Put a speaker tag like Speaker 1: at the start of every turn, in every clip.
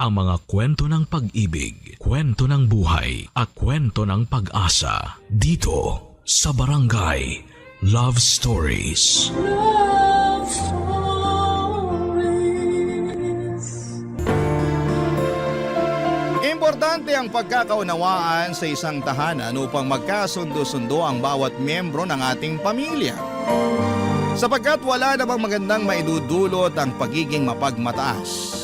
Speaker 1: ang mga kwento ng pag-ibig, kwento ng buhay at kwento ng pag-asa dito sa Barangay Love Stories.
Speaker 2: Love Stories.
Speaker 3: Importante ang pagkakaunawaan sa isang tahanan upang magkasundo-sundo ang bawat miyembro ng ating pamilya. Sapagkat wala namang magandang maidudulot ang pagiging mapagmataas.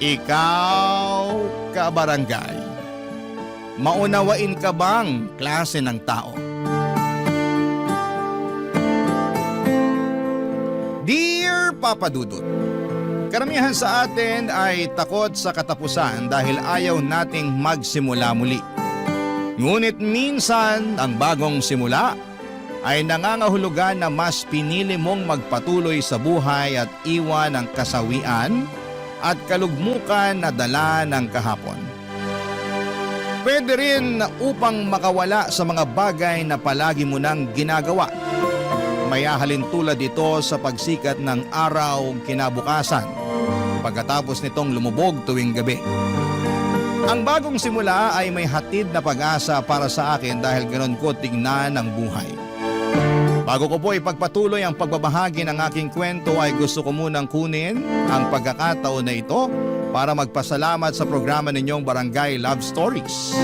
Speaker 3: Ikaw, kabarangay, maunawain ka bang klase ng tao? Dear Papa Dudut, karamihan sa atin ay takot sa katapusan dahil ayaw nating magsimula muli. Ngunit minsan ang bagong simula ay nangangahulugan na mas pinili mong magpatuloy sa buhay at iwan ang kasawian at kalugmukan na dala ng kahapon. Pwede rin upang makawala sa mga bagay na palagi mo nang ginagawa. May ahalin tulad ito sa pagsikat ng araw kinabukasan pagkatapos nitong lumubog tuwing gabi. Ang bagong simula ay may hatid na pag-asa para sa akin dahil ganoon ko tingnan ang buhay. Bago ko po ipagpatuloy ang pagbabahagi ng aking kwento ay gusto ko munang kunin ang pagkakataon na ito para magpasalamat sa programa ninyong Barangay Love Stories.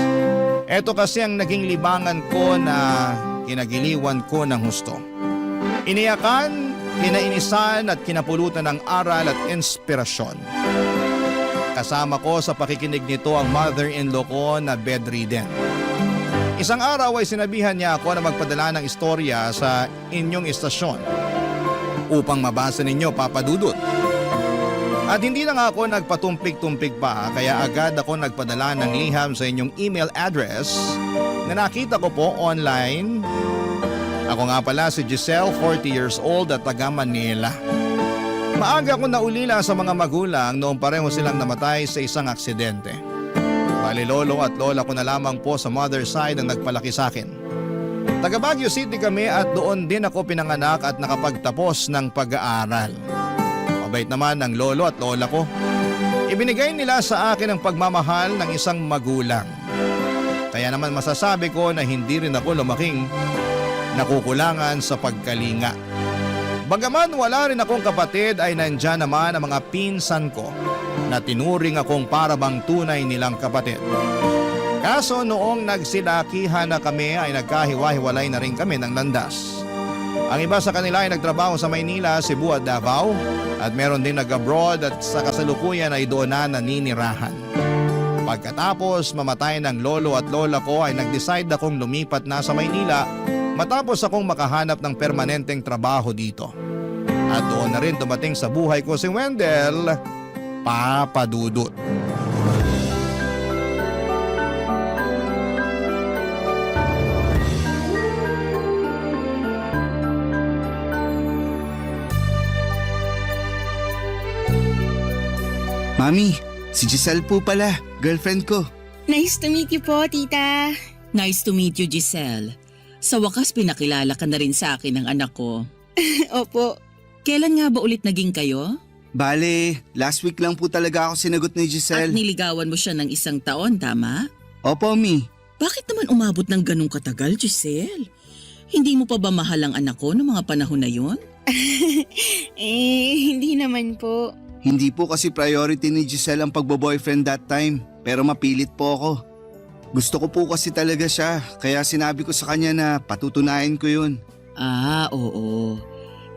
Speaker 3: Ito kasi ang naging libangan ko na kinagiliwan ko ng husto. Iniyakan, kinainisan at kinapulutan ng aral at inspirasyon. Kasama ko sa pakikinig nito ang mother-in-law ko na bedridden. Isang araw ay sinabihan niya ako na magpadala ng istorya sa inyong istasyon upang mabasa ninyo, Papa Dudut. At hindi na nga ako nagpatumpik-tumpik pa kaya agad ako nagpadala ng liham sa inyong email address na nakita ko po online. Ako nga pala si Giselle, 40 years old at taga Manila. Maaga ako naulila sa mga magulang noong pareho silang namatay sa isang aksidente. Bali lolo at lola ko na lamang po sa mother side ang nagpalaki sa akin. Taga Baguio City kami at doon din ako pinanganak at nakapagtapos ng pag-aaral. Mabait naman ang lolo at lola ko. Ibinigay nila sa akin ang pagmamahal ng isang magulang. Kaya naman masasabi ko na hindi rin ako lumaking nakukulangan sa pagkalinga. Bagaman wala rin akong kapatid ay nandyan naman ang mga pinsan ko na tinuring akong parabang tunay nilang kapatid. Kaso noong nagsilakihan na kami ay nagkahiwa-hiwalay na rin kami ng landas. Ang iba sa kanila ay nagtrabaho sa Maynila, Cebu at Davao at meron din nag-abroad at sa kasalukuyan ay doon na naninirahan. Pagkatapos mamatay ng lolo at lola ko ay nag-decide akong lumipat na sa Maynila matapos akong makahanap ng permanenteng trabaho dito. At doon na rin dumating sa buhay ko si Wendell, Papa Dudut.
Speaker 4: Mami, si Giselle po pala, girlfriend ko.
Speaker 5: Nice to meet you po, tita.
Speaker 6: Nice to meet you, Giselle. Sa wakas pinakilala ka na rin sa akin ng anak ko.
Speaker 5: Opo.
Speaker 6: Kailan nga ba ulit naging kayo?
Speaker 4: Bale, last week lang po talaga ako sinagot ni
Speaker 6: At
Speaker 4: Giselle.
Speaker 6: niligawan mo siya ng isang taon, tama?
Speaker 4: Opo, Mi.
Speaker 6: Bakit naman umabot ng ganong katagal, Giselle? Hindi mo pa ba mahal ang anak ko noong mga panahon na yon?
Speaker 5: Hindi naman po.
Speaker 4: Hindi po kasi priority ni Giselle ang pagbo-boyfriend that time, pero mapilit po ako. Gusto ko po kasi talaga siya, kaya sinabi ko sa kanya na patutunayan ko yun.
Speaker 6: Ah, oo.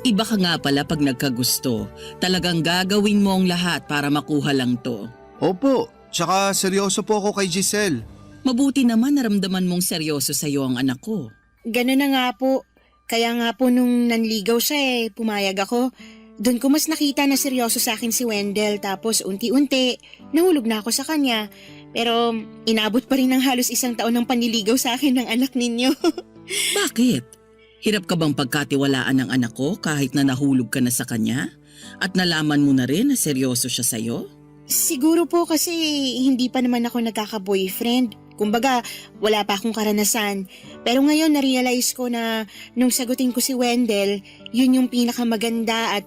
Speaker 6: Iba ka nga pala pag nagkagusto. Talagang gagawin mo ang lahat para makuha lang to.
Speaker 4: Opo, tsaka seryoso po ako kay Giselle.
Speaker 6: Mabuti naman naramdaman mong seryoso sa'yo ang anak ko.
Speaker 5: Ganun na nga po. Kaya nga po nung nanligaw siya pumayag ako. Doon ko mas nakita na seryoso sa akin si Wendell tapos unti-unti nahulog na ako sa kanya. Pero inabot pa rin ng halos 1 taon ng panliligaw sa akin ng anak ninyo.
Speaker 6: Bakit? Hirap ka bang pagkatiwalaan ng anak ko kahit na nahulog ka na sa kanya? At nalaman mo na rin na seryoso siya sa'yo?
Speaker 5: Siguro po kasi hindi pa naman ako nagkaka-boyfriend. Kumbaga, wala pa akong karanasan. Pero ngayon na-realize ko na nung sagutin ko si Wendell, yun yung pinakamaganda at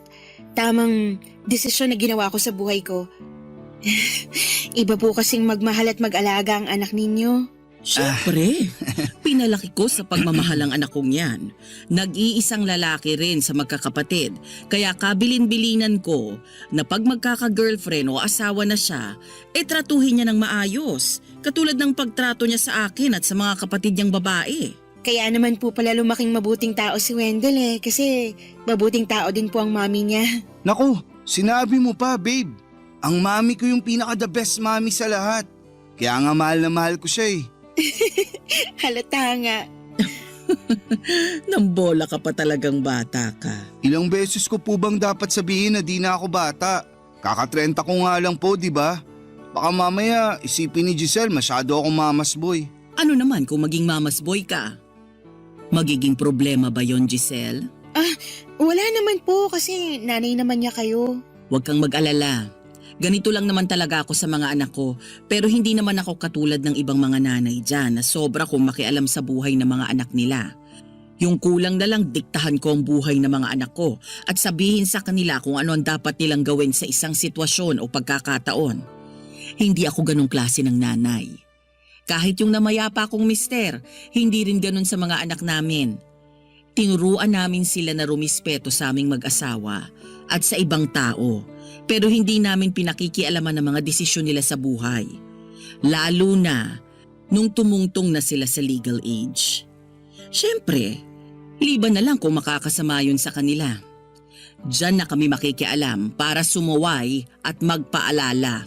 Speaker 5: tamang desisyon na ginawa ko sa buhay ko. Iba po kasing magmahal at mag-alaga ang anak ninyo.
Speaker 6: Siyempre, pinalaki ko sa pagmamahal ang anak kong yan. Nag-iisang lalaki rin sa magkakapatid, kaya kabilin-bilinan ko na pag magkaka-girlfriend o asawa na siya, tratuhin niya ng maayos, katulad ng pagtrato niya sa akin at sa mga kapatid niyang babae.
Speaker 5: Kaya naman po pala lumaking mabuting tao si Wendell kasi mabuting tao din po ang mami niya.
Speaker 4: Naku, sinabi mo pa, babe. Ang mami ko yung pinaka-the best mami sa lahat. Kaya nga mahal na mahal ko siya eh.
Speaker 5: Halata nga.
Speaker 6: Nambola ka pa talagang bata ka.
Speaker 4: Ilang beses ko po bang dapat sabihin na di na ako bata? Kaka-30 ko nga lang po, di ba? Baka mamaya isipin ni Giselle masyado akong mamas boy.
Speaker 6: Ano naman kung maging mamas boy ka? Magiging problema ba yon, Giselle?
Speaker 5: Wala naman po kasi nanay naman niya kayo.
Speaker 6: Huwag kang mag-alala. Ganito lang naman talaga ako sa mga anak ko, pero hindi naman ako katulad ng ibang mga nanay dyan na sobra kong makialam sa buhay ng mga anak nila. Yung kulang na lang diktahan ko ang buhay ng mga anak ko at sabihin sa kanila kung ano ang dapat nilang gawin sa isang sitwasyon o pagkakataon. Hindi ako ganong klase ng nanay. Kahit yung namayapa kong mister, hindi rin ganon sa mga anak namin. Tinuruan namin sila na rumispeto sa aming mag-asawa at sa ibang tao. Pero hindi namin pinakikialaman ang mga desisyon nila sa buhay. Lalo na nung tumungtong na sila sa legal age. Siyempre, liban na lang kung makakasama yun sa kanila. Diyan na kami makikialam para sumuway at magpaalala.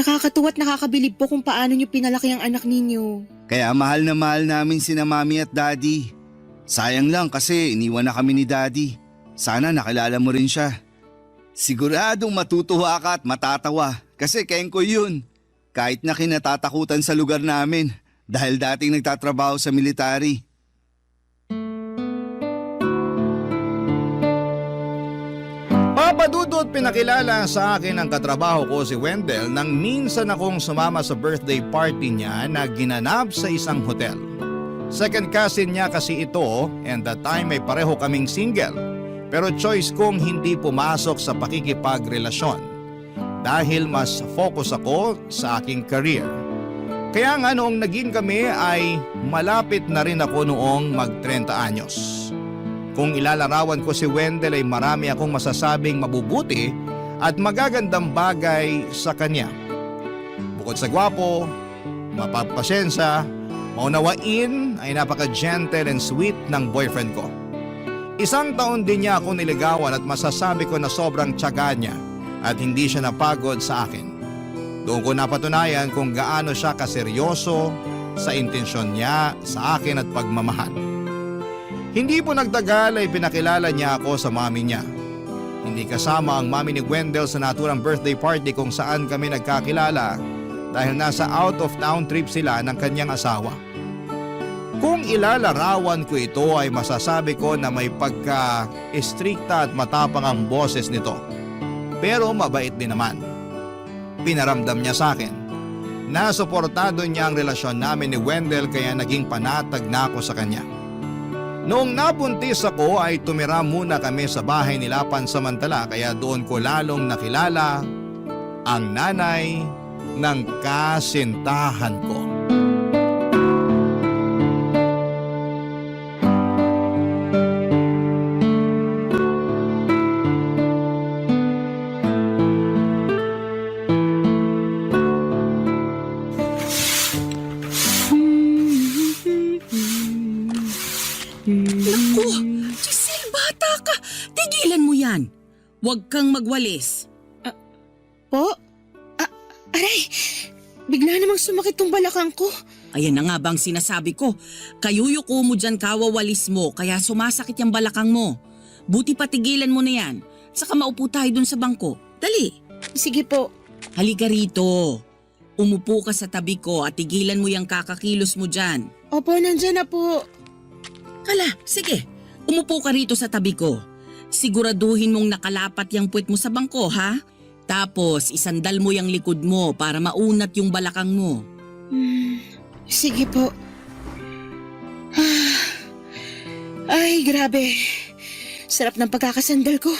Speaker 5: Nakakatuwa at nakakabilib po kung paano niyo pinalaki ang anak ninyo.
Speaker 4: Kaya mahal na mahal namin sina mami at daddy. Sayang lang kasi iniwan na kami ni daddy. Sana nakilala mo rin siya. Siguradong matutuwa ka at matatawa kasi kengko yun. Kahit na kinatatakutan sa lugar namin dahil dating nagtatrabaho sa military.
Speaker 3: Papadudot pinakilala sa akin ang katrabaho ko si Wendell nang minsan akong sumama sa birthday party niya na ginanap sa isang hotel. Second cousin niya kasi ito and that time ay pareho kaming single. Pero choice kong hindi pumasok sa pakikipagrelasyon dahil mas focus ako sa aking career. Kaya nga noong naging kami ay malapit na rin ako noong mag-30 anyos. Kung ilalarawan ko si Wendell ay marami akong masasabing mabubuti at magagandang bagay sa kanya. Bukod sa gwapo, mapagpasensya, maunawain ay napaka-gentle and sweet ng boyfriend ko. Isang taon din niya ako niligawan at masasabi ko na sobrang tiyaga niya at hindi siya napagod sa akin. Doon ko napatunayan kung gaano siya kaseryoso sa intensyon niya sa akin at pagmamahal. Hindi po nagtagal ay pinakilala niya ako sa mami niya. Hindi kasama ang mami ni Wendell sa naturang birthday party kung saan kami nagkakilala dahil nasa out of town trip sila ng kanyang asawa. Kung ilalarawan ko ito ay masasabi ko na may pagka-istrikta at matapang ang boses nito. Pero mabait din naman. Pinaramdam niya sa akin. Nasuportado niya ang relasyon namin ni Wendell kaya naging panatag na ako sa kanya. Noong nabuntis ako ay tumira muna kami sa bahay nila pansamantala kaya doon ko lalong nakilala ang nanay ng kasintahan ko.
Speaker 6: Naku, Giselle, bata ka. Tigilan mo yan. Huwag kang magwalis.
Speaker 5: Po? Aray, bigla namang sumakit tong balakang ko.
Speaker 6: Ayan na nga bang sinasabi ko. Kayuyuko mo dyan kawawalis mo kaya sumasakit yung balakang mo. Buti patigilan mo na yan. Saka maupo tayo dun sa bangko. Dali.
Speaker 5: Sige po.
Speaker 6: Halika rito. Umupo ka sa tabi ko at tigilan mo yung kakakilos mo dyan.
Speaker 5: Opo, nandyan na po.
Speaker 6: Kala, sige. Umupo ka rito sa tabi ko. Siguraduhin mong nakalapat yung puwet mo sa bangko, ha? Tapos isandal mo yung likod mo para maunat yung balakang mo.
Speaker 5: Sige po. Ay, grabe. Sarap ng pagkakasandal ko.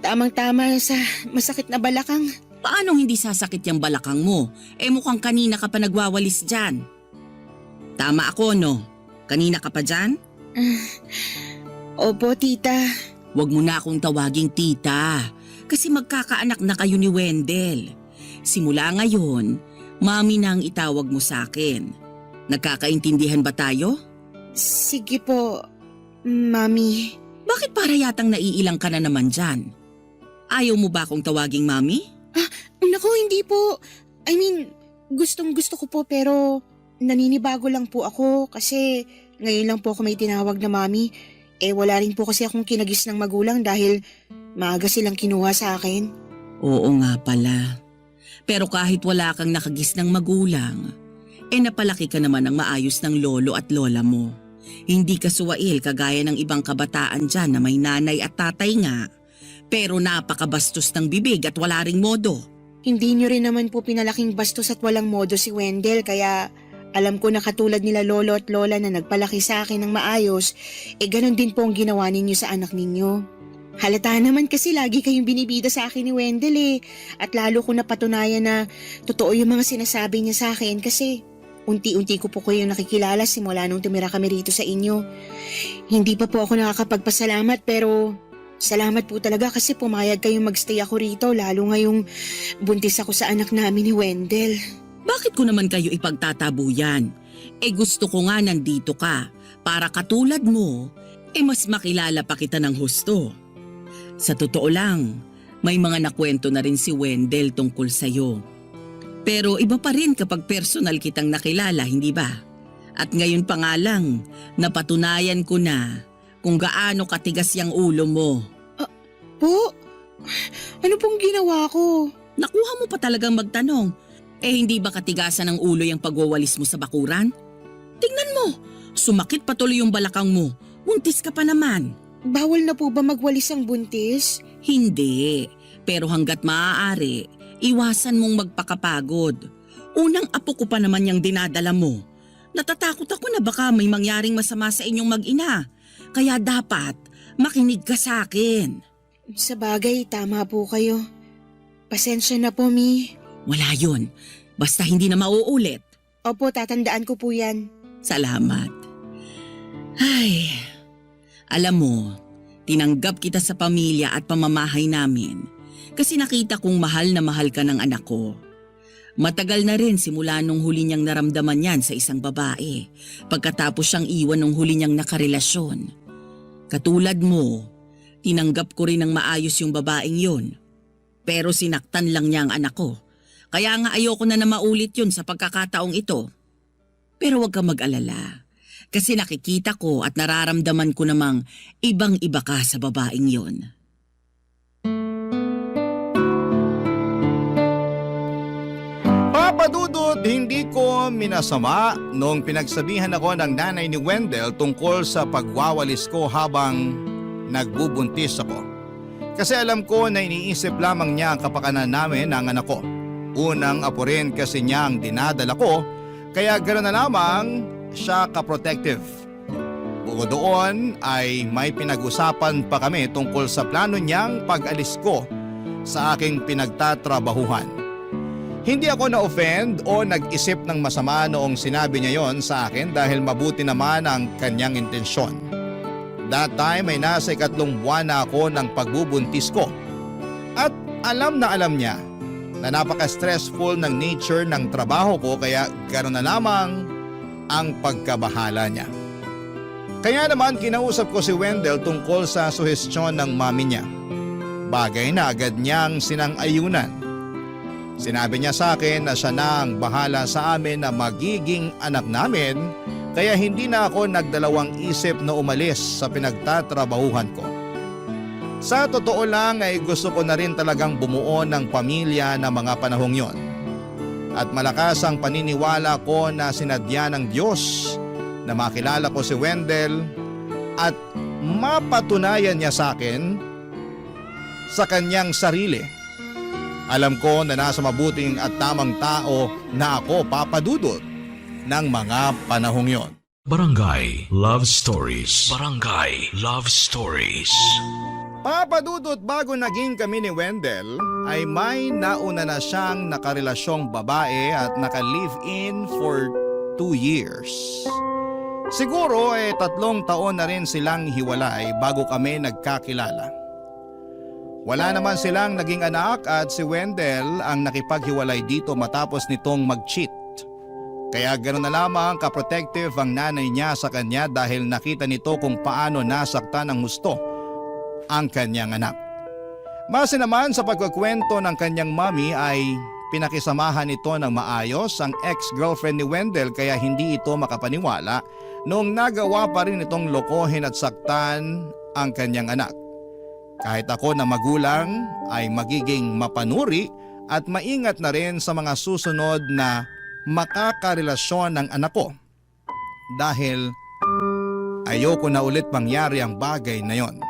Speaker 5: Tamang-tama sa masakit na balakang.
Speaker 6: Paano hindi sasakit yung balakang mo? Mukhang kanina ka pa nagwawalis dyan. Tama ako, no? Kanina ka pa dyan?
Speaker 5: Opo, tita.
Speaker 6: Huwag mo na akong tawaging tita. Kasi magkakaanak na kayo ni Wendell. Simula ngayon, mami na ang itawag mo sa akin. Nagkakaintindihan ba tayo?
Speaker 5: Sige po, mami.
Speaker 6: Bakit para yatang naiilang ka na naman dyan? Ayaw mo ba akong tawaging mami?
Speaker 5: Naku, hindi po. I mean, gustong gusto ko po pero naninibago lang po ako kasi ngayon lang po ako may tinawag na mami. Wala rin po kasi akong kinagis ng magulang dahil maaga silang kinuha sa akin.
Speaker 6: Oo nga pala. Pero kahit wala kang nakagis ng magulang, napalaki ka naman ng maayos ng lolo at lola mo. Hindi ka suwail kagaya ng ibang kabataan dyan na may nanay at tatay nga. Pero napakabastos ng bibig at wala ring modo.
Speaker 5: Hindi nyo rin naman po pinalaking bastos at walang modo si Wendell kaya alam ko na katulad nila lolo at lola na nagpalaki sa akin ng maayos, ganon din po ang ginawa ninyo sa anak ninyo. Halata naman kasi lagi kayong binibida sa akin ni Wendell at lalo ko napatunayan na totoo yung mga sinasabi niya sa akin kasi unti-unti ko po kayo nakikilala simula nung tumira kami rito sa inyo. Hindi pa po ako nakakapagpasalamat pero salamat po talaga kasi pumayag kayong magstay ako rito lalo ngayong buntis ako sa anak namin ni Wendell.
Speaker 6: Bakit ko naman kayo ipagtatabuyan? Gusto ko nga nandito ka para katulad mo, mas makilala pa kita ng husto. Sa totoo lang, may mga nakwento na rin si Wendell tungkol sa'yo. Pero iba pa rin kapag personal kitang nakilala, hindi ba? At ngayon pa nga lang, napatunayan ko na kung gaano katigas yung ulo mo.
Speaker 5: Po? Ano pong ginawa ko?
Speaker 6: Nakuha mo pa talagang magtanong. Hindi ba katigasan ng ulo yung pagwawalis mo sa bakuran? Tingnan mo, sumakit patuloy yung balakang mo. Buntis ka pa naman.
Speaker 5: Bawal na po ba magwalis ang buntis?
Speaker 6: Hindi, pero hanggat maaari, iwasan mong magpakapagod. Unang apo ko pa naman yung dinadala mo. Natatakot ako na baka may mangyaring masama sa inyong mag-ina. Kaya dapat makinig ka sa akin.
Speaker 5: Sa bagay, tama po kayo. Pasensya na po, Mi.
Speaker 6: Wala yun. Basta hindi na mauulit.
Speaker 5: Opo, tatandaan ko po yan.
Speaker 6: Salamat. Ay, alam mo, tinanggap kita sa pamilya at pamamahay namin kasi nakita kong mahal na mahal ka ng anak ko. Matagal na rin simula nung huli niyang naramdaman yan sa isang babae pagkatapos siyang iwan nung huli niyang nakarelasyon. Katulad mo, tinanggap ko rin ng maayos yung babaeng yun. Pero sinaktan lang niya ang anak ko. Kaya nga ayoko na maulit yun sa pagkakataong ito. Pero huwag kang mag-alala. Kasi nakikita ko at nararamdaman ko namang ibang-iba ka sa babaeng yun.
Speaker 3: Papadudot, hindi ko minasama nung pinagsabihan ako ng nanay ni Wendell tungkol sa pagwawalis ko habang nagbubuntis ako. Kasi alam ko na iniisip lamang niya ang kapakanan namin ng anak ko. Unang apo rin kasi niya ang dinadala ko, kaya gano'n na lamang siya ka-protective. Bukod doon ay may pinag-usapan pa kami tungkol sa plano niyang pag-alis ko sa aking pinagtatrabahuhan. Hindi ako na-offend o nag-isip ng masama noong sinabi niya yon sa akin dahil mabuti naman ang kanyang intensyon. That time ay nasa 3 buwan na ako ng pagbubuntis ko. At alam na alam niya na napaka-stressful ng nature ng trabaho ko kaya gano'n na lamang ang pagkabahala niya. Kaya naman kinausap ko si Wendell tungkol sa suhestyon ng mami niya. Bagay na agad niyang sinang-ayunan. Sinabi niya sa akin na siya na ang bahala sa amin na magiging anak namin kaya hindi na ako nagdalawang isip na umalis sa pinagtatrabahuhan ko. Sa totoo lang ay gusto ko na rin talagang bumuo ng pamilya na mga panahong yon. At malakas ang paniniwala ko na sinadya ng Diyos na makilala ko si Wendell at mapatunayan niya sa akin sa kanyang sarili. Alam ko na nasa mabuting at tamang tao na ako papadudot ng mga panahong yon.
Speaker 1: Barangay Love Stories. Barangay Love Stories.
Speaker 3: Papadudot, bago naging kami ni Wendell ay may nauna na siyang nakarelasyong babae at naka-live-in for 2 years. Siguro 3 taon na rin silang hiwalay bago kami nagkakilala. Wala naman silang naging anak at si Wendell ang nakipaghiwalay dito matapos nitong mag-cheat. Kaya gano'n na lamang ka-protective ang nanay niya sa kanya dahil nakita nito kung paano nasaktan ng husto ang kanyang anak. Base naman sa pagkukwento ng kanyang mami ay pinakisamahan ito ng maayos ang ex-girlfriend ni Wendell kaya hindi ito makapaniwala noong nagawa pa rin itong lokohin at saktan ang kanyang anak. Kahit ako na magulang ay magiging mapanuri at maingat na rin sa mga susunod na makakarelasyon ng anak ko dahil ayoko na ulit mangyari ang bagay na yon.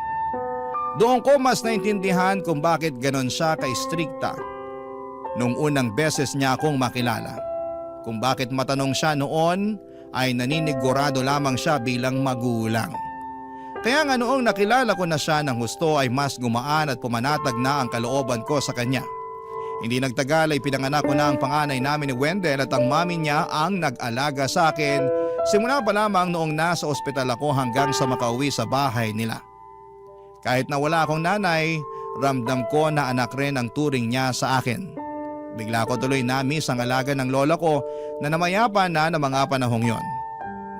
Speaker 3: Doon ko mas naintindihan kung bakit ganon siya ka-strikta nung unang beses niya akong makilala. Kung bakit matanong siya noon ay naninigurado lamang siya bilang magulang. Kaya nga noong nakilala ko na siya ng husto ay mas gumaan at pumanatag na ang kalooban ko sa kanya. Hindi nagtagal ay pinanganak ko na ang panganay namin ni Wendell at ang mami niya ang nag-alaga sa akin simula pa lamang noong nasa ospital ako hanggang sa makauwi sa bahay nila. Kahit na wala akong nanay, ramdam ko na anak rin ang turing niya sa akin. Bigla ko tuloy na-miss ang alaga ng lola ko na namayapa na ng mga panahong yon.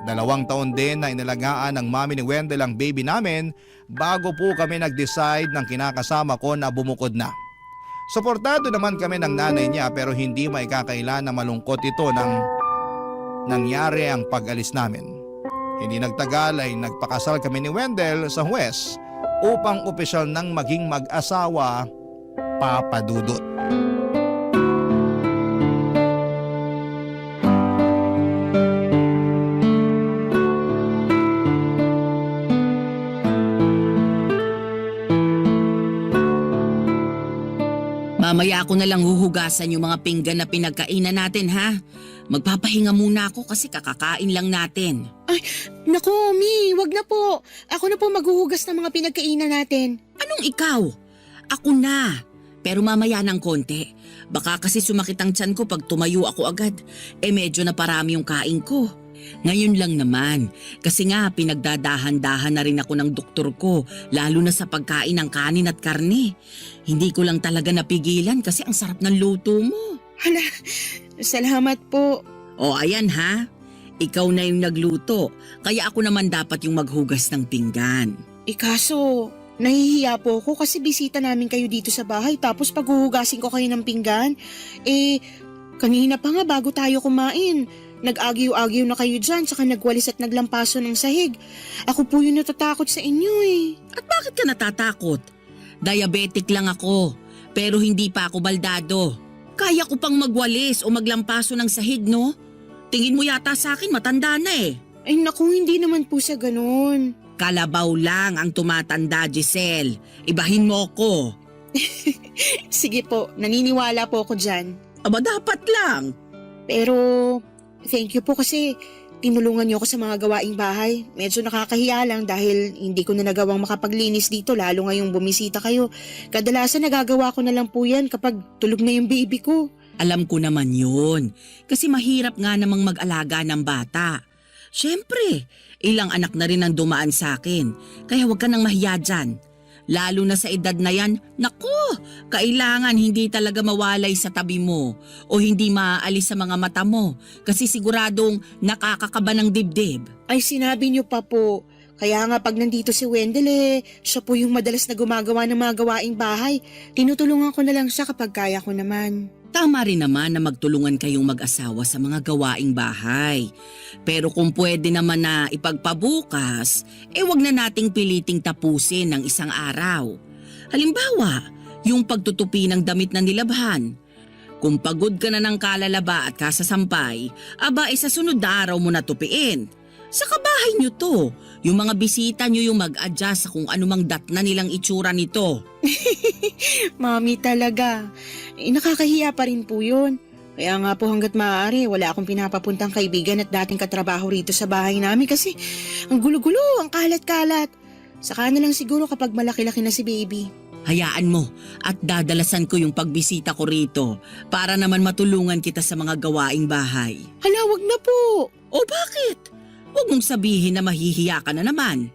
Speaker 3: 2 taon din na inalagaan ng mami ni Wendell ang baby namin bago po kami nag-decide ng kinakasama ko na bumukod na. Suportado naman kami ng nanay niya pero hindi maikakailan na malungkot ito nang nangyari ang pag-alis namin. Hindi nagtagal ay nagpakasal kami ni Wendell sa huwes upang opisyal nang maging mag-asawa, Papa Dudut.
Speaker 6: Mamaya ako na lang huhugasan yung mga pinggan na pinagkainan natin ha. Magpapahinga muna ako kasi kakakain lang natin.
Speaker 5: Naku, Mi, wag na po. Ako na po maghuhugas ng mga pinagkainan natin.
Speaker 6: Anong ikaw? Ako na. Pero mamaya ng konti. Baka kasi sumakit ang tiyan ko pag tumayo ako agad. Medyo na parami yung kain ko. Ngayon lang naman. Kasi nga pinagdadahan-dahan na rin ako ng doktor ko. Lalo na sa pagkain ng kanin at karne. Hindi ko lang talaga napigilan kasi ang sarap ng luto mo.
Speaker 5: Hala, salamat po.
Speaker 6: O ayan ha. Ikaw na yung nagluto. Kaya ako naman dapat yung maghugas ng pinggan.
Speaker 5: Kaso, nahihiya po ako kasi bisita namin kayo dito sa bahay tapos paghuhugasin ko kayo ng pinggan. Kanina pa nga bago tayo kumain. Nag-agyo-agyo na kayo dyan saka nagwalis at naglampaso ng sahig. Ako po yung natatakot sa inyo
Speaker 6: At bakit ka natatakot? Diabetic lang ako. Pero hindi pa ako baldado. Kaya ko pang magwalis o maglampaso ng sahig, no? Tingin mo yata sa akin matanda na
Speaker 5: Ay naku, hindi naman po sa ganun.
Speaker 6: Kalabaw lang ang tumatanda, Giselle. Ibahin mo ko.
Speaker 5: Sige po, naniniwala po ako dyan.
Speaker 6: Aba dapat lang.
Speaker 5: Pero thank you po kasi tinulungan niyo ako sa mga gawaing bahay. Medyo nakakahiya lang dahil hindi ko na nagawang makapaglinis dito lalo ngayong bumisita kayo. Kadalasan nagagawa ko na lang po yan kapag tulog na yung baby ko.
Speaker 6: Alam ko naman yun. Kasi mahirap nga namang mag-alaga ng bata. Siyempre, ilang anak na rin ang dumaan sa akin. Kaya huwag ka nang mahiya dyan. Lalo na sa edad na yan, naku, kailangan hindi talaga mawalay sa tabi mo o hindi maaalis sa mga mata mo kasi siguradong nakakakaba ng dibdib.
Speaker 5: Ay sinabi niyo pa po. Kaya nga pag nandito si Wendell siya po yung madalas na gumagawa ng mga gawaing bahay. Tinutulungan ko na lang siya kapag kaya ko naman.
Speaker 6: Tama rin naman na magtulungan kayong mag-asawa sa mga gawaing bahay. Pero kung pwede naman na ipagpabukas, wag na nating piliting tapusin ng isang araw. Halimbawa, yung pagtutupi ng damit na nilabhan. Kung pagod ka na ng kalalaba at kasasampay, sa sunod na araw mo na tupiin. Sa kabahay nyo to, yung mga bisita nyo yung mag-adjust sa kung anumang datna nilang itsura nito.
Speaker 5: Mami talaga. Nakakahiya pa rin po yun. Kaya nga po hanggat maaari, wala akong pinapapuntang kaibigan at dating katrabaho rito sa bahay namin kasi ang gulo-gulo, ang kalat-kalat. Saka na lang siguro kapag malaki-laki na si baby.
Speaker 6: Hayaan mo at dadalasan ko yung pagbisita ko rito para naman matulungan kita sa mga gawaing bahay.
Speaker 5: Hala, wag na po.
Speaker 6: O bakit? Huwag mong sabihin na mahihiya ka na naman.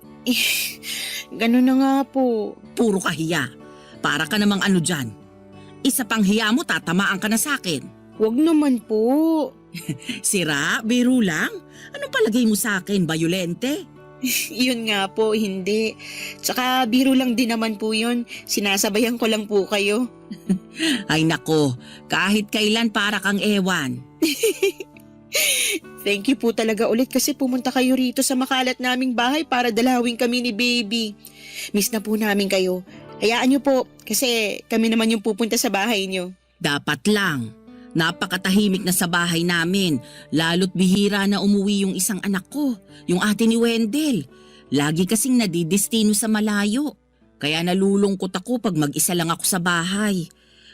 Speaker 5: Ganun na nga po.
Speaker 6: Puro kahiya. Para ka namang ano dyan. Isa pang hiya mo, tatamaan ka na sakin.
Speaker 5: Wag naman po.
Speaker 6: Sira? Biro lang? Anong palagay mo sa akin? Bayolente?
Speaker 5: Yun nga po, hindi. Tsaka biro lang din naman po yun. Sinasabayan ko lang po kayo.
Speaker 6: Ay nako, kahit kailan para kang ewan.
Speaker 5: Thank you po talaga ulit kasi pumunta kayo rito sa makalat naming bahay para dalawin kami ni baby. Miss na po namin kayo. Hayaan niyo po kasi kami naman yung pupunta sa bahay niyo.
Speaker 6: Dapat lang. Napakatahimik na sa bahay namin, lalo't bihira na umuwi yung isang anak ko, yung ate ni Wendell. Lagi kasing nadidestino sa malayo. Kaya nalulungkot ako pag mag-isa lang ako sa bahay.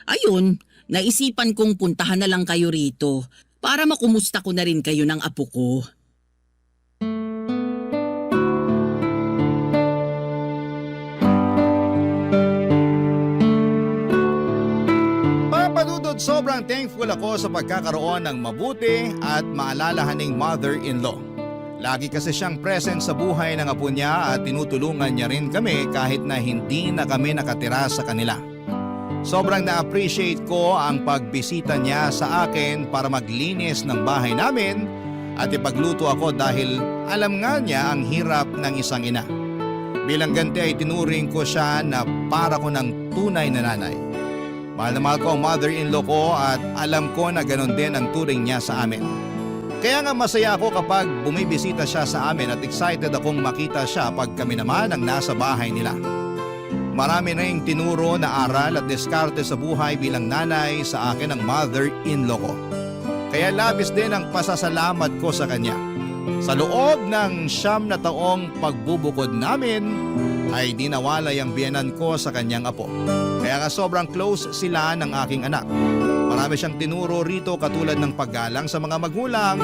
Speaker 6: Ayun, naisipan kong puntahan na lang kayo rito para makumusta ko na rin kayo ng apo ko.
Speaker 3: Papadudod, sobrang thankful ako sa pagkakaroon ng mabuti at maalalahaning mother-in-law. Lagi kasi siyang present sa buhay ng apo niya at tinutulungan niya rin kami kahit na hindi na kami nakatira sa kanila. Sobrang na-appreciate ko ang pagbisita niya sa akin para maglinis ng bahay namin at ipagluto ako dahil alam nga niya ang hirap ng isang ina. Bilang ganti ay tinuring ko siya na para ko ng tunay na nanay. Mahal na mahal ko ang mother-in-law ko at alam ko na ganon din ang turing niya sa amin. Kaya nga masaya ako kapag bumibisita siya sa amin at excited akong makita siya pag kami naman ang nasa bahay nila. Marami na yung tinuro na aral at diskarte sa buhay bilang nanay sa akin ang mother-in-law ko. Kaya labis din ang pasasalamat ko sa kanya. Sa loob ng 9 na taong pagbubukod namin ay di nawalay ang biyenan ko sa kanyang apo. Kaya nga sobrang close sila ng aking anak. Marami siyang tinuro rito katulad ng paggalang sa mga magulang,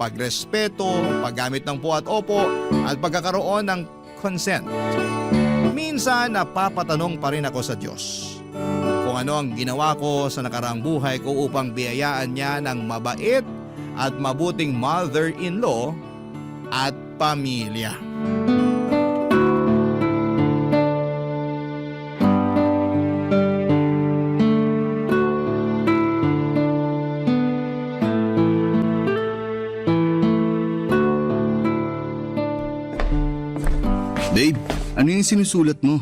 Speaker 3: pagrespeto, paggamit ng po at opo at pagkakaroon ng consent. Minsan napapatanong pa rin ako sa Diyos kung ano ang ginawa ko sa nakaraang buhay ko upang biyayaan niya ng mabait at mabuting mother-in-law at pamilya.
Speaker 4: Babe, ano yung sinusulat mo?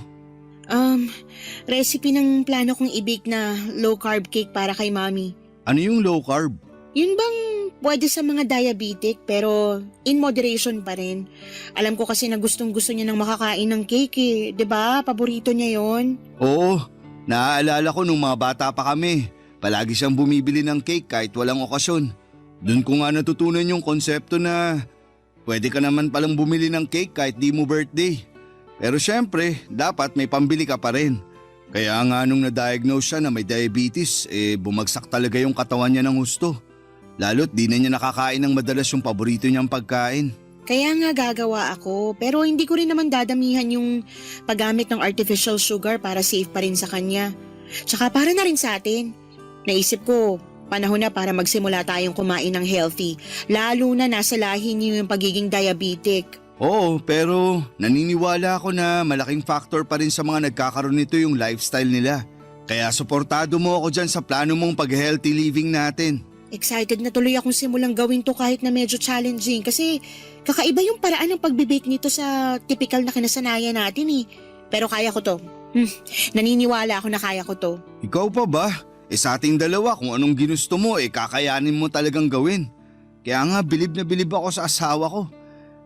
Speaker 5: Recipe ng plano kong i-bake na low-carb cake para kay mami.
Speaker 4: Ano yung low carb?
Speaker 5: Yun bang pwede sa mga diabetic pero in moderation pa rin. Alam ko kasi na gustong gusto niya ng makakain ng cake eh. 'Di ba? Paborito niya yon.
Speaker 4: Oo, naaalala ko nung mga bata pa kami. Palagi siyang bumibili ng cake kahit walang okasyon. Doon ko nga natutunan yung konsepto na pwede ka naman palang bumili ng cake kahit di mo birthday. Pero syempre, dapat may pambili ka pa rin. Kaya nga nung na-diagnose siya na may diabetes, bumagsak talaga yung katawan niya ng husto. Lalo't di na niya nakakain ng madalas yung paborito niyang pagkain.
Speaker 5: Kaya nga gagawa ako pero hindi ko rin naman dadamihan yung paggamit ng artificial sugar para safe pa rin sa kanya. Tsaka para na rin sa atin. Naisip ko, panahon na para magsimula tayong kumain ng healthy. Lalo na nasa lahi niyo yung pagiging diabetic.
Speaker 4: Oo, pero naniniwala ako na malaking factor pa rin sa mga nagkakaroon nito yung lifestyle nila. Kaya suportado mo ako dyan sa plano mong pag-healthy living natin.
Speaker 5: Excited na tuloy akong simulang gawin to kahit na medyo challenging kasi kakaiba yung paraan ng pagbe-bake nito sa typical na kinasanayan natin eh. Pero kaya ko to. Naniniwala ako na kaya ko to.
Speaker 4: Ikaw pa ba? Sa ating dalawa kung anong ginusto mo kakayanin mo talagang gawin. Kaya nga bilib na bilib ako sa asawa ko.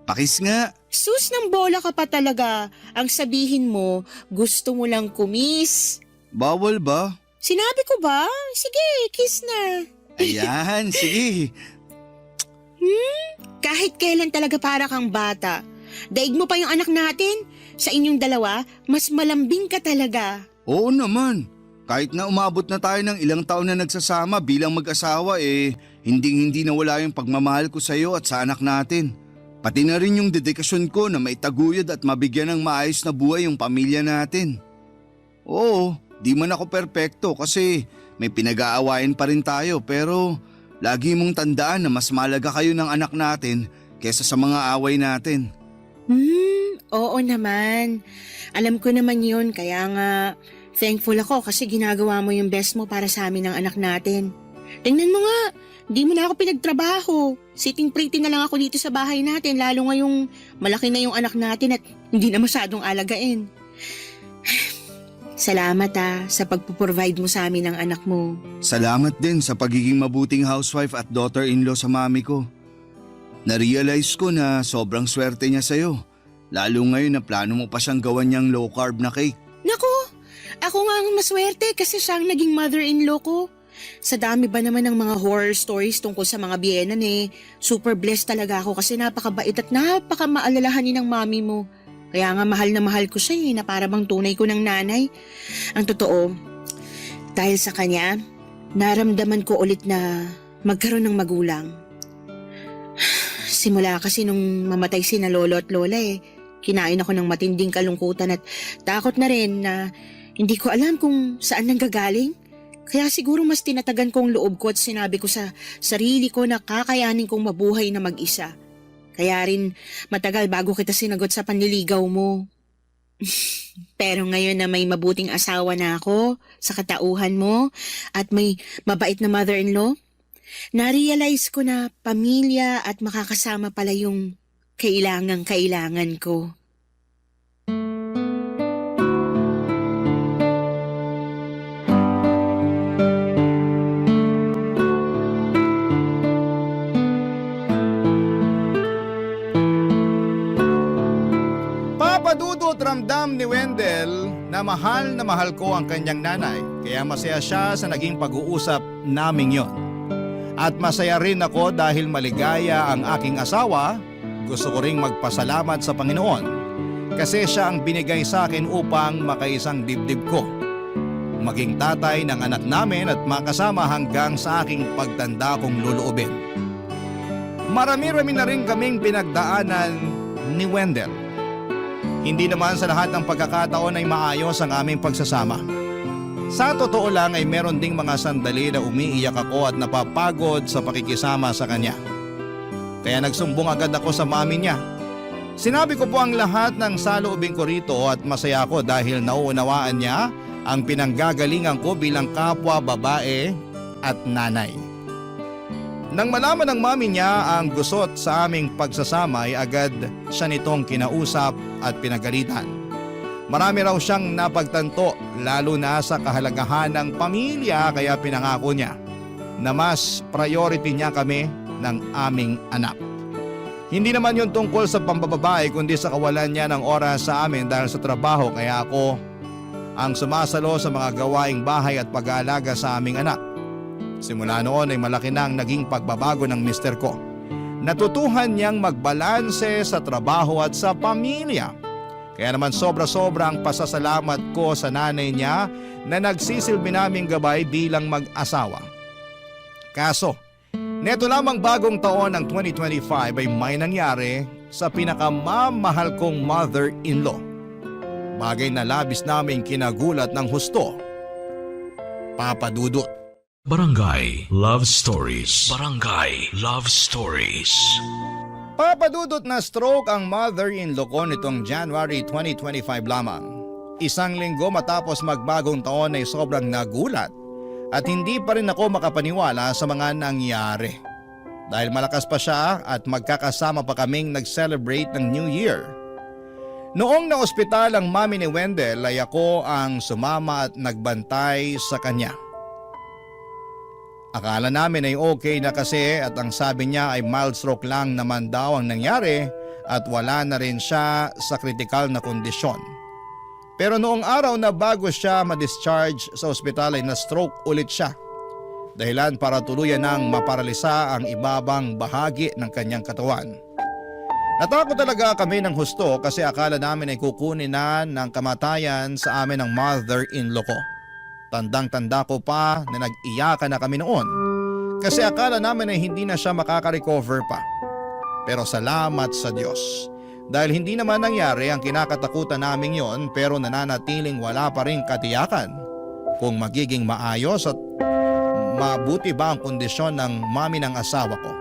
Speaker 4: Pakis nga.
Speaker 5: Sus ng bola ka pa talaga. Ang sabihin mo, gusto mo lang kumis.
Speaker 4: Bawal ba?
Speaker 5: Sinabi ko ba? Sige, kiss na.
Speaker 4: Ayan, sige.
Speaker 5: Kahit kailan talaga para kang bata. Daig mo pa yung anak natin. Sa inyong dalawa, mas malambing ka talaga.
Speaker 4: Oo naman. Kahit na umabot na tayo ng ilang taon na nagsasama bilang mag-asawa hindi na wala yung pagmamahal ko sa iyo at sa anak natin. Pati na rin yung dedikasyon ko na maitaguyod at mabigyan ng maayos na buhay yung pamilya natin. Oo, di man ako perpekto kasi may pinag-aawayan pa rin tayo pero lagi mong tandaan na mas malaga kayo ng anak natin kesa sa mga away natin.
Speaker 5: Oo naman. Alam ko naman yun, kaya nga thankful ako kasi ginagawa mo yung best mo para sa amin ng anak natin. Tingnan mo nga, di mo na ako pinagtrabaho. Sitting pretty na lang ako dito sa bahay natin, lalo ngayong malaki na yung anak natin at hindi na masyadong alagain. Salamat sa pagpuprovide mo sa amin ng anak mo.
Speaker 4: Salamat din sa pagiging mabuting housewife at daughter-in-law sa mami ko. Na-realize ko na sobrang swerte niya sa'yo. Lalo ngayon na plano mo pa siyang gawan niyang low-carb na cake.
Speaker 5: Naku, ako nga ang maswerte kasi siya ang naging mother-in-law ko. Sa dami ba naman ng mga horror stories tungkol sa mga biyenan super blessed talaga ako kasi napakabait at napakamaalalahanin ng mami mo. Kaya nga mahal na mahal ko siya na para bang tunay ko ng nanay. Ang totoo, dahil sa kanya, naramdaman ko ulit na magkaroon ng magulang. Simula kasi nung mamatay si na lolo at lola kinain ako ng matinding kalungkutan at takot na rin na hindi ko alam kung saan nanggagaling. Kaya siguro mas tinatagan kong loob ko at sinabi ko sa sarili ko na kakayanin kong mabuhay na mag-isa. Kaya rin matagal bago kita sinagot sa panliligaw mo. Pero ngayon na may mabuting asawa na ako sa katauhan mo at may mabait na mother-in-law, na-realize ko na pamilya at makakasama pala yung kailangan ko.
Speaker 3: Papadudot ramdam ni Wendell na mahal ko ang kanyang nanay kaya masaya siya sa naging pag-uusap naming yon. At masaya rin ako dahil maligaya ang aking asawa. Gusto ko ring magpasalamat sa Panginoon kasi siya ang binigay sa akin upang makaisang dibdib ko. Maging tatay ng anak namin at makasama hanggang sa aking pagtanda kong luluubin. Marami-rami na rin kaming pinagdaanan ni Wendell. Hindi naman sa lahat ng pagkakataon ay maayos ang aming pagsasama. Sa totoo lang ay meron ding mga sandali na umiiyak ako at napapagod sa pakikisama sa kanya. Kaya nagsumbong agad ako sa mami niya. Sinabi ko po ang lahat ng saloobin ko rito at masaya ako dahil nauunawaan niya ang pinanggagalingan ko bilang kapwa babae at nanay. Nang malaman ng mami niya ang gusot sa aming pagsasama ay agad siya nitong kinausap at pinagalitan. Marami raw siyang napagtanto lalo na sa kahalagahan ng pamilya kaya pinangako niya na mas priority niya kami ng aming anak. Hindi naman yun tungkol sa pambababae kundi sa kawalan niya ng oras sa amin dahil sa trabaho kaya ako ang sumasalo sa mga gawaing bahay at pag-aalaga sa aming anak. Simula noon ay malaki na ang naging pagbabago ng mister ko. Natutuhan niyang magbalanse sa trabaho at sa pamilya. Kaya naman sobra-sobra ang pasasalamat ko sa nanay niya na nagsisilbi naming gabay bilang mag-asawa. Kaso, neto lamang bagong taon ng 2025 ay may nangyari sa pinakamamahal kong mother-in-law. Bagay na labis naming kinagulat ng husto. Papa Dudut.
Speaker 1: Barangay Love Stories. Barangay Love Stories.
Speaker 3: Papadudot na stroke ang mother-in-law ko nitong January 2025 lamang. Isang linggo matapos magbagong taon ay sobrang nagulat at hindi pa rin ako makapaniwala sa mga nangyari. Dahil malakas pa siya at magkakasama pa kaming nag-celebrate ng New Year. Noong na-ospital ang mami ni Wendell ay ako ang sumama at nagbantay sa kanya. Akala namin ay okay na kasi at ang sabi niya ay mild stroke lang naman daw ang nangyari at wala na rin siya sa kritikal na kondisyon. Pero noong araw na bago siya ma-discharge sa ospital ay na-stroke ulit siya. Dahilan para tuluyan nang maparalisa ang ibabang bahagi ng kanyang katawan. Natakot talaga kami ng husto kasi akala namin ay kukunin na ng kamatayan sa amin ang mother-in-law ko. Tandang-tanda ko pa na nag-iyakan na kami noon kasi akala namin ay hindi na siya makaka-recover pa. Pero salamat sa Diyos. Dahil hindi naman nangyari ang kinakatakutan naming yon, pero nananatiling wala pa rin katiyakan kung magiging maayos at mabuti ba ang kondisyon ng mami ng asawa ko.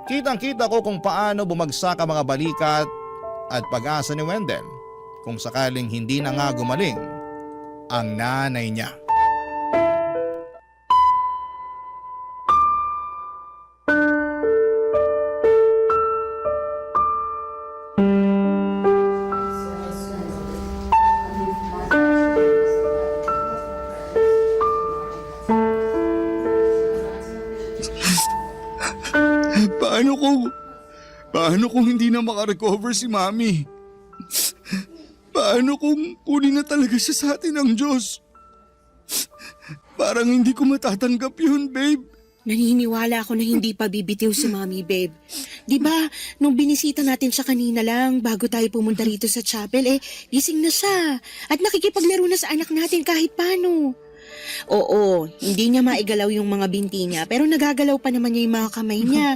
Speaker 3: Kitang-kita ko kung paano bumagsak ang mga balikat at pag-asa ni Wendell kung sakaling hindi na nga gumaling ang nanay niya.
Speaker 4: Paano kung hindi na makarecover si Mami? Paano kung kunin na talaga siya sa atin ng Diyos? Parang hindi ko matatanggap yun, babe.
Speaker 5: Naniniwala ako na hindi pa bibitiw si Mommy, babe. Di ba, nung binisita natin siya kanina lang bago tayo pumunta rito sa chapel, gising na siya. At nakikipaglaro na sa anak natin kahit paano. Oo, hindi niya maigalaw yung mga binti niya, pero nagagalaw pa naman niya yung mga kamay niya.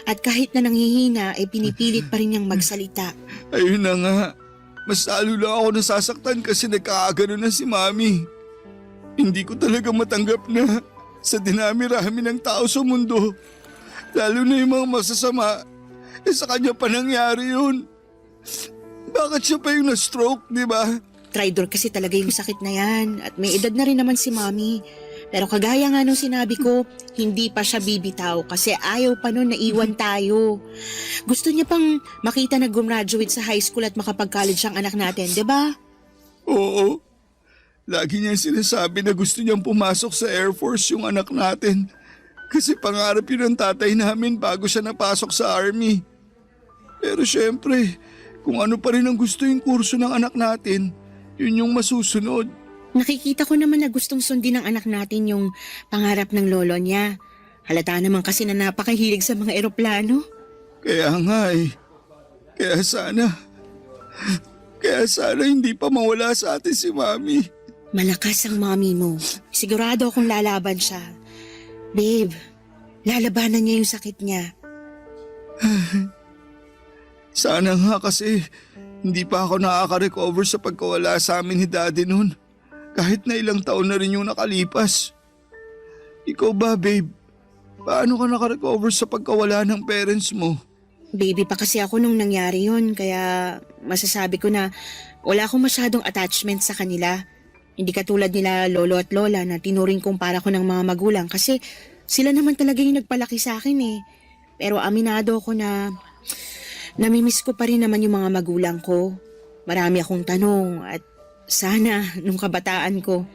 Speaker 5: At kahit na nanghihina, pinipilit pa rin niyang magsalita.
Speaker 4: Ayun na nga. Mas lalo lang ako nasasaktan kasi nagkakagano na si Mami. Hindi ko talaga matanggap na sa dinami-rami ng tao sa mundo, lalo na yung mga masasama, sa kanya pa nangyari yun. Bakit siya pa yung na-stroke, di ba?
Speaker 5: Tridor kasi talaga yung sakit na yan at may edad na rin naman si Mommy. Pero kagaya nga nung sinabi ko, hindi pa siya bibitaw kasi ayaw pa nun na iwan tayo. Gusto niya pang makita na gumraduate sa high school at makapag-college ang anak natin, di ba?
Speaker 4: Oo. Lagi niya sinasabi na gusto niyang pumasok sa Air Force yung anak natin. Kasi pangarap yun ng tatay namin bago siya napasok sa Army. Pero syempre, kung ano pa rin ang gusto yung kurso ng anak natin, yun yung masusunod.
Speaker 5: Nakikita ko naman na gustong sundin ng anak natin yung pangarap ng lolo niya. Halata naman kasi na napakahilig sa mga eroplano.
Speaker 4: Kaya nga Kaya sana hindi pa mawala sa atin si Mami.
Speaker 5: Malakas ang mommy mo. Sigurado akong lalaban siya. Babe, lalabanan niya yung sakit niya.
Speaker 4: Sana nga kasi hindi pa ako nakaka-recover sa pagkawala sa amin ni Daddy noon. Kahit na ilang taon na rin yung nakalipas. Ikaw ba, babe? Paano ka naka-recover sa pagkawala ng parents mo?
Speaker 5: Baby pa kasi ako nung nangyari yun, kaya masasabi ko na wala akong masyadong attachment sa kanila. Hindi katulad nila lolo at lola na tinuring kong para ko ng mga magulang kasi sila naman talaga yung nagpalaki sa akin eh. Pero aminado ako na namimiss ko pa rin naman yung mga magulang ko. Marami akong tanong at sana nung kabataan ko.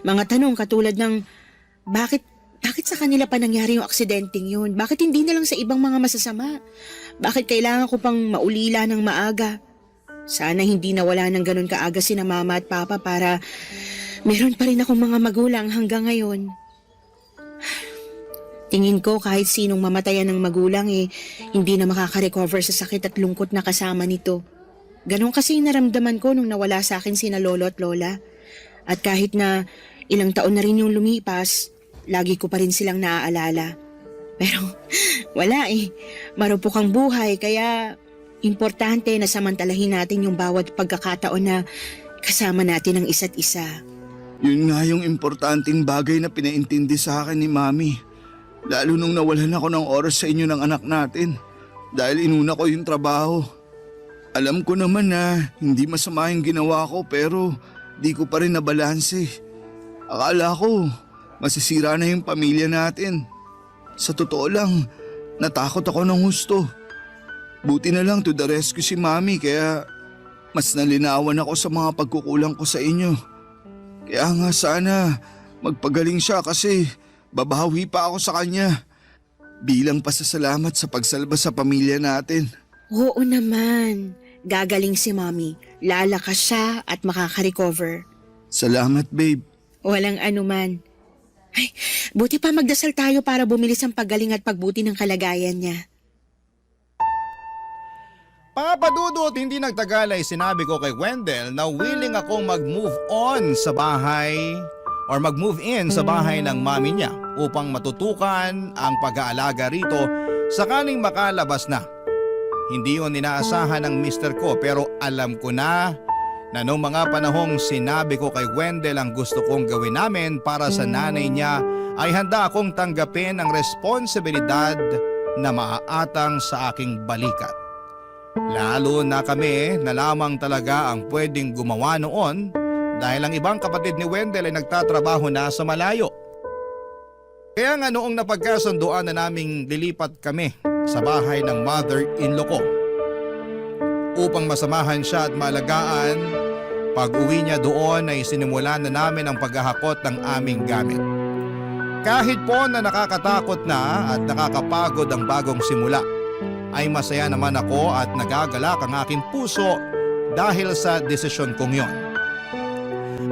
Speaker 5: Mga tanong katulad ng bakit sa kanila pa nangyari yung aksidenteng yun? Bakit hindi na lang sa ibang mga masasama? Bakit kailangan ko pang maulila ng maaga? Sana hindi nawala ng ganun kaaga sina mama at papa para meron pa rin akong mga magulang hanggang ngayon. Tingin ko kahit sinong mamatayan ng magulang hindi na makaka-recover sa sakit at lungkot na kasama nito. Ganon kasi naramdaman ko nung nawala sa akin sina lolo at lola. At kahit na ilang taon na rin yung lumipas, lagi ko pa rin silang naaalala. Pero wala marupok ang buhay kaya importante na samantalahin natin yung bawat pagkakataon na kasama natin ang isa't isa.
Speaker 4: Yun nga yung importanteng bagay na pinaintindi sa akin ni Mami. Lalo nung nawalan ako ng oras sa inyo ng anak natin dahil inuna ko yung trabaho. Alam ko naman na hindi masama yung ginawa ko pero di ko pa rin nabalanse. Akala ko masisira na yung pamilya natin. Sa totoo lang, natakot ako ng husto. Buti na lang to the rescue si Mami kaya mas nalinawan ako sa mga pagkukulang ko sa inyo. Kaya nga sana magpagaling siya kasi babawi pa ako sa kanya. Bilang pasasalamat sa pagsalba sa pamilya natin.
Speaker 5: Oo naman. Gagaling si Mommy. Lalakas siya at makaka-recover.
Speaker 4: Salamat, babe.
Speaker 5: Walang anuman. Ay, buti pa magdasal tayo para bumilis ang paggaling at pagbuti ng kalagayan niya.
Speaker 3: Papa Dudut, hindi nagtagal ay sinabi ko kay Wendell na willing akong mag-move on sa bahay or mag-move in sa bahay ng mami niya upang matutukan ang pag-aalaga rito sakaling makalabas na. Hindi yun inaasahan ng mister ko pero alam ko na noong mga panahong sinabi ko kay Wendell ang gusto kong gawin namin para sa nanay niya ay handa akong tanggapin ang responsibilidad na maaatang sa aking balikat. Lalo na kami na lamang talaga ang pwedeng gumawa noon dahil ang ibang kapatid ni Wendell ay nagtatrabaho na sa malayo. Kaya nga noong napagkasunduan na naming lilipat kami sa bahay ng mother-in-law ko upang masamahan siya at malagaan, pag-uwi niya doon ay sinimulan na namin ang paghahakot ng aming gamit. Kahit po na nakakatakot na at nakakapagod ang bagong simula, ay masaya naman ako at nagagalak ang aking puso dahil sa desisyon kong yon.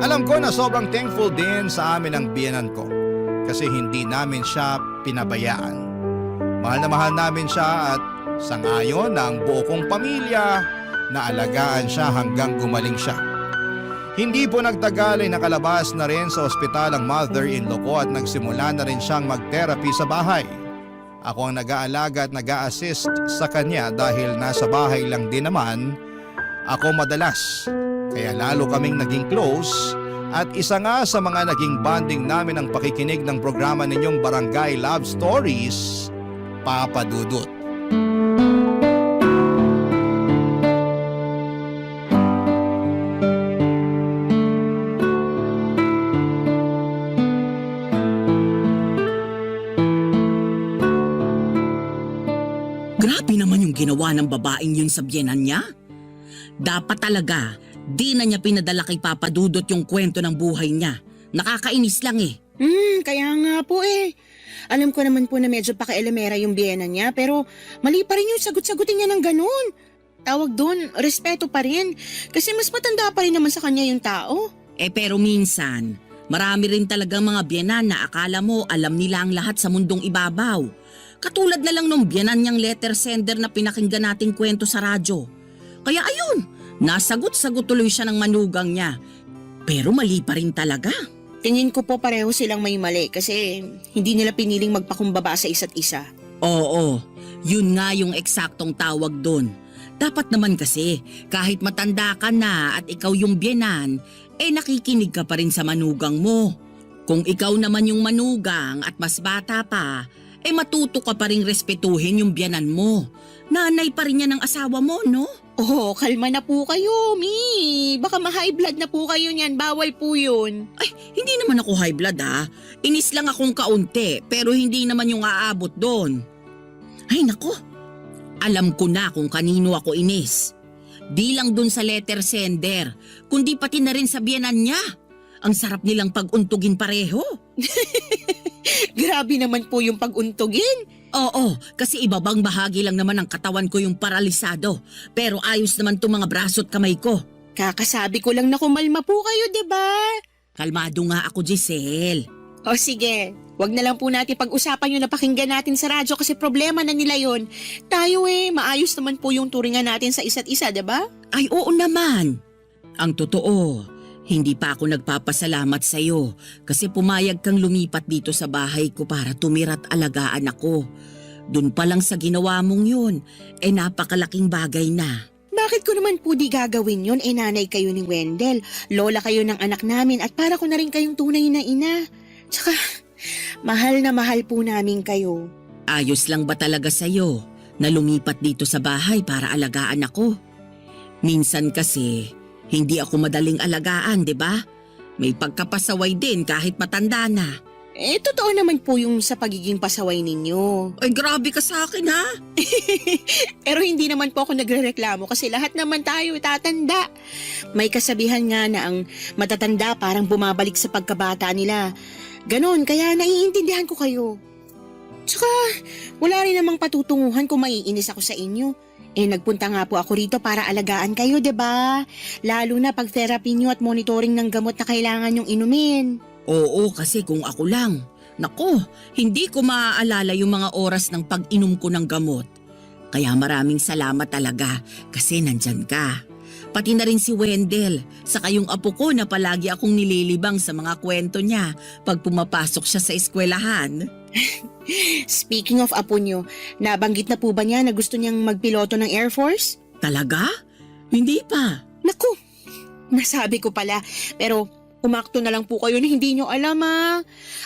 Speaker 3: Alam ko na sobrang thankful din sa amin ang biyenan ko kasi hindi namin siya pinabayaan. Mahal na mahal namin siya at sangayon na ang buo kong pamilya na alagaan siya hanggang gumaling siya. Hindi po nagtagal ay nakalabas na rin sa ospital ang mother-in-law ko at nagsimula na rin siyang mag-therapy sa bahay. Ako ang nag-aalaga at nag-a-assist sa kanya dahil nasa bahay lang din naman ako madalas. Kaya lalo kaming naging close at isa nga sa mga naging bonding namin ang pakikinig ng programa ninyong Barangay Love Stories, Papa Dudut.
Speaker 6: Grabe naman yung ginawa ng babaeng yun sa biyenan niya. Dapat talaga, di na niya pinadala kay Papa Dudut yung kwento ng buhay niya. Nakakainis lang eh.
Speaker 5: Kaya nga po eh. Alam ko naman po na medyo pakialamera yung biyena niya pero mali pa rin yung sagot-sagutin niya ng ganun. Tawag doon, respeto pa rin. Kasi mas matanda pa rin naman sa kanya yung tao.
Speaker 6: Pero minsan, marami rin talagang mga biyenan na akala mo alam nila ang lahat sa mundong ibabaw. Katulad na lang nung biyenan niyang letter sender na pinakinggan nating kwento sa radyo. Kaya ayun, nasagot-sagot tuloy siya ng manugang niya. Pero mali pa rin talaga.
Speaker 5: Tingin ko po pareho silang may mali kasi hindi nila piniling magpakumbaba sa isa't isa.
Speaker 6: Oo, yun nga yung eksaktong tawag doon. Dapat naman kasi, kahit matanda ka na at ikaw yung biyenan, nakikinig ka pa rin sa manugang mo. Kung ikaw naman yung manugang at mas bata pa, matuto ka pa rin respetuhin yung biyenan mo. Nanay pa rin yan ng asawa mo, no?
Speaker 5: Oh, kalma na po kayo, Mi. Baka ma-high blood na po kayo niyan. Bawal po yun.
Speaker 6: Ay, hindi naman ako high blood ha. Inis lang akong kaunti, pero hindi naman yung aabot doon. Ay nako, alam ko na kung kanino ako inis. Di lang dun sa letter sender, kundi pati na rin sa biyenan niya. Ang sarap nilang pag-untugin pareho.
Speaker 5: Grabe naman po yung pag-untugin.
Speaker 6: Oo, kasi ibabang bahagi lang naman ng katawan ko yung paralisado. Pero ayos naman itong mga braso at kamay ko.
Speaker 5: Kakasabi ko lang na kumalma po kayo, 'di ba?
Speaker 6: Kalmado nga ako, Giselle.
Speaker 5: O sige, wag na lang po natin pag-usapan yung napakinggan natin sa radyo kasi problema na nila yon. Tayo maayos naman po yung turingan natin sa isa't isa, 'di ba?
Speaker 6: Ay oo naman. Ang totoo, hindi pa ako nagpapasalamat sa'yo kasi pumayag kang lumipat dito sa bahay ko para tumira't alagaan ako. Doon pa lang sa ginawa mong yun, napakalaking bagay na.
Speaker 5: Bakit ko naman po di gagawin yun? Nanay kayo ni Wendell, lola kayo ng anak namin at para ko na rin kayong tunay na ina. Tsaka, mahal na mahal po namin kayo.
Speaker 6: Ayos lang ba talaga sa'yo na lumipat dito sa bahay para alagaan ako? Minsan kasi, hindi ako madaling alagaan, 'di ba? May pagkapasaway din kahit matanda na.
Speaker 5: Totoo naman po yung sa pagiging pasaway ninyo.
Speaker 6: Ay, grabe ka sa akin ha?
Speaker 5: Pero hindi naman po ako nagrereklamo kasi lahat naman tayo tatanda. May kasabihan nga na ang matatanda parang bumabalik sa pagkabata nila. Ganon, kaya naiintindihan ko kayo. Tsaka, wala rin namang patutunguhan kung maiinis ako sa inyo. Nagpunta nga po ako rito para alagaan kayo, 'di ba? Lalo na pag therapy niyo at monitoring ng gamot na kailangan yung inumin.
Speaker 6: Oo, kasi kung ako lang. Naku, hindi ko maaalala yung mga oras ng pag-inom ko ng gamot. Kaya maraming salamat talaga kasi nandyan ka. Pati na rin si Wendell, saka yung apo ko na palagi akong nililibang sa mga kwento niya pag pumapasok siya sa eskwelahan.
Speaker 5: Speaking of apo nyo, nabanggit na po ba niya na gusto niyang magpiloto ng Air Force?
Speaker 6: Talaga? Hindi pa.
Speaker 5: Naku, nasabi ko pala. Pero umakto na lang po kayo na hindi nyo alam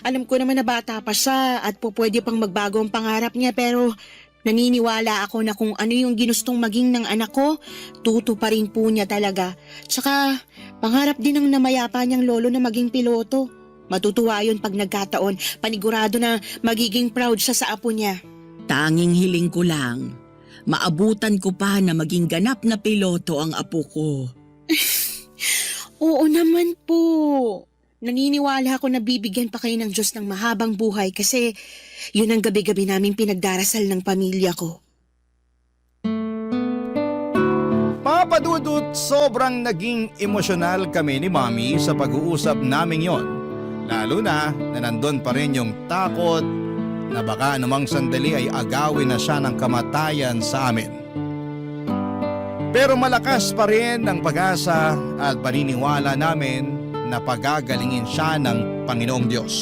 Speaker 5: Alam ko naman na bata pa siya at po pwede pang magbago ang pangarap niya pero naniniwala ako na kung ano yung ginustong maging ng anak ko, tuto pa rin po niya talaga. Tsaka pangarap din ng namayapa niyang lolo na maging piloto. Matutuwa yun pag nagkataon, panigurado na magiging proud siya sa apo niya.
Speaker 6: Tanging hiling ko lang, maabutan ko pa na maging ganap na piloto ang apo ko.
Speaker 5: Oo naman po. Naniniwala ako na bibigyan pa kayo ng Diyos ng mahabang buhay kasi yun ang gabi-gabi namin pinagdarasal ng pamilya ko.
Speaker 3: Papa Dudut, sobrang naging emosyonal kami ni Mami sa pag-uusap naming yon. Lalo na nandun pa rin yung takot na baka anumang sandali ay agawin na siya ng kamatayan sa amin. Pero malakas pa rin ang pag-asa at paniniwala namin na pagagalingin siya ng Panginoong Diyos.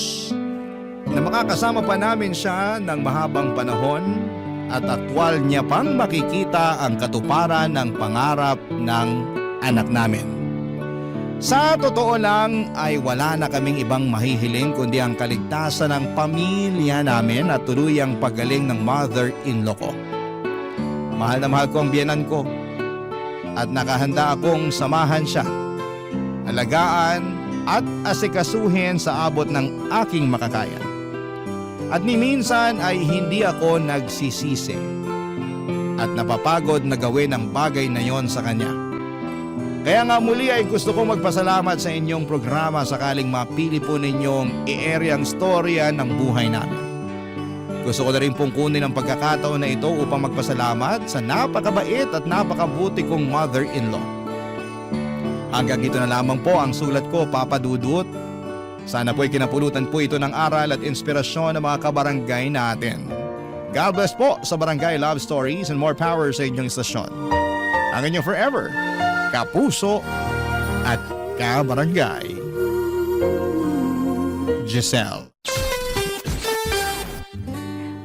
Speaker 3: Na makakasama pa namin siya ng mahabang panahon at aktwal niya pang makikita ang katuparan ng pangarap ng anak namin. Sa totoo lang ay wala na kaming ibang mahihiling kundi ang kaligtasan ng pamilya namin at tuluyang paggaling ng mother-in-law ko. Mahal na mahal ko ang biyenan ko at nakahanda akong samahan siya, alagaan at asikasuhin sa abot ng aking makakaya. At ni minsan ay hindi ako nagsisisi at napapagod na gawin ang bagay na yon sa kanya. Kaya nga muli ay gusto kong magpasalamat sa inyong programa sakaling mapili po ninyong i-area ang storya ng buhay namin. Gusto ko na rin pong kunin ang pagkakataon na ito upang magpasalamat sa napakabait at napakabuti kong mother-in-law. Hanggang dito na lamang po ang sulat ko, Papa Dudut. Sana po'y kinapulutan po ito ng aral at inspirasyon ng mga kabarangay natin. God bless po sa Barangay Love Stories and more power sa inyong istasyon. Ang inyong forever, kapuso at kabarangay, Giselle.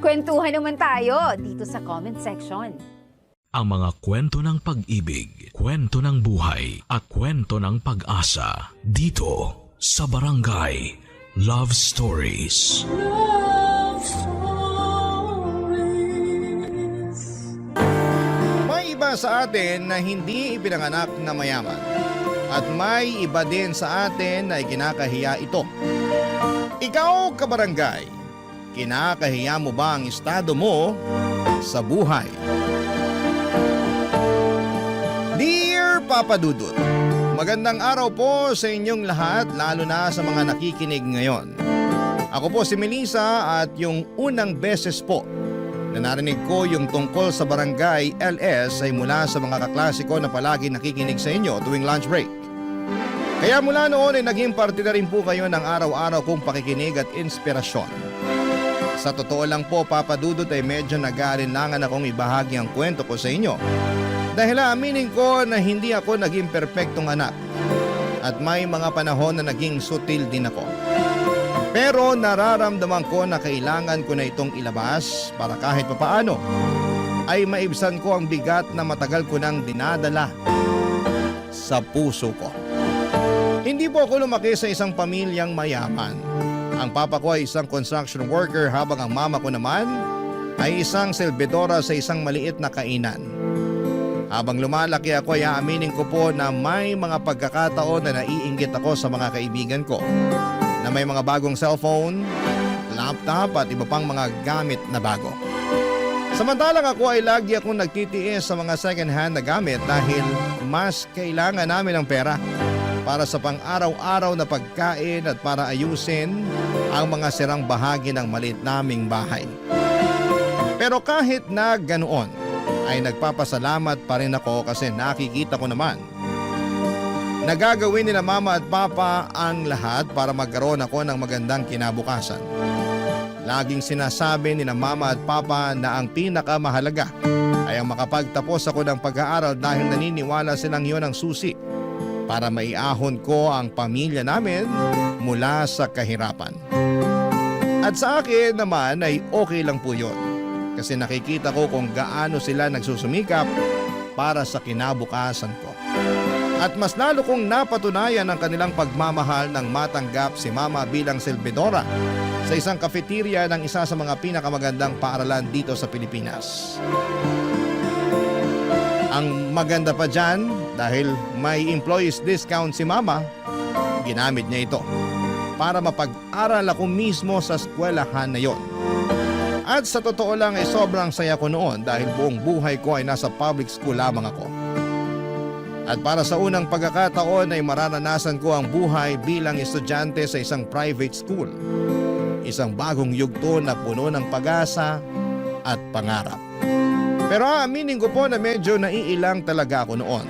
Speaker 7: Kwentuhan naman tayo dito sa comment section.
Speaker 1: Ang mga kwento ng pag-ibig, kwento ng buhay at kwento ng pag-asa dito sa Barangay Love Stories.
Speaker 2: Love Stories.
Speaker 3: May iba sa atin na hindi ipinanganak na mayaman at may iba din sa atin na ikinakahiya ito. Ikaw, kabarangay, kinakahiya mo ba ang estado mo sa buhay? Dear Papa Dudut, magandang araw po sa inyong lahat, lalo na sa mga nakikinig ngayon. Ako po si Melissa at yung unang beses po na narinig ko yung tungkol sa Barangay LS ay mula sa mga kaklase ko na palagi nakikinig sa inyo tuwing lunch break. Kaya mula noon ay naging parte na rin po kayo ng araw-araw kong pakikinig at inspirasyon. Sa totoo lang po, Papa Dudut, ay medyo nag-aalinlangan akong ibahagi ang kwento ko sa inyo. Dahil aminin ko na hindi ako naging perpektong anak at may mga panahon na naging sutil din ako. Pero nararamdaman ko na kailangan ko na itong ilabas para kahit papaano ay maibsan ko ang bigat na matagal ko nang dinadala sa puso ko. Hindi po ako lumaki sa isang pamilyang mayaman. Ang papa ko ay isang construction worker habang ang mama ko naman ay isang selbedora sa isang maliit na kainan. Habang lumalaki ako ay aaminin ko po na may mga pagkakataon na naiinggit ako sa mga kaibigan ko na may mga bagong cellphone, laptop at iba pang mga gamit na bago. Samantalang ako ay lagi akong nagtitiis sa mga second hand na gamit dahil mas kailangan namin ng pera para sa pang-araw-araw na pagkain at para ayusin ang mga sirang bahagi ng maliit naming bahay. Pero kahit na ganoon, ay nagpapasalamat pa rin ako kasi nakikita ko naman nagagawin nila mama at papa ang lahat para magkaroon ako ng magandang kinabukasan. Laging sinasabi nila mama at papa na ang pinakamahalaga ay ang makapagtapos ako ng pag-aaral dahil naniniwala silang yun ang susi para maiahon ko ang pamilya namin mula sa kahirapan. At sa akin naman ay okay lang po yun. Kasi nakikita ko kung gaano sila nagsusumikap para sa kinabukasan ko. At mas lalo kong napatunayan ang kanilang pagmamahal nang matanggap si Mama bilang servidora sa isang cafeteria ng isa sa mga pinakamagandang paaralan dito sa Pilipinas. Ang maganda pa dyan, dahil may employees discount si Mama, ginamit niya ito para mapag-aral ako mismo sa eskwelahan na yon. At sa totoo lang ay sobrang saya ko noon dahil buong buhay ko ay nasa public school lamang ako. At para sa unang pagkakataon ay mararanasan ko ang buhay bilang estudyante sa isang private school. Isang bagong yugto na puno ng pag-asa at pangarap. Pero aaminin ko po na medyo naiilang talaga ako noon.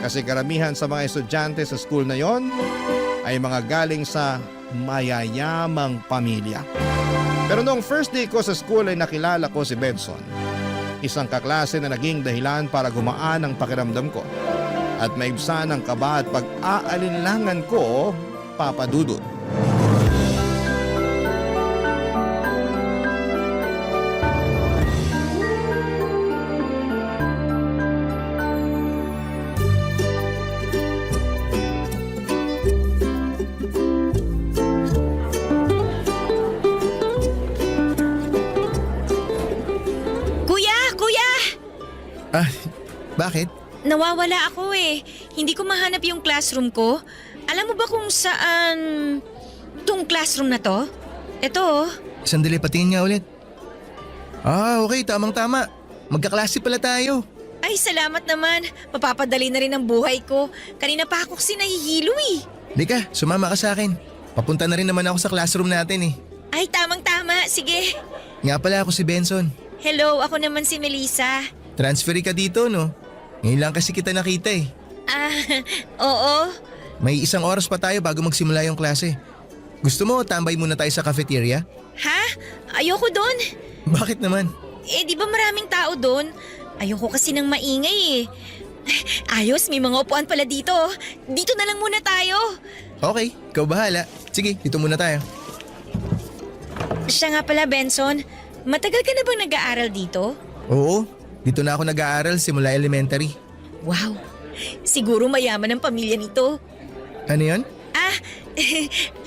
Speaker 3: Kasi karamihan sa mga estudyante sa school na yon ay mga galing sa mayayamang pamilya. Pero noong first day ko sa school ay nakilala ko si Benson. Isang kaklase na naging dahilan para gumaan ang pakiramdam ko. At maibsan ang kaba at pag-aalinlangan ko, Papa Dudut.
Speaker 8: Kuya!
Speaker 9: Ah, bakit?
Speaker 8: Nawawala ako eh. Hindi ko mahanap yung classroom ko. Alam mo ba kung saan tong classroom na to? Ito oh.
Speaker 9: Sandali, patingin nga ulit. Ah, okay, tamang-tama. Magkaklase pala tayo.
Speaker 8: Ay, salamat naman. Mapapadali na rin ang buhay ko. Kanina pa ako kasi nahihilo eh.
Speaker 9: Lika, sumama ka sa akin. Papunta na rin naman ako sa classroom natin eh.
Speaker 8: Ay, tamang-tama. Sige.
Speaker 9: Nga pala ako si Benson.
Speaker 8: Hello, ako naman si Melissa.
Speaker 9: Transferi ka dito, no? Ngayon lang kasi kita nakita eh.
Speaker 8: Ah, oo.
Speaker 9: May 1 oras pa tayo bago magsimula yung klase. Gusto mo tambay muna tayo sa cafeteria?
Speaker 8: Ha? Ayoko doon.
Speaker 9: Bakit naman?
Speaker 8: Eh, di ba maraming tao doon? Ayoko kasi ng maingay eh. Ayos, may mga upuan pala dito. Dito na lang muna tayo.
Speaker 9: Okay, ikaw bahala. Sige, dito muna tayo.
Speaker 8: Siya nga pala, Benson. Matagal ka na bang nag-aaral dito?
Speaker 9: Oo, dito na ako nag-aaral simula elementary.
Speaker 8: Wow, siguro mayaman ang pamilya nito.
Speaker 9: Ano yun?
Speaker 8: Ah,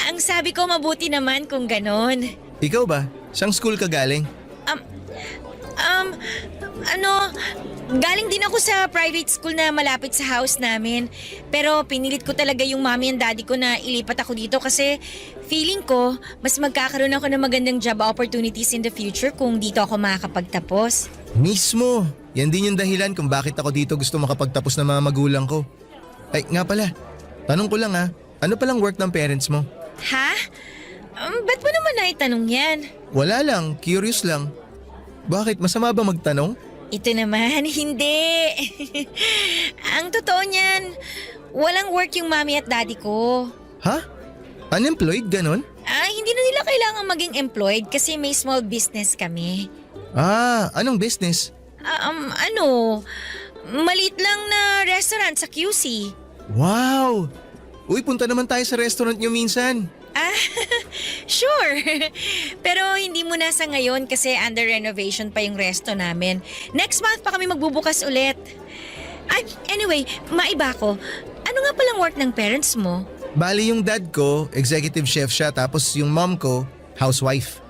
Speaker 8: ang sabi ko mabuti naman kung ganon.
Speaker 9: Ikaw ba? Saan school ka galing?
Speaker 8: Galing din ako sa private school na malapit sa house namin. Pero pinilit ko talaga yung mommy and daddy ko na ilipat ako dito kasi feeling ko mas magkakaroon ako ng magandang job opportunities in the future kung dito ako makakapagtapos.
Speaker 9: Mismo! Yan din yung dahilan kung bakit ako dito gusto makapagtapos ng mga magulang ko. Ay, nga pala. Tanong ko lang ha, ano palang work ng parents mo?
Speaker 8: Ha? Ba't mo naman naitanong yan?
Speaker 9: Wala lang, curious lang. Bakit? Masama ba magtanong?
Speaker 8: Ito naman, hindi. Ang totoo niyan, walang work yung mommy at daddy ko.
Speaker 9: Ha? Unemployed, ganon?
Speaker 8: Hindi na nila kailangan maging employed kasi may small business kami.
Speaker 9: Ah, anong business?
Speaker 8: Maliit lang na restaurant sa QC.
Speaker 9: Wow! Uy, punta naman tayo sa restaurant nyo minsan.
Speaker 8: Sure. Pero hindi muna sa ngayon kasi under renovation pa yung resto namin. Next month pa kami magbubukas ulit. Anyway, maiba ko. Ano nga palang work ng parents mo?
Speaker 9: Bali yung dad ko, executive chef siya, tapos yung mom ko, housewife.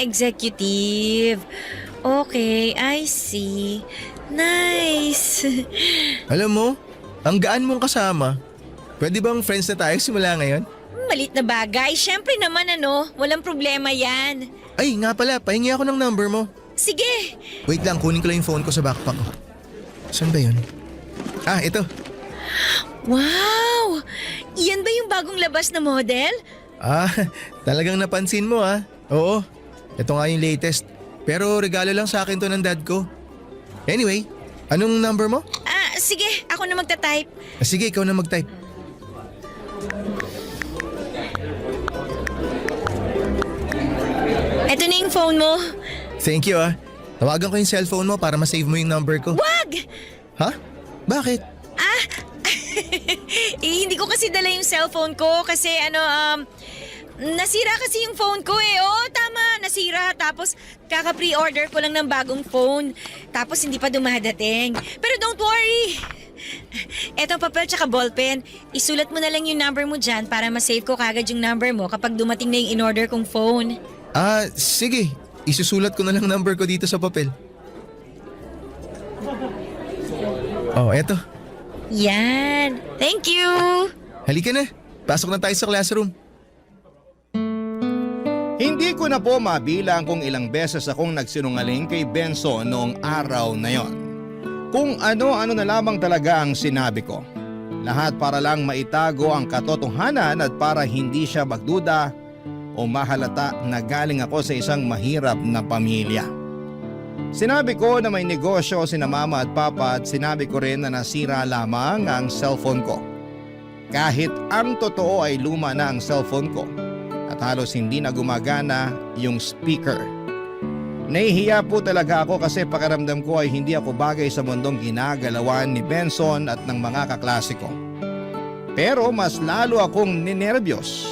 Speaker 8: Executive. Okay, I see. Nice.
Speaker 9: Alam mo, ang gaan mong kasama. Pwede bang friends na tayo simula ngayon?
Speaker 8: Malit na bagay. Siyempre naman walang problema yan.
Speaker 9: Ay, nga pala, pahingi ako ng number mo.
Speaker 8: Sige.
Speaker 9: Wait lang, kunin ko lang yung phone ko sa backpack ko. Saan ba yun? Ah, ito.
Speaker 8: Wow! Iyan ba yung bagong labas na model?
Speaker 9: Ah, talagang napansin mo ah. Oo, ito nga yung latest. Pero regalo lang sa akin to ng dad ko. Anyway, anong number mo?
Speaker 8: Sige, ako na magta-type.
Speaker 9: Sige, ikaw na mag-type.
Speaker 8: Eto na yung phone mo.
Speaker 9: Thank you ah. Tawagan ko yung cellphone mo para ma-save mo yung number ko.
Speaker 8: Wag!
Speaker 9: Ha? Bakit?
Speaker 8: Hindi ko kasi dala yung cellphone ko kasi Nasira kasi yung phone ko eh. Oo, tama, nasira. Tapos kaka-pre-order ko lang ng bagong phone. Tapos hindi pa dumadating. Pero don't worry. Eto papel tsaka ballpen. Isulat mo na lang yung number mo dyan para ma-save ko kagad yung number mo kapag dumating na yung in-order kong phone.
Speaker 9: Sige. Isusulat ko na lang number ko dito sa papel. Oh, eto.
Speaker 8: Yan. Thank you.
Speaker 9: Halika na. Pasok na tayo sa classroom.
Speaker 3: Hindi ko na po mabilang kung ilang beses akong nagsinungaling kay Benson noong araw na yon. Kung ano-ano na lamang talaga ang sinabi ko. Lahat para lang maitago ang katotohanan at para hindi siya magduda o mahalata na galing ako sa isang mahirap na pamilya. Sinabi ko na may negosyo sina mama at papa at sinabi ko rin na nasira lamang ang cellphone ko. Kahit ang totoo ay luma na ang cellphone ko at halos hindi na gumagana yung speaker. Nahihiya po talaga ako kasi pakiramdam ko ay hindi ako bagay sa mundong ginagalawan ni Benson at ng mga kaklase ko. Pero mas lalo akong ninervyos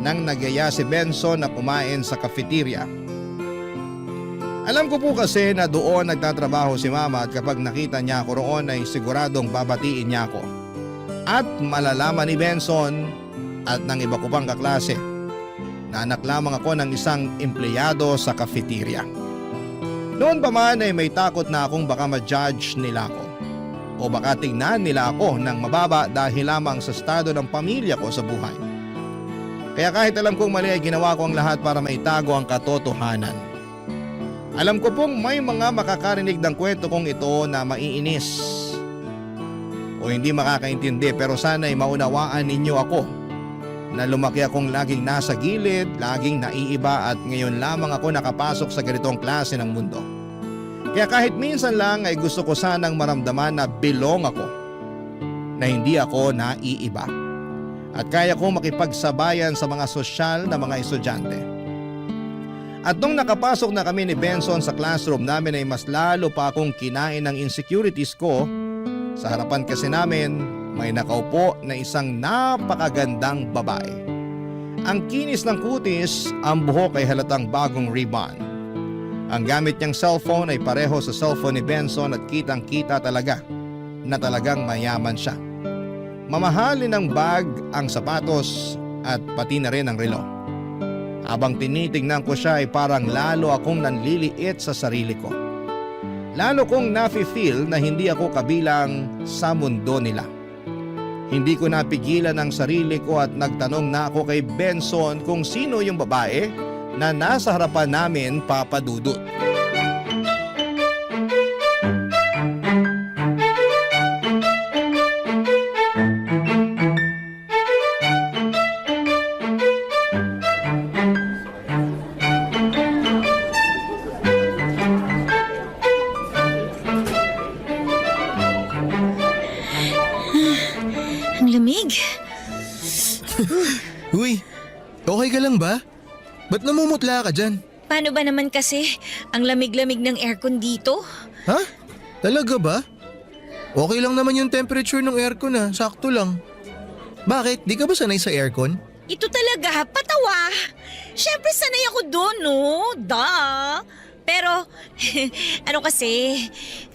Speaker 3: nang nagyaya si Benson na kumain sa cafeteria. Alam ko po kasi na doon nagtatrabaho si mama at kapag nakita niya ako roon ay siguradong babatiin niya ako. At malalaman ni Benson at ng iba ko pang kaklase na anak lamang ako ng isang empleyado sa cafeteria. Noon pa man ay may takot na akong baka ma-judge nila ako o baka tingnan nila ako ng mababa dahil lamang sa estado ng pamilya ko sa buhay. Kaya kahit alam kong mali ay ginawa ko ang lahat para maitago ang katotohanan. Alam ko pong may mga makakarinig ng kwento kong ito na maiinis o hindi makakaintindi pero sana ay maunawaan ninyo ako na lumaki akong laging nasa gilid, laging naiiba at ngayon lamang ako nakapasok sa ganitong klase ng mundo. Kaya kahit minsan lang ay gusto ko sanang maramdaman na belong ako, na hindi ako naiiba. At kaya ko makipagsabayan sa mga sosyal na mga estudyante. At nung nakapasok na kami ni Benson sa classroom namin ay mas lalo pa akong kinain ng insecurities ko. Sa harapan kasi namin, may nakaupo na isang napakagandang babae. Ang kinis ng kutis, ang buhok ay halatang bagong ribbon. Ang gamit niyang cellphone ay pareho sa cellphone ni Benson at kitang-kita talaga na talagang mayaman siya. Mamahalin ang bag, ang sapatos at pati na rin ang relo. Habang tinitingnan ko siya ay parang lalo akong nanliliit sa sarili ko. Lalo kong nafe-feel na hindi ako kabilang sa mundo nila. Hindi ko napigilan ang sarili ko at nagtanong na ako kay Benson kung sino yung babae na nasa harapan namin, Papa Dudut.
Speaker 8: Ang lamig.
Speaker 9: Uy, okay ka lang ba? Ba't namumutla ka dyan?
Speaker 8: Paano ba naman kasi? Ang lamig-lamig ng aircon dito.
Speaker 9: Ha? Talaga ba? Okay lang naman yung temperature ng aircon sakto lang. Bakit? Di ka ba sanay sa aircon?
Speaker 8: Ito talaga, patawa. Siyempre sanay ako doon, no? Duh. Pero, ano kasi,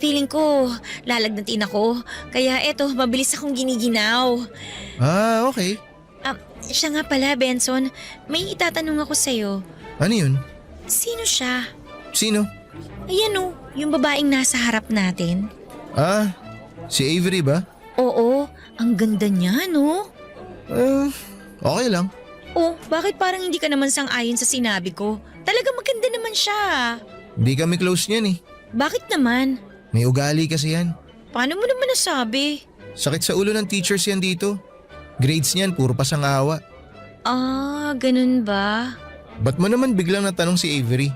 Speaker 8: feeling ko lalagnatin ako. Kaya eto, mabilis akong giniginaw.
Speaker 9: Okay.
Speaker 8: Siya nga pala, Benson. May itatanong ako sa'yo.
Speaker 9: Ano yun?
Speaker 8: Sino siya?
Speaker 9: Sino?
Speaker 8: Ayan o, yung babaeng nasa harap natin.
Speaker 9: Si Avery ba?
Speaker 8: Oo, ang ganda niya, no?
Speaker 9: Okay lang.
Speaker 8: Oh, bakit parang hindi ka naman sang-ayon sa sinabi ko? Talaga maganda naman siya.
Speaker 9: Di kami close niyan
Speaker 8: Bakit naman?
Speaker 9: May ugali kasi yan.
Speaker 8: Paano mo naman nasabi?
Speaker 9: Sakit sa ulo ng teachers yan dito. Grades niyan, puro pasangawa.
Speaker 8: Ganun ba?
Speaker 9: Ba't mo naman biglang natanong si Avery?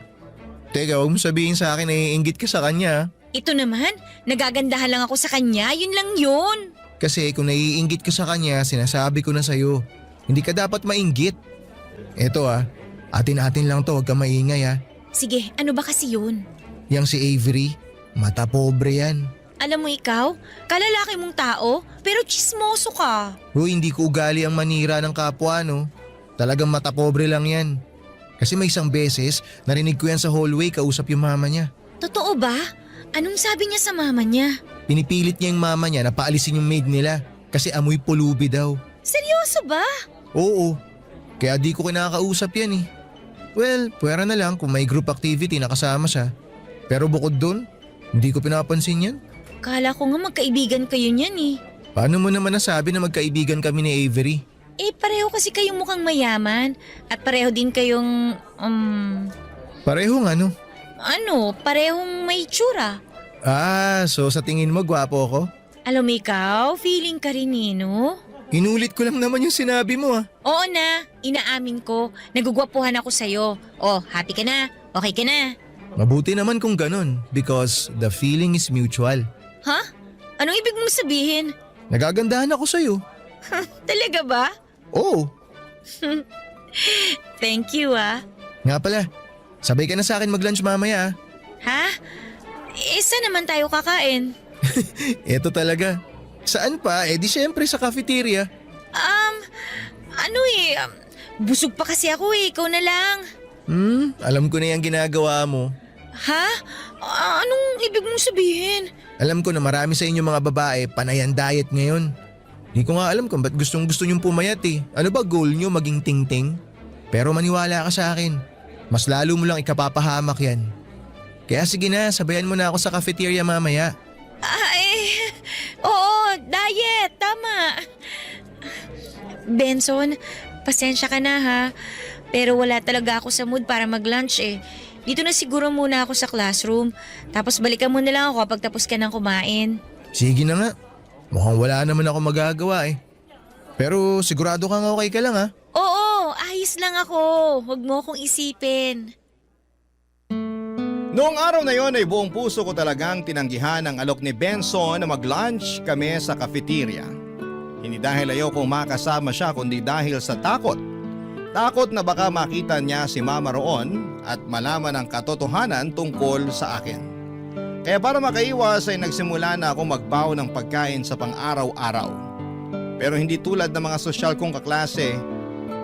Speaker 9: Teka, huwag mo sabihin sa akin na iinggit ka sa kanya.
Speaker 8: Ito naman, nagagandahan lang ako sa kanya, yun lang yun.
Speaker 9: Kasi kung naiinggit ka sa kanya, sinasabi ko na sa'yo. Hindi ka dapat mainggit. Eto atin-atin lang to, huwag ka maingay
Speaker 8: Sige, ano ba kasi yun?
Speaker 9: Yang si Avery, mata pobre yan.
Speaker 8: Alam mo ikaw, kalalaki mong tao, pero chismoso ka.
Speaker 9: Hindi ko ugali ang manira ng kapwa, no? Talagang mata pobre lang yan. Kasi may isang beses, narinig ko yan sa hallway kausap yung mama niya.
Speaker 8: Totoo ba? Anong sabi niya sa mama niya?
Speaker 9: Pinipilit niya yung mama niya na paalisin yung maid nila kasi amoy pulubi daw.
Speaker 8: Seryoso ba?
Speaker 9: Oo, kaya di ko kinakausap yan eh. Well, pwera na lang kung may group activity na kasama siya. Pero bukod dun, hindi ko pinapansin yan.
Speaker 8: Kala ko nga magkaibigan kayo niyan eh.
Speaker 9: Paano mo naman nasabi na magkaibigan kami ni Avery?
Speaker 8: Pareho kasi kayong mukhang mayaman at pareho din kayong,
Speaker 9: Parehong ano?
Speaker 8: parehong may tsura.
Speaker 9: So sa tingin mo gwapo ako?
Speaker 8: Alam mo ikaw, feeling ka rin no?
Speaker 9: Inulit ko lang naman yung sinabi mo ah.
Speaker 8: Oo na, inaamin ko, nagugwapuhan ako sa'yo. Oh, happy ka na? Okay ka na?
Speaker 9: Mabuti naman kung ganun because the feeling is mutual.
Speaker 8: Ha? Anong ibig mong sabihin?
Speaker 9: Nagagandahan ako sa'yo.
Speaker 8: Talaga ba?
Speaker 9: Oo.
Speaker 8: Thank you
Speaker 9: Nga pala, sabay ka na sa akin mag-lunch mamaya ah.
Speaker 8: Ha? Saan naman tayo kakain?
Speaker 9: Eto talaga. Saan pa? Di syempre sa cafeteria.
Speaker 8: Busog pa kasi ako ikaw na lang.
Speaker 9: Alam ko na yung ginagawa mo.
Speaker 8: Ha? Anong ibig mong sabihin?
Speaker 9: Alam ko na marami sa inyo mga babae panay ang diet ngayon. Di ko nga alam kung ba't gustong gusto nyong pumayat eh. Ano ba goal nyo maging ting-ting? Pero maniwala ka sa akin. Mas lalo mo lang ikapapahamak yan. Kaya sige na, sabayan mo na ako sa cafeteria mamaya.
Speaker 8: Oo, diet, tama. Benson, pasensya ka na ha. Pero wala talaga ako sa mood para mag-lunch eh. Dito na siguro muna ako sa classroom. Tapos balikan mo na lang ako kapag tapos ka ng kumain.
Speaker 9: Sige na nga. Mukhang wala naman ako magagawa eh. Pero sigurado kang okay ka lang ha?
Speaker 8: Oo, ayos lang ako. Huwag mo akong isipin.
Speaker 3: Noong araw na yon ay buong puso ko talagang tinanggihan ang alok ni Benson na mag-lunch kami sa cafeteria. Hindi dahil ayaw kong makasama siya kundi dahil sa takot. Takot na baka makita niya si Mama roon at malaman ang katotohanan tungkol sa akin. Kaya para makaiwas ay nagsimula na ako magbaw ng pagkain sa pang-araw-araw. Pero hindi tulad ng mga sosyal kong kaklase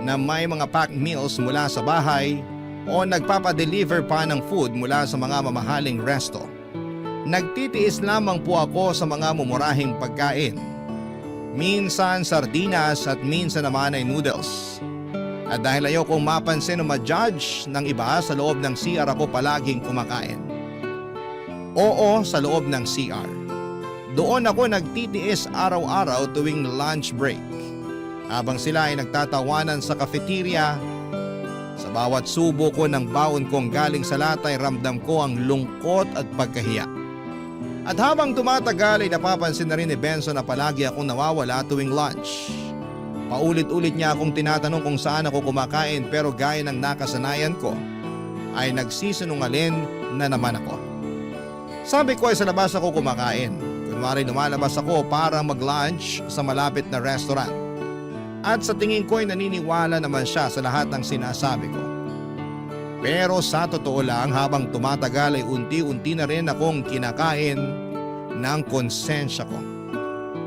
Speaker 3: na may mga packed meals mula sa bahay o nagpapadeliver pa ng food mula sa mga mamahaling resto. Nagtitiis lamang po ako sa mga mumurahing pagkain. Minsan sardinas at minsan naman ay noodles. At dahil ayaw kong mapansin o ma-judge ng iba, sa loob ng CR ako palaging kumakain. Oo, sa loob ng CR. Doon ako nagtitiis araw-araw tuwing lunch break. Habang sila ay nagtatawanan sa cafeteria, sa bawat subo ko ng baon kong galing sa lata ay ramdam ko ang lungkot at pagkahiya. At habang tumatagal ay napapansin na rin ni Benson na palagi akong nawawala tuwing lunch. Paulit-ulit niya akong tinatanong kung saan ako kumakain pero gaya ng nakasanayan ko ay nagsisinungaling na naman ako. Sabi ko ay sa labas ako kumakain. Kunwari lumalabas ako para mag-lunch sa malapit na restaurant. At sa tingin ko ay naniniwala naman siya sa lahat ng sinasabi ko. Pero sa totoo lang habang tumatagal ay unti-unti na rin akong kinakain ng konsensya ko.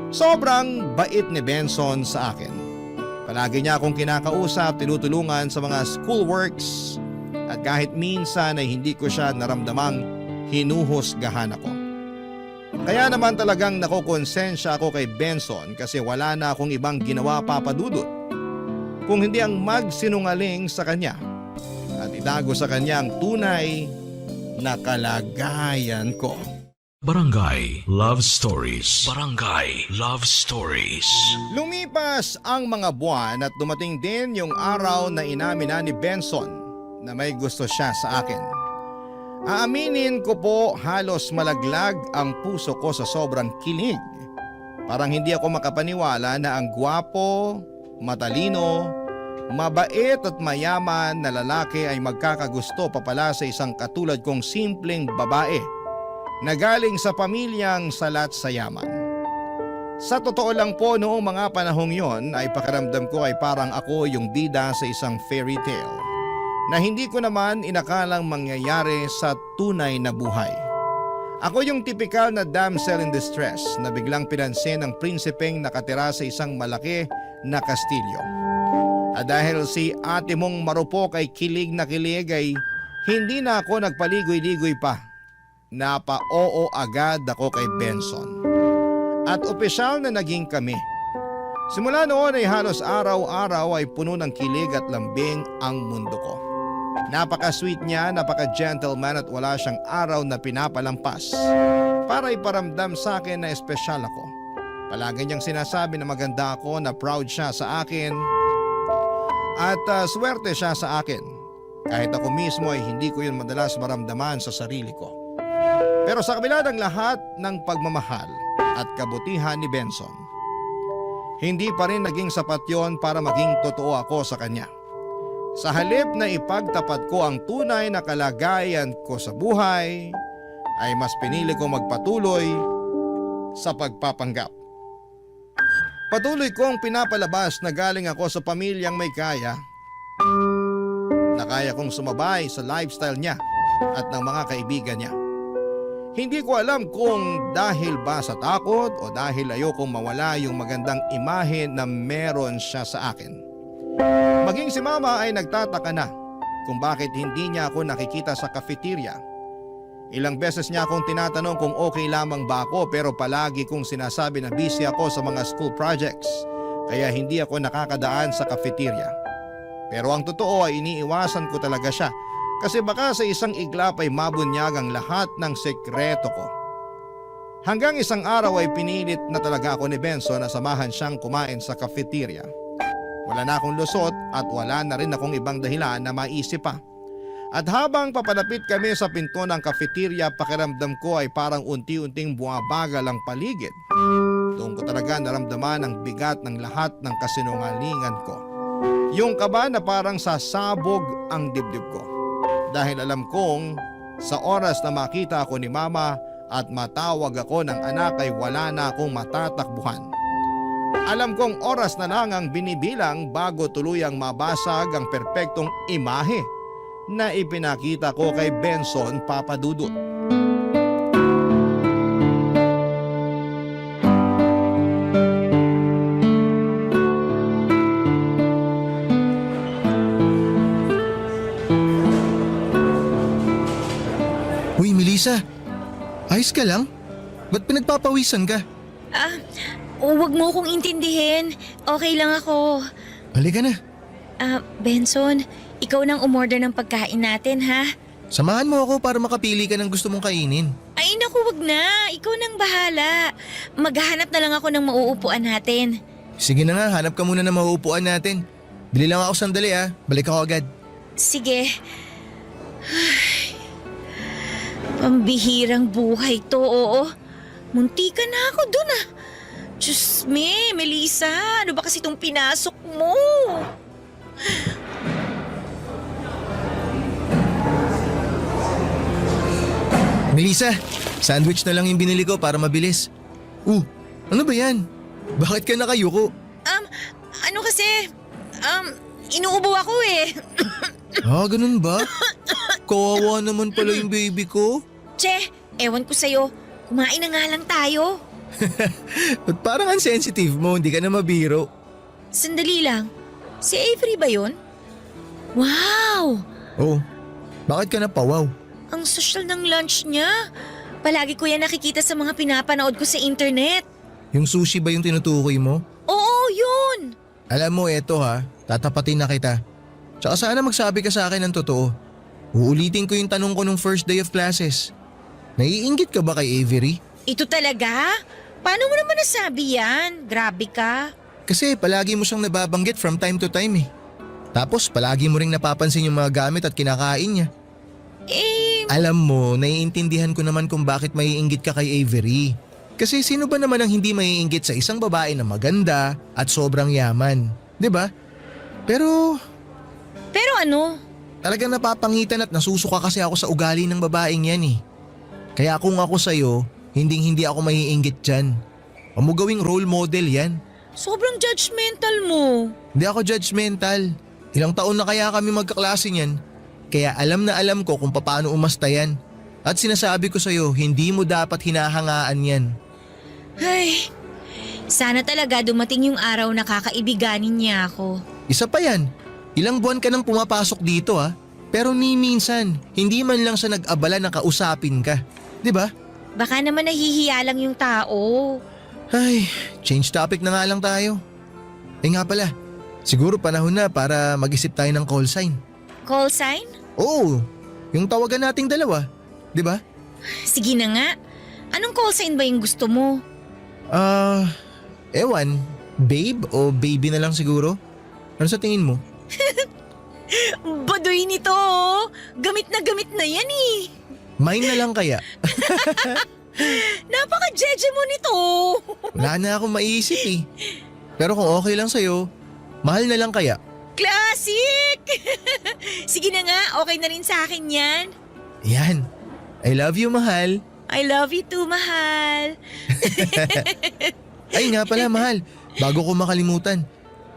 Speaker 3: Sobrang bait ni Benson sa akin. Palagi niya akong kinakausap, tinutulungan sa mga schoolworks at kahit minsan ay hindi ko siya naramdamang hinuhusgahan ako. Kaya naman talagang nakokonsensya ako kay Benson kasi wala na akong ibang ginawa papadudot kung hindi ang magsinungaling sa kanya at itago sa kanya ang tunay na kalagayan ko.
Speaker 1: Barangay Love Stories. Barangay Love Stories.
Speaker 3: Lumipas ang mga buwan at dumating din yung araw na inamin na ni Benson na may gusto siya sa akin. Aaminin ko po halos malaglag ang puso ko sa sobrang kilig. Parang hindi ako makapaniwala na ang gwapo, matalino, mabait at mayaman na lalaki ay magkakagusto pa pala sa isang katulad kong simpleng babae na galing sa pamilyang salat sa yaman. Sa totoo lang po noong mga panahong yon ay pakiramdam ko ay parang ako yung bida sa isang fairy tale na hindi ko naman inakalang mangyayari sa tunay na buhay. Ako yung tipikal na damsel in distress na biglang pinansin ng prinsipeng nakatira sa isang malaki na kastilyo. At dahil si ate mong marupok ay kilig na kilig ay hindi na ako nagpaligoy-ligoy pa. Napa-oo agad ako kay Benson. At opisyal na naging kami. Simula noon ay halos araw-araw ay puno ng kilig at lambing ang mundo ko. Napaka-sweet niya, napaka-gentleman at wala siyang araw na pinapalampas para iparamdam sa akin na espesyal ako. Palagi niyang sinasabi na maganda ako, na proud siya sa akin at swerte siya sa akin. Kahit ako mismo ay hindi ko yun madalas maramdaman sa sarili ko. Pero sa kabila ng lahat ng pagmamahal at kabutihan ni Benson, hindi pa rin naging sapat yon para maging totoo ako sa kanya. Sa halip na ipagtapat ko ang tunay na kalagayan ko sa buhay, ay mas pinili ko magpatuloy sa pagpapanggap. Patuloy kong pinapalabas na galing ako sa pamilyang may kaya, na kaya kong sumabay sa lifestyle niya at ng mga kaibigan niya. Hindi ko alam kung dahil ba sa takot o dahil ayokong mawala yung magandang imahe na meron siya sa akin. Maging si mama ay nagtataka na kung bakit hindi niya ako nakikita sa cafeteria. Ilang beses niya akong tinatanong kung okay lamang ba ako, pero palagi kong sinasabi na busy ako sa mga school projects kaya hindi ako nakakadaan sa cafeteria. Pero ang totoo ay iniiwasan ko talaga siya kasi baka sa isang iglap ay mabunyag ang lahat ng sekreto ko. Hanggang isang araw ay pinilit na talaga ako ni Benson na samahan siyang kumain sa cafeteria. Wala na akong lusot at wala na rin akong ibang dahilan na maisip pa. At habang papalapit kami sa pinto ng cafeteria, pakiramdam ko ay parang unti-unting bumabagal ang paligid. Doon ko talaga naramdaman ang bigat ng lahat ng kasinungalingan ko. Yung kaba na parang sasabog ang dibdib ko. Dahil alam kong sa oras na makita ako ni mama at matawag ako ng anak ay wala na akong matatakbuhan. Alam kong oras na lang ang binibilang bago tuluyang mabasag ang perpektong imahe na ipinakita ko kay Benson Papadudut.
Speaker 9: Uy, Melissa. Ayos ka lang? Ba't pinagpapawisan ka?
Speaker 8: Huwag mo akong intindihin. Okay lang ako.
Speaker 9: Halika na.
Speaker 8: Benson, ikaw nang umorder ng pagkain natin, ha?
Speaker 9: Samahan mo ako para makapili ka ng gusto mong kainin.
Speaker 8: Ay naku, wag na. Ikaw nang bahala. Maghahanap na lang ako ng mauupuan natin.
Speaker 9: Sige na nga, hanap ka muna ng mauupuan natin. Bili lang ako sandali balik ako agad.
Speaker 8: Sige. Ay, pambihirang buhay to, oo. Muntikan na ako dun Diyos me, Melissa, ano ba kasi itong pinasok mo?
Speaker 9: Melissa, sandwich na lang yung binili ko para mabilis. Ano ba yan? Bakit ka nakayuko?
Speaker 8: Ano kasi, inuubo ako
Speaker 9: Ganun ba? Kawawa naman pala yung baby ko.
Speaker 8: Che, ewan ko sa'yo, kumain na nga lang tayo.
Speaker 9: Ba't parang unsensitive mo, hindi ka na mabiro.
Speaker 8: Sandali lang, si Avery ba yun? Wow!
Speaker 9: Oh, bakit ka napawaw?
Speaker 8: Ang social ng lunch niya. Palagi ko yan nakikita sa mga pinapanood ko sa internet.
Speaker 9: Yung sushi ba yung tinutukoy mo?
Speaker 8: Oo, yun!
Speaker 9: Alam mo, eto tatapatin na kita. Tsaka sana magsabi ka sa akin ng totoo. Uulitin ko yung tanong ko nung first day of classes. Naiinggit ka ba kay Avery?
Speaker 8: Ito talaga? Paano mo naman nasabi yan? Grabe ka.
Speaker 9: Kasi palagi mo siyang nababanggit from time to time Tapos palagi mo ring napapansin yung mga gamit at kinakain niya. Alam mo, naiintindihan ko naman kung bakit maiinggit ka kay Avery. Kasi sino ba naman ang hindi maiinggit sa isang babae na maganda at sobrang yaman? 'Di ba? Pero
Speaker 8: ano?
Speaker 9: Talagang napapangitan at nasusuka kasi ako sa ugali ng babaeng yan Kaya kung ako sa'yo, hindi ako maiinggit dyan. Huwag mo gawing role model yan.
Speaker 8: Sobrang judgmental mo.
Speaker 9: Hindi ako judgmental. Ilang taon na kaya kami magkaklase niyan. Kaya alam na alam ko kung paano umasta yan. At sinasabi ko sa'yo, hindi mo dapat hinahangaan yan.
Speaker 8: Ay, sana talaga dumating yung araw na kakaibiganin niya ako.
Speaker 9: Isa pa yan, ilang buwan ka nang pumapasok dito pero ni minsan, hindi man lang siya nag-abala na kausapin ka. 'Di ba?
Speaker 8: Baka naman nahihiya lang yung tao.
Speaker 9: Ay, change topic na nga lang tayo. Nga pala, siguro panahon na para mag-isip tayo ng call sign.
Speaker 8: Call sign?
Speaker 9: Oo, yung tawagan nating dalawa, 'di ba?
Speaker 8: Sige na nga. Anong call sign ba yung gusto mo?
Speaker 9: Ewan, babe o baby na lang siguro? Ano sa tingin mo?
Speaker 8: Baduy nito. Gamit na yan eh.
Speaker 9: Mine na lang kaya?
Speaker 8: Napaka-jeje mo nito.
Speaker 9: Wala na akong maiisip eh. Pero kung okay lang sa'yo, mahal na lang kaya?
Speaker 8: Classic! Sige na nga, okay na rin sa akin yan.
Speaker 9: Yan. I love you, mahal.
Speaker 8: I love you too, mahal.
Speaker 9: Ay nga pala, mahal. Bago ko makalimutan.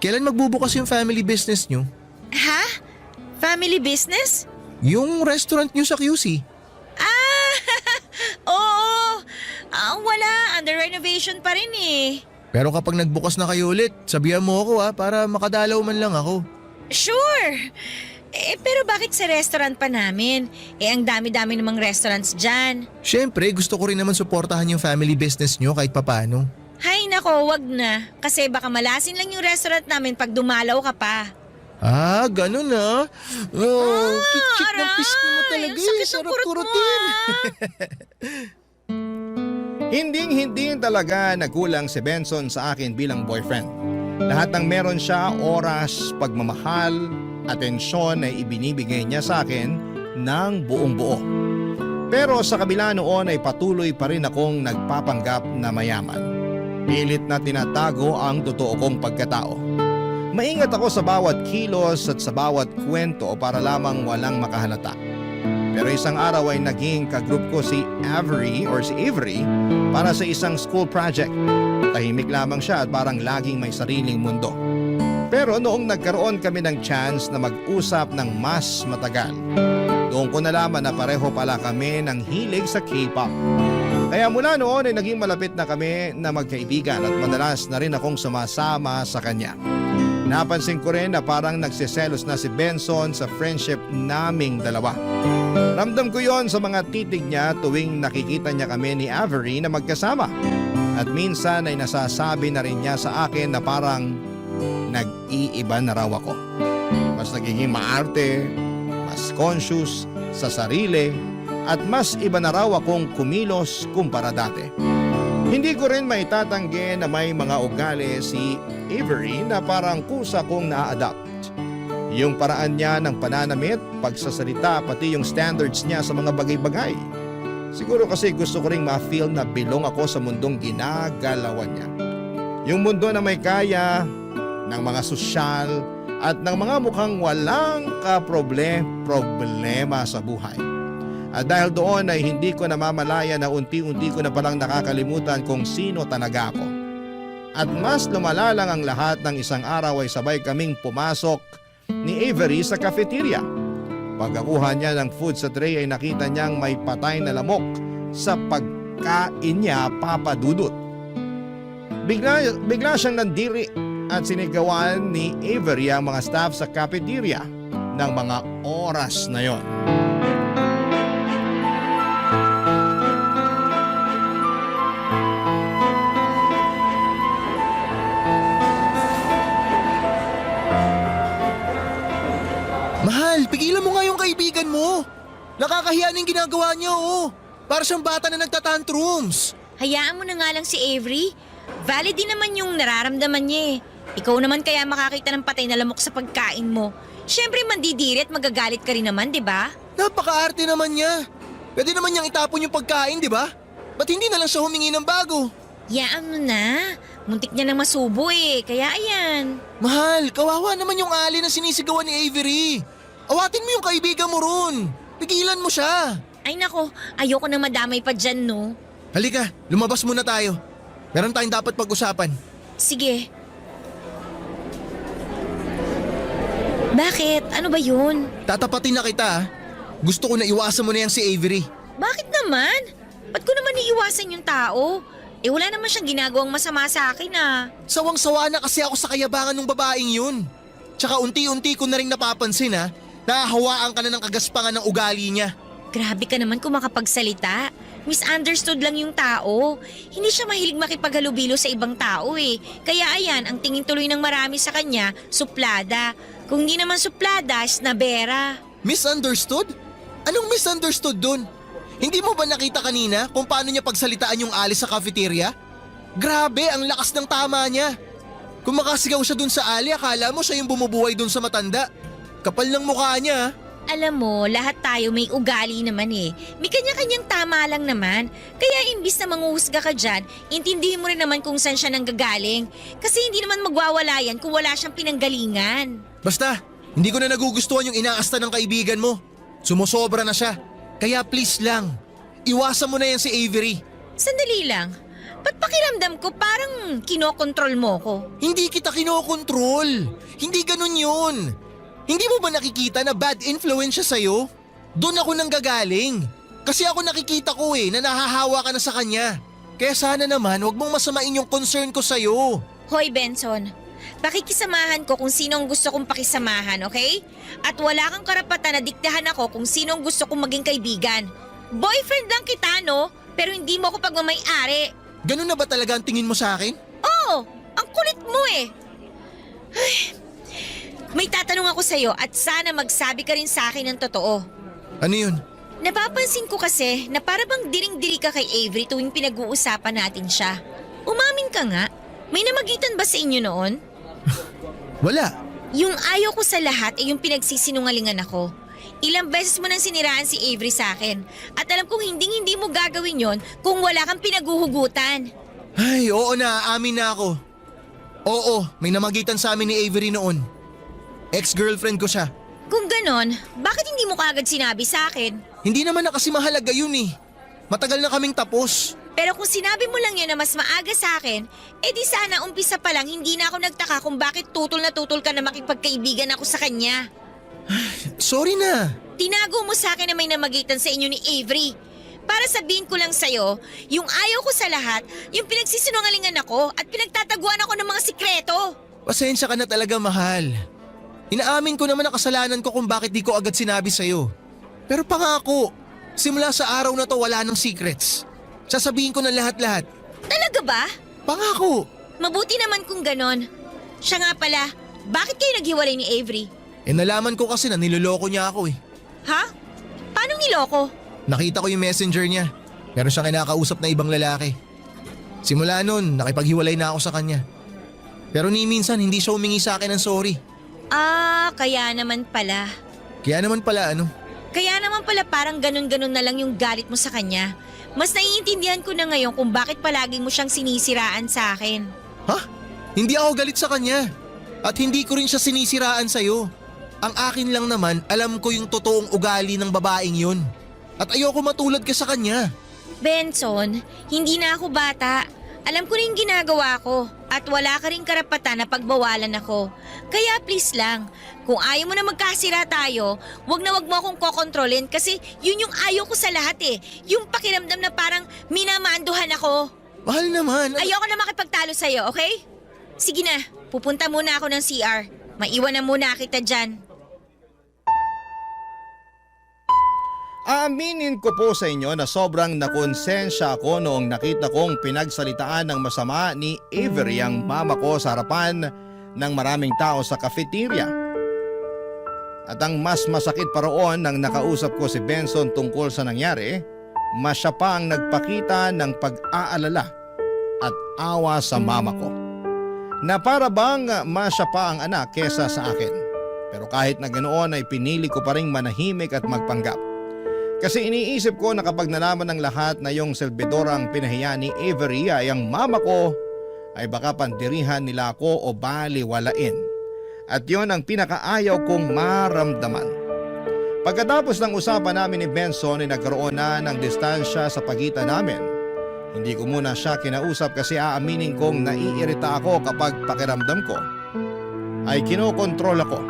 Speaker 9: Kailan magbubukas yung family business nyo?
Speaker 8: Ha? Family business?
Speaker 9: Yung restaurant nyo sa QC?
Speaker 8: Oo. Wala, under renovation pa rin eh.
Speaker 9: Pero kapag nagbukas na kayo ulit, sabihan mo ako para makadalaw man lang ako.
Speaker 8: Sure. Pero bakit sa restaurant pa namin? Ang dami-dami namang restaurants dyan.
Speaker 9: Syempre, gusto ko rin naman suportahan yung family business nyo kahit papano.
Speaker 8: Hay nako, wag na. Kasi baka malasin lang yung restaurant namin pag dumalaw ka pa.
Speaker 9: Ganun Oh, kit-kit ng
Speaker 8: aray!
Speaker 9: pisngi mo talaga
Speaker 8: Ang sakit ng
Speaker 9: Sarap
Speaker 8: kurot mo,
Speaker 9: kurutin.
Speaker 3: Hinding-hindi talaga nagkulang si Benson sa akin bilang boyfriend. Lahat ng meron siya, oras, pagmamahal, atensyon ay ibinibigay niya sa akin ng buong buo. Pero sa kabila noon ay patuloy pa rin akong nagpapanggap na mayaman. Pilit na tinatago ang totoo kong pagkatao. Maingat ako sa bawat kilos at sa bawat kwento para lamang walang makahalata. Pero isang araw ay naging kagroup ko si Avery para sa isang school project. Tahimik lamang siya at parang laging may sariling mundo. Pero noong nagkaroon kami ng chance na mag-usap ng mas matagal, doon ko nalaman na pareho pala kami ng hilig sa K-pop. Kaya mula noon ay naging malapit na kami na magkaibigan at madalas na rin akong sumasama sa kanya. Napansin ko rin na parang nagsiselos na si Benson sa friendship naming dalawa. Ramdam ko yon sa mga titig niya tuwing nakikita niya kami ni Avery na magkasama. At minsan ay nasasabi na rin niya sa akin na parang nag-iiba na raw ako. Mas nagiging maarte, mas conscious sa sarili, at mas iba na raw akong kumilos kumpara dati. Hindi ko rin maitatanggi na may mga ugali si Avery na parang kusa kong na-adapt. Yung paraan niya ng pananamit, pagsasalita, pati yung standards niya sa mga bagay-bagay. Siguro kasi gusto ko ring ma-feel na belong ako sa mundong ginagalawan niya. Yung mundo na may kaya, ng mga sosyal, at ng mga mukhang walang problema sa buhay. At dahil doon ay hindi ko namamalaya na unti-unti ko na palang nakakalimutan kung sino talaga ako. At mas lumala lang ang lahat ng isang araw ay sabay kaming pumasok ni Avery sa cafeteria. Pagkakuha niya ng food sa tray ay nakita niyang may patay na lamok sa pagkain niya, Papa Dudut. Bigla siyang nandiri at sinigawan ni Avery ang mga staff sa cafeteria ng mga oras na yon.
Speaker 9: Mahal, pigilan mo nga yung kaibigan mo. Nakakahiya na yung ginagawa niya, Para siyang bata na nagtatantrums.
Speaker 8: Hayaan mo na nga lang si Avery. Valid din naman yung nararamdaman niya eh. Ikaw naman kaya makakita ng patay na lamok sa pagkain mo. Siyempre mandidiri at magagalit ka rin naman, di ba?
Speaker 9: Napaka-arte naman niya. Pwede naman niyang itapon yung pagkain, di ba? Ba't hindi na lang siya humingi ng bago?
Speaker 8: Yaan mo na. Muntik niya nang masubo eh, kaya ayan.
Speaker 9: Mahal, kawawa naman yung ali na sinisigawan ni Avery. Awatin mo yung kaibigan mo ron. Pigilan mo siya.
Speaker 8: Ay nako, ayoko nang madamay pa dyan, no?
Speaker 9: Halika, lumabas muna tayo. Meron tayong dapat pag-usapan.
Speaker 8: Sige. Bakit? Ano ba yun?
Speaker 9: Tatapatin na kita, Gusto ko na iwasan mo na yan si Avery.
Speaker 8: Bakit naman? Ba't ko naman iiwasan yung tao? Wala naman siyang ginagawang masama sa akin ah.
Speaker 9: Sawang-sawa na kasi ako sa kayabangan ng babaeng yun. Tsaka unti-unti ko na rin napapansin nahahawaan ka na ng kagaspangan ng ugali niya.
Speaker 8: Grabe ka naman kung makapagsalita. Misunderstood lang yung tao. Hindi siya mahilig makipaghalubilo sa ibang tao eh. Kaya ayan, ang tingin tuloy ng marami sa kanya, suplada. Kung di naman suplada, snabera.
Speaker 9: Misunderstood? Anong misunderstood dun? Hindi mo ba nakita kanina kung paano niya pagsalitaan yung Alice sa cafeteria? Grabe, ang lakas ng tama niya. Kung makasigaw siya dun sa Ali, akala mo siya yung bumubuhay dun sa matanda. Kapal ng mukha niya.
Speaker 8: Alam mo, lahat tayo may ugali naman eh. May kanya-kanyang tama lang naman. Kaya imbis na manguhusga ka dyan, intindihin mo rin naman kung saan siya nanggagaling. Kasi hindi naman magwawala yan kung wala siyang pinanggalingan.
Speaker 9: Basta, hindi ko na nagugustuhan yung inaasta ng kaibigan mo. Sumusobra na siya. Kaya please lang, iwasan mo na yan si Avery.
Speaker 8: Sandali lang. Ba't pakiramdam ko parang kinokontrol mo ko?
Speaker 9: Hindi kita kinokontrol. Hindi ganun yun. Hindi mo ba nakikita na bad influence siya sa'yo? Doon ako nanggagaling. Kasi ako nakikita ko na nahahawa ka na sa kanya. Kaya sana naman huwag mong masamain yung concern ko sa'yo.
Speaker 8: Hoy Benson, pakikisamahan ko kung sino ang gusto kong pakisamahan, okay? At wala kang karapatan na diktahan ako kung sino ang gusto kong maging kaibigan. Boyfriend lang kita, no? Pero hindi mo ako pagmamay-ari.
Speaker 9: Ganun na ba talaga ang tingin mo sa akin?
Speaker 8: Oo, ang kulit mo eh. Ay, may tatanong ako sa'yo at sana magsabi ka rin sa akin ng totoo.
Speaker 9: Ano yun?
Speaker 8: Napapansin ko kasi na para bang diring-diri ka kay Avery tuwing pinag-uusapan natin siya. Umamin ka nga, may namagitan ba sa inyo noon?
Speaker 9: Wala.
Speaker 8: Yung ayaw ko sa lahat ay yung pinagsisinungalingan ako. Ilang beses mo nang siniraan si Avery sa akin. At alam kong hindi mo gagawin yon kung wala kang pinaguhugutan.
Speaker 9: Ay, oo na, amin na ako. Oo, may namagitan sa amin ni Avery noon. Ex-girlfriend ko siya.
Speaker 8: Kung ganon, bakit hindi mo kaagad sinabi sa akin?
Speaker 9: Hindi naman na kasi mahalaga yun eh. Matagal na kaming tapos.
Speaker 8: Pero kung sinabi mo lang yun na mas maaga sa akin, di sana umpisa pa lang hindi na ako nagtaka kung bakit tutol ka na makipagkaibigan ako sa kanya.
Speaker 9: Sorry na.
Speaker 8: Tinago mo sa akin na may namagitan sa inyo ni Avery. Para sabihin ko lang sa'yo, yung ayaw ko sa lahat, yung pinagsisinungalingan ako at pinagtataguan ako ng mga sikreto.
Speaker 9: Pasensya ka na talaga, mahal. Inaamin ko naman ang kasalanan ko kung bakit di ko agad sinabi sa'yo. Pero pangako, simula sa araw na to wala nang secrets. Sasabihin ko na lahat-lahat.
Speaker 8: Talaga ba?
Speaker 9: Pangako.
Speaker 8: Mabuti naman kung ganon. Siya nga pala, bakit kayo naghiwalay ni Avery?
Speaker 9: Nalaman ko kasi na niloloko niya ako eh.
Speaker 8: Ha? Paano niloko?
Speaker 9: Nakita ko yung messenger niya. Meron siyang kinakausap na ibang lalaki. Simula nun, nakipaghiwalay na ako sa kanya. Pero ni minsan hindi siya humingi sa akin ng sorry.
Speaker 8: Kaya naman pala.
Speaker 9: Kaya naman pala ano?
Speaker 8: Kaya naman pala parang ganun-ganun na lang yung galit mo sa kanya. Mas naiintindihan ko na ngayon kung bakit palagi mo siyang sinisiraan sa akin.
Speaker 9: Ha? Hindi ako galit sa kanya. At hindi ko rin siya sinisiraan sa'yo. Ang akin lang naman, alam ko yung totoong ugali ng babaeng yun. At ayoko matulad ka sa kanya.
Speaker 8: Benson, hindi na ako bata. Alam ko rin ginagawa ko at wala ka rin karapatan na pagbawalan ako. Kaya please lang, kung ayaw mo na magkasira tayo, wag mo akong kokontrolin kasi yun yung ayaw ko sa lahat eh. Yung pakiramdam na parang minamanduhan ako.
Speaker 9: Mahal naman.
Speaker 8: Ayoko na makipagtalo sa'yo, okay? Sige na, pupunta muna ako ng CR. Maiwan na muna kita dyan.
Speaker 3: Aaminin ko po sa inyo na sobrang nakonsensya ako noong nakita kong pinagsalitaan ng masama ni Avery ang mama ko sa harapan ng maraming tao sa cafeteria. At ang mas masakit pa roon nang nakausap ko si Benson tungkol sa nangyari, mas siya pa ang nagpakita ng pag-aalala at awa sa mama ko. Na para bang mas siya pa ang anak kesa sa akin. Pero kahit na ganoon ay pinili ko pa rin manahimik at magpanggap. Kasi iniisip ko na kapag nalaman ng lahat na yung servidorang pinahiya ni Avery ay ang mama ko, ay baka pandirihan nila ako o baliwalain. At yon ang pinakaayaw kong maramdaman. Pagkatapos ng usapan namin ni Benson ay nagkaroon na ng distansya sa pagitan namin. Hindi ko muna siya kinausap kasi aaminin kong naiirita ako kapag pakiramdam ko ay kinokontrol ako.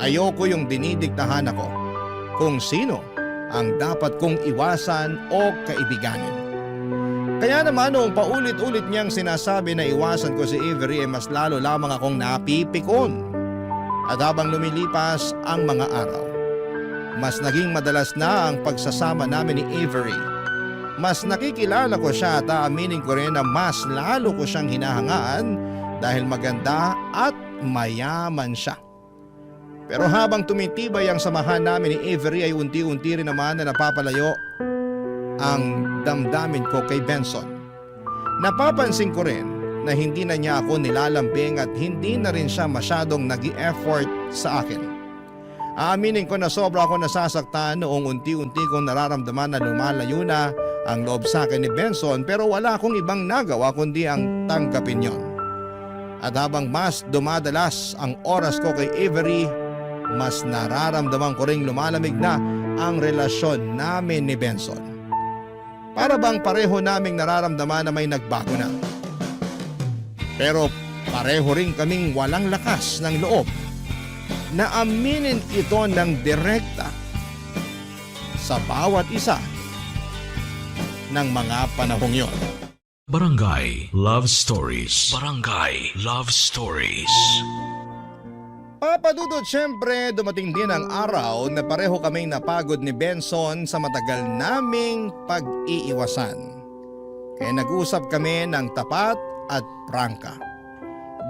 Speaker 3: Ayoko yung dinidiktahan ako kung sino ang dapat kong iwasan o kaibiganin. Kaya naman noong paulit-ulit niyang sinasabi na iwasan ko si Avery ay mas lalo lamang akong napipikon. At habang lumilipas ang mga araw, mas naging madalas na ang pagsasama namin ni Avery. Mas nakikilala ko siya at aaminin ko rin na mas lalo ko siyang hinahangaan dahil maganda at mayaman siya. Pero habang tumitibay ang samahan namin ni Avery ay unti-unti rin naman na napapalayo ang damdamin ko kay Benson. Napapansin ko rin na hindi na niya ako nilalambing at hindi na rin siya masyadong nag-i-effort sa akin. Aaminin ko na sobra ako nasasaktan noong unti-unti kong nararamdaman na lumalayo na ang loob sa akin ni Benson, pero wala akong ibang nagawa kundi ang tanggapin yon. At habang mas dumadalas ang oras ko kay Avery, mas nararamdaman ko ring lumalamig na ang relasyon namin ni Benson. Para bang pareho naming nararamdaman na may nagbago na. Pero pareho rin kaming walang lakas ng loob na aminin ito ng direkta sa bawat isa ng mga panahong yon.
Speaker 1: Barangay Love Stories. Barangay Love Stories.
Speaker 3: Papadudod, syempre dumating din ang araw na pareho kaming napagod ni Benson sa matagal naming pag-iiwasan. Kaya nag-usap kami ng tapat at prangka.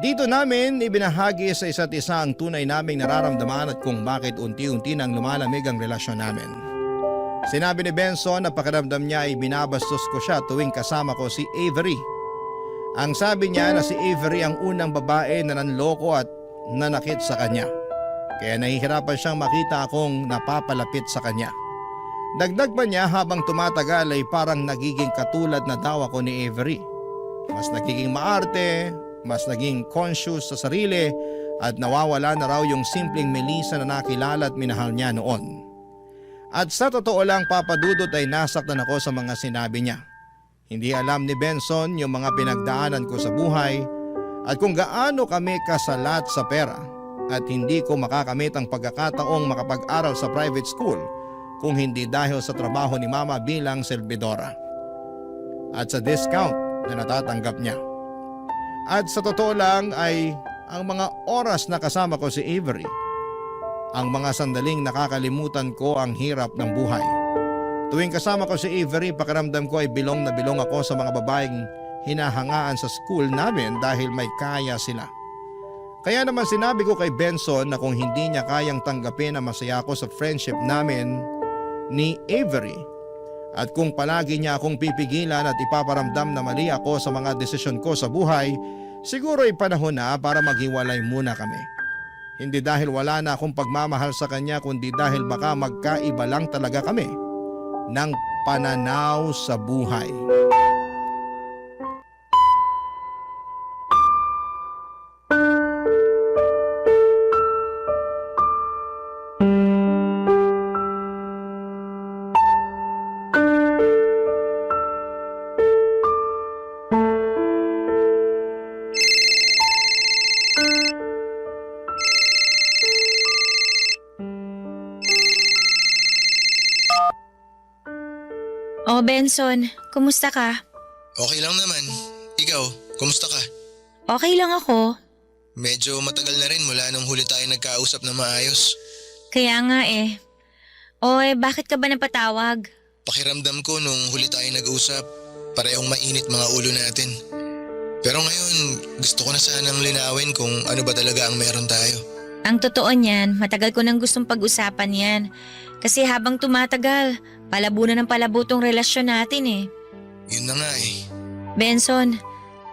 Speaker 3: Dito namin ibinahagi sa isa't isa ang tunay naming nararamdaman at kung bakit unti-unti nang lumalamig ang relasyon namin. Sinabi ni Benson na pakiramdam niya ay binabastos ko siya tuwing kasama ko si Avery. Ang sabi niya na si Avery ang unang babae na nanloko at nanakit sa kanya. Kaya nahihirapan siyang makita akong napapalapit sa kanya. Dagdag pa niya habang tumatagal ay parang nagiging katulad na daw ako ni Avery. Mas nagiging maarte, mas naging conscious sa sarili at nawawala na raw yung simpleng Melissa na nakilala at minahal niya noon. At sa totoo lang, papadudot ay nasaktan ako sa mga sinabi niya. Hindi alam ni Benson yung mga pinagdaanan ko sa buhay at kung gaano kami kasalat sa pera at hindi ko makakamit ang pagkakataong makapag-aral sa private school kung hindi dahil sa trabaho ni Mama bilang selbidora at sa discount na natatanggap niya. At sa totoo lang ay ang mga oras na kasama ko si Avery, ang mga sandaling nakakalimutan ko ang hirap ng buhay. Tuwing kasama ko si Avery, pakiramdam ko ay bilong na bilong ako sa mga babaeng hinahangaan sa school namin dahil may kaya sila. Kaya naman sinabi ko kay Benson na kung hindi niya kayang tanggapin na masaya ako sa friendship namin ni Avery at kung palagi niya akong pipigilan at ipaparamdam na mali ako sa mga desisyon ko sa buhay, siguro ay panahon na para maghiwalay muna kami. Hindi dahil wala na akong pagmamahal sa kanya kundi dahil baka magkaiba lang talaga kami ng pananaw sa buhay.
Speaker 8: Oh, Benson, kumusta ka?
Speaker 9: Okay lang naman. Ikaw, kumusta ka?
Speaker 8: Okay lang ako.
Speaker 9: Medyo matagal na rin mula nung huli tayo nagkausap na maayos.
Speaker 8: Kaya nga eh. Bakit ka ba napatawag?
Speaker 9: Pakiramdam ko nung huli tayo nag-usap, parehong mainit mga ulo natin. Pero ngayon, gusto ko na sanang linawin kung ano ba talaga ang meron tayo.
Speaker 8: Ang totoo niyan, matagal ko nang gustong pag-usapan yan. Kasi habang tumatagal, palabo na ng palabo tong relasyon natin eh.
Speaker 9: Yun na nga eh.
Speaker 8: Benson,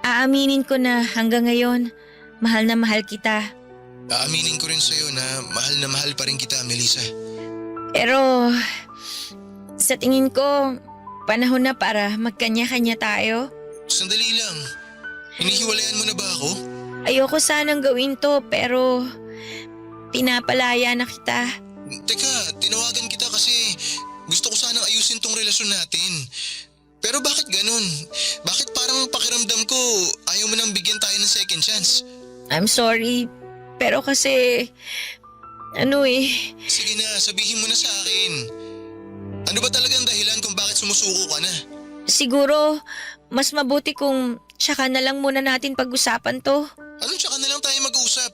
Speaker 8: aaminin ko na hanggang ngayon, mahal na mahal kita.
Speaker 9: Aaminin ko rin sa'yo na mahal pa rin kita, Melissa.
Speaker 8: Pero, sa tingin ko, panahon na para magkanya-kanya tayo.
Speaker 9: Sandali lang. Hinihiwalayan mo na ba ako?
Speaker 8: Ayoko sanang gawin to pero pinapalaya na kita.
Speaker 9: Teka, tinawagan kita kasi gusto ko sanang ayusin tong relasyon natin. Pero bakit ganun? Bakit parang pakiramdam ko ayaw mo nang bigyan tayo ng second chance?
Speaker 8: I'm sorry, pero kasi
Speaker 9: Sige na, sabihin mo na sa akin. Ano ba talagang dahilan kung bakit sumusuko ka na?
Speaker 8: siguro mas mabuti kung tsaka na lang muna natin pag-usapan to.
Speaker 9: Anong tsaka na lang tayo mag-uusap?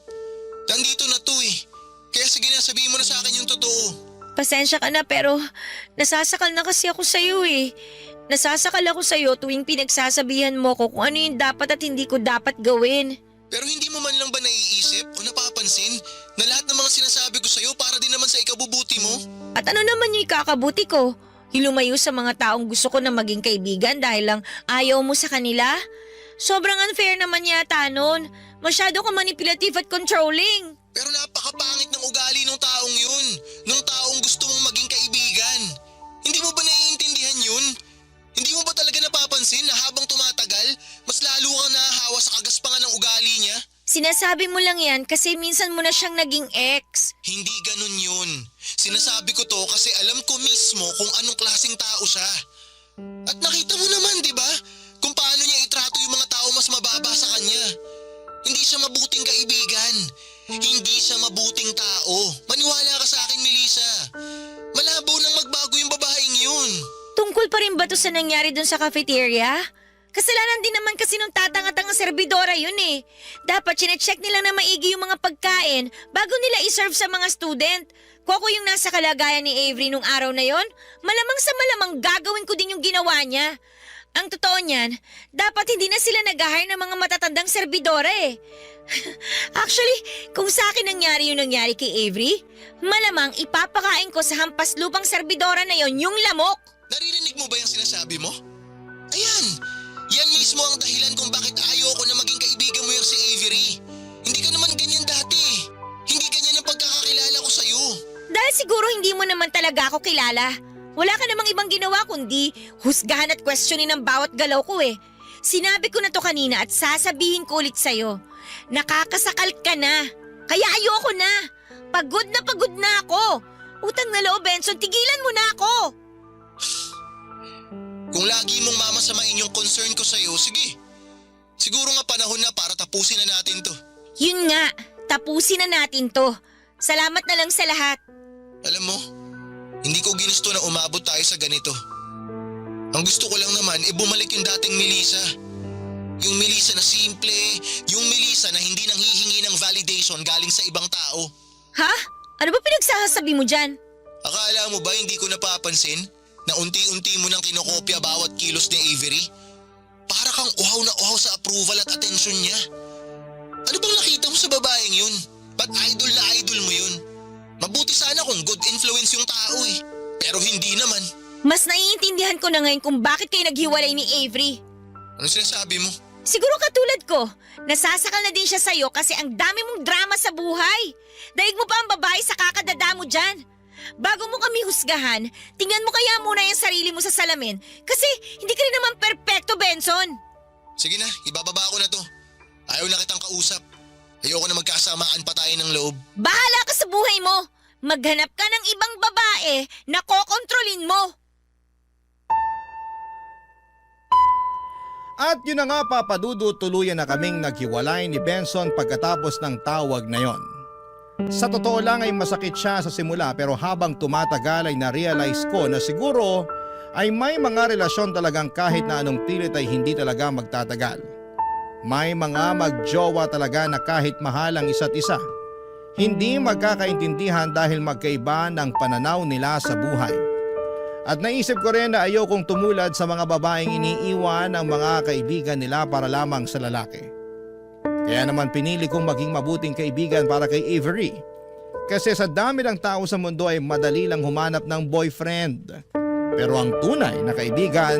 Speaker 9: Nandito na to eh. Kaya sige na, sabihin mo na sa akin yung totoo.
Speaker 8: Pasensya ka na pero nasasakal na kasi ako sa'yo eh. Nasasakal ako sa'yo tuwing pinagsasabihan mo ko kung ano yung dapat at hindi ko dapat gawin.
Speaker 9: Pero hindi mo man lang ba naiisip o napapansin na lahat ng mga sinasabi ko sa'yo para din naman sa ikabubuti mo?
Speaker 8: At ano naman yung ikakabuti ko? Hilumayo sa mga taong gusto ko na maging kaibigan dahil lang ayaw mo sa kanila? Sobrang unfair naman yata nun. Masyado ka manipulative at controlling.
Speaker 9: Pero napakapangit ng ugali ng taong yun. Nung taong gusto mong maging kaibigan. Hindi mo ba naiintindihan yun? Hindi mo ba talaga napapansin na habang tumatagal, mas lalo kang nahahawa sa kagaspangan ng ugali niya?
Speaker 8: Sinasabi mo lang yan kasi minsan mo na siyang naging ex.
Speaker 9: Hindi ganun yun. Sinasabi ko to kasi alam ko mismo kung anong klaseng tao siya. At nakita mo naman, di ba? Kung paano niya itrato yung mga tao mas mababa sa kanya. Hindi siya mabuting kaibigan. Hindi siya mabuting tao. Maniwala ka sa akin, Melissa. Malabo nang magbago yung babaeng yun.
Speaker 8: Tungkol pa rin ba to sa nangyari dun sa cafeteria? Kasalanan din naman kasi nung tatanga-tanga serbidora yun eh. Dapat chinecheck nila na maigi yung mga pagkain bago nila iserve sa mga student. Kung ako yung nasa kalagayan ni Avery nung araw na yon, malamang sa malamang gagawin ko din yung ginawa niya. Ang totoo niyan, dapat hindi na sila nag-hire ng mga matatandang serbidora eh. Actually, kung sa akin nangyari yung nangyari kay Avery, malamang ipapakain ko sa hampas lupang serbidora na yon yung lamok.
Speaker 9: Naririnig mo ba yung sinasabi mo? Ayan, yan mismo ang dahilan kung bakit ayoko na maging kaibigan mo yung si Avery. Hindi ka naman ganyan dati. Hindi ganyan ang pagkakakilala ko sa'yo.
Speaker 8: Dahil siguro hindi mo naman talaga ako kilala. Wala ka namang ibang ginawa kundi husgahan at questionin ang bawat galaw ko eh. Sinabi ko na to kanina at sasabihin ko ulit sa'yo. Nakakasakal ka na. Kaya ayoko na. Pagod na ako. Utang na loob, Benson, tigilan mo na ako.
Speaker 9: Kung lagi mong mamasamain yung concern ko sa'yo, sige. Siguro nga panahon na para tapusin na natin to.
Speaker 8: Yun nga, tapusin na natin to. Salamat na lang sa lahat.
Speaker 9: Alam mo, hindi ko ginusto na umabot tayo sa ganito. Ang gusto ko lang naman bumalik yung dating Melissa. Yung Melissa na simple, yung Melissa na hindi nang hihingi ng validation galing sa ibang tao.
Speaker 8: Ha? Ano ba pinagsasabi mo dyan?
Speaker 9: Akala mo ba hindi ko napapansin na unti-unti mo nang kinokopya bawat kilos ni Avery? Para kang uhaw na uhaw sa approval at atensyon niya. Ano bang nakita mo sa babaeng yun? Ba't idol na idol mo yun? Mabuti sana kung good influence yung tao eh. Pero hindi naman.
Speaker 8: Mas naiintindihan ko na ngayon kung bakit kayo naghiwalay ni Avery.
Speaker 9: Ano sinasabi mo?
Speaker 8: Siguro katulad ko, nasasakal na din siya sa'yo kasi ang dami mong drama sa buhay. Daig mo pa ang babae sa kakadada mo dyan. Bago mo kami husgahan, tingnan mo kaya muna yung sarili mo sa salamin kasi hindi ka rin naman perpekto, Benson.
Speaker 9: Sige na, ibababa ko na to. Ayaw na kitang kausap. Ayoko na magkasamaan pa tayo ng loob.
Speaker 8: Bahala ka sa buhay mo. Maghanap ka ng ibang babae na kokontrolin mo.
Speaker 3: At yun na nga papadudo, tuluyan na kaming naghiwalay ni Benson pagkatapos ng tawag na yon. Sa totoo lang ay masakit siya sa simula pero habang tumatagal ay na-realize ko na siguro ay may mga relasyon talagang kahit na anong pilit ay hindi talaga magtatagal. May mga magjowa talaga na kahit mahal ang isa't isa, hindi magkakaintindihan dahil magkaiba ng pananaw nila sa buhay. At naisip ko rin na ayokong tumulad sa mga babaeng iniiwan ng mga kaibigan nila para lamang sa lalaki. Kaya naman pinili kong maging mabuting kaibigan para kay Avery. Kasi sa dami ng tao sa mundo ay madali lang humanap ng boyfriend. Pero ang tunay na kaibigan,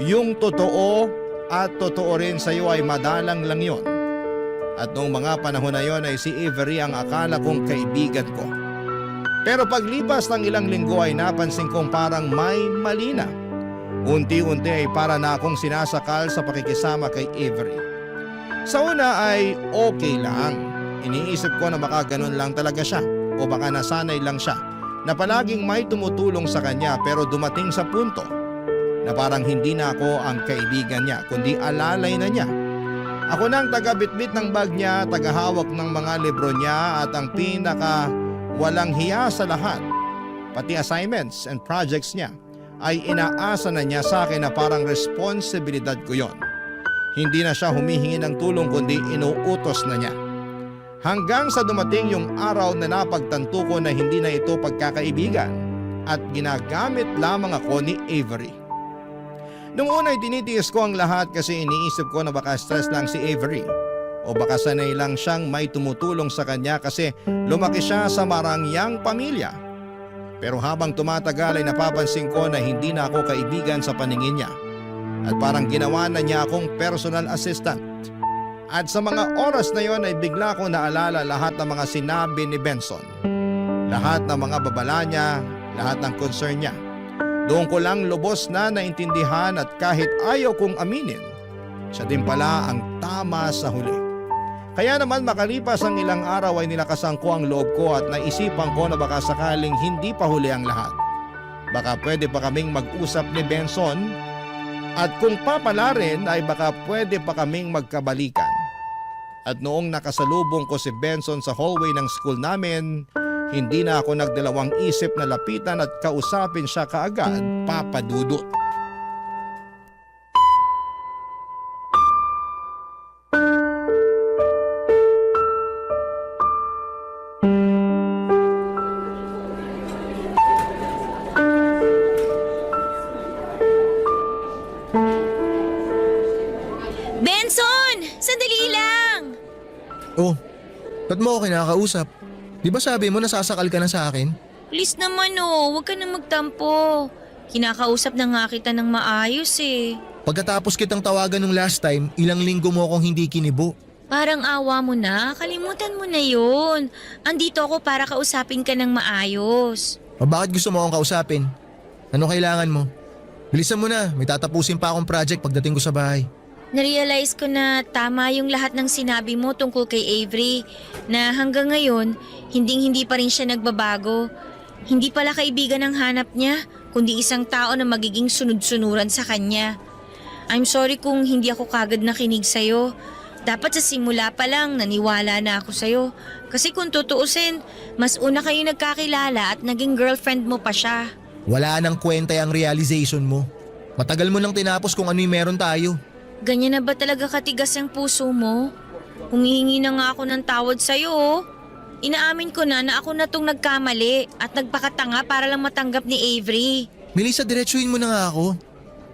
Speaker 3: yung totoo at totoo rin sa iyo ay madalang lang yon. At noong mga panahon na yon ay si Avery ang akala kong kaibigan ko. Pero paglipas ng ilang linggo ay napansin kong parang may mali na. Unti-unti ay para na akong sinasakal sa pakikisama kay Avery. Sa una ay okay lang. Iniisip ko na baka ganun lang talaga siya o baka nasanay lang siya na palaging may tumutulong sa kanya pero dumating sa punto na parang hindi na ako ang kaibigan niya kundi alalay na niya. Ako na ang taga-bitbit ng bag niya, tagahawak ng mga libro niya at ang pinaka walang hiya sa lahat. Pati assignments and projects niya ay inaasa na niya sa akin na parang responsibilidad ko yon. Hindi na siya humihingi ng tulong kundi inuutos na niya. Hanggang sa dumating yung araw na napagtanto ko na hindi na ito pagkakaibigan at ginagamit lamang ako ni Avery. Noong una ay tinitiis ko ang lahat kasi iniisip ko na baka stress lang si Avery o baka sanay lang siyang may tumutulong sa kanya kasi lumaki siya sa marangyang pamilya. Pero habang tumatagal ay napapansin ko na hindi na ako kaibigan sa paningin niya at parang ginawa na niya akong personal assistant. At sa mga oras na yon ay bigla kong naalala lahat ng mga sinabi ni Benson. Lahat ng mga babala niya, lahat ng concern niya. Doon ko lang lubos na naintindihan at kahit ayaw kong aminin, siya din pala ang tama sa huli. Kaya naman makalipas ang ilang araw ay nilakasan ko ang loob ko at naisipan ko na baka sakaling hindi pa huli ang lahat. Baka pwede pa kaming mag-usap ni Benson at kung papala rin ay baka pwede pa kaming magkabalikan. At noong nakasalubong ko si Benson sa hallway ng school namin, hindi na ako nagdalawang isip na lapitan at kausapin siya kaagad, Papa Dudut.
Speaker 8: Benson! Sandali lang!
Speaker 9: Oh, ba't mo ako kinakausap? Di ba sabi mo nasasakal ka na sa akin?
Speaker 8: Please naman oh, huwag ka na magtampo. Kinakausap na nga kita ng maayos eh.
Speaker 9: Pagkatapos kitang tawagan nung last time, ilang linggo mo akong hindi kinibo.
Speaker 8: Parang awa mo na, kalimutan mo na yun. Andito ako para kausapin ka ng maayos.
Speaker 9: O bakit gusto mo akong kausapin? Ano kailangan mo? Bilisan mo na, may tatapusin pa akong project pagdating ko sa bahay.
Speaker 8: Narealize ko na tama yung lahat ng sinabi mo tungkol kay Avery na hanggang ngayon, hindi pa rin siya nagbabago. Hindi pala kaibigan ang hanap niya, kundi isang tao na magiging sunod-sunuran sa kanya. I'm sorry kung hindi ako kagad nakinig sa'yo. Dapat sa simula pa lang naniwala na ako sa'yo. Kasi kung tutuusin, mas una kayo nagkakilala at naging girlfriend mo pa siya.
Speaker 9: Wala nang kwenta ang realization mo. Matagal mo nang tinapos kung ano yung meron tayo.
Speaker 8: Ganyan na ba talaga katigas ang puso mo? Humihingi na nga ako ng tawad sa'yo oh. Inaamin ko na ako na tong nagkamali at nagpakatanga para lang matanggap ni Avery.
Speaker 9: Melissa, diretsuhin mo na nga ako.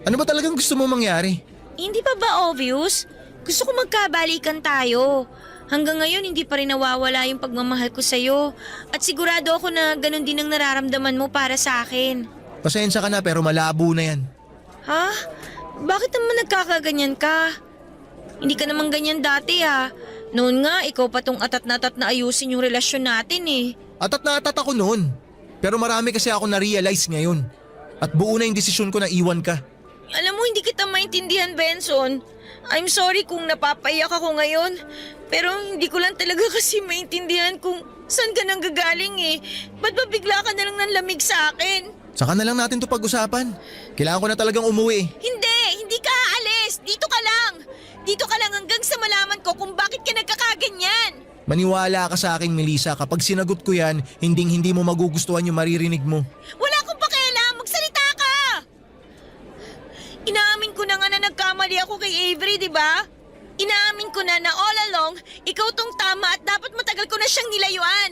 Speaker 9: Ano ba talagang gusto mo mangyari?
Speaker 8: Hindi pa ba obvious? Gusto ko magkabalikan tayo. Hanggang ngayon hindi pa rin nawawala yung pagmamahal ko sa'yo. At sigurado ako na ganun din ang nararamdaman mo para sa akin.
Speaker 9: Pasensya ka na pero malabo na yan.
Speaker 8: Ha? Bakit naman nagkakaganyan ka? Hindi ka naman ganyan dati ha. Noon nga, ikaw pa tong atat na ayusin yung relasyon natin eh.
Speaker 9: Atat na atat ako noon. Pero marami kasi ako na-realize ngayon. At buo na yung desisyon ko na iwan ka.
Speaker 8: Alam mo, hindi kita maintindihan, Benson. I'm sorry kung napapaiyak ako ngayon. Pero hindi ko lang talaga kasi maintindihan kung saan ka nang gagaling eh. Ba't ba bigla ka na lang nanlamig sa akin?
Speaker 9: Saka na lang natin to pag-usapan. Kailangan ko na talagang umuwi.
Speaker 8: Hindi ka aalis. Dito ka lang. Dito ka lang hanggang sa malaman ko kung bakit ka nagkakaganyan.
Speaker 9: Maniwala ka sa akin, Melissa. Kapag sinagot ko yan, hindi mo magugustuhan yung maririnig mo.
Speaker 8: Wala akong pakialam. Magsalita ka! Inaamin ko na nga na nagkamali ako kay Avery, di ba? Inaamin ko na all along, ikaw tong tama at dapat matagal ko na siyang nilayuan.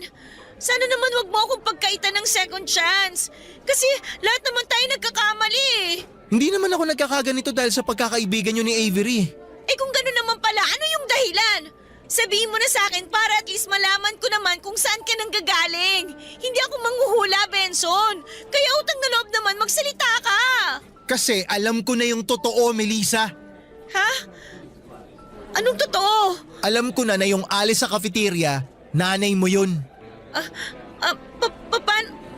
Speaker 8: Sana naman wag mo akong pagkaitan ng second chance. Kasi lahat naman tayo nagkakamali eh.
Speaker 9: Hindi naman ako nagkakaganito dahil sa pagkakaibigan nyo ni Avery.
Speaker 8: Eh kung gano'n naman pala, ano yung dahilan? Sabihin mo na sa akin para at least malaman ko naman kung saan ka nang gagaling. Hindi ako manghuhula, Benson. Kaya utang na loob naman, magsalita ka.
Speaker 9: Kasi alam ko na yung totoo, Melissa.
Speaker 8: Ha? Anong totoo?
Speaker 9: Alam ko na yung alis sa cafeteria, nanay mo yun.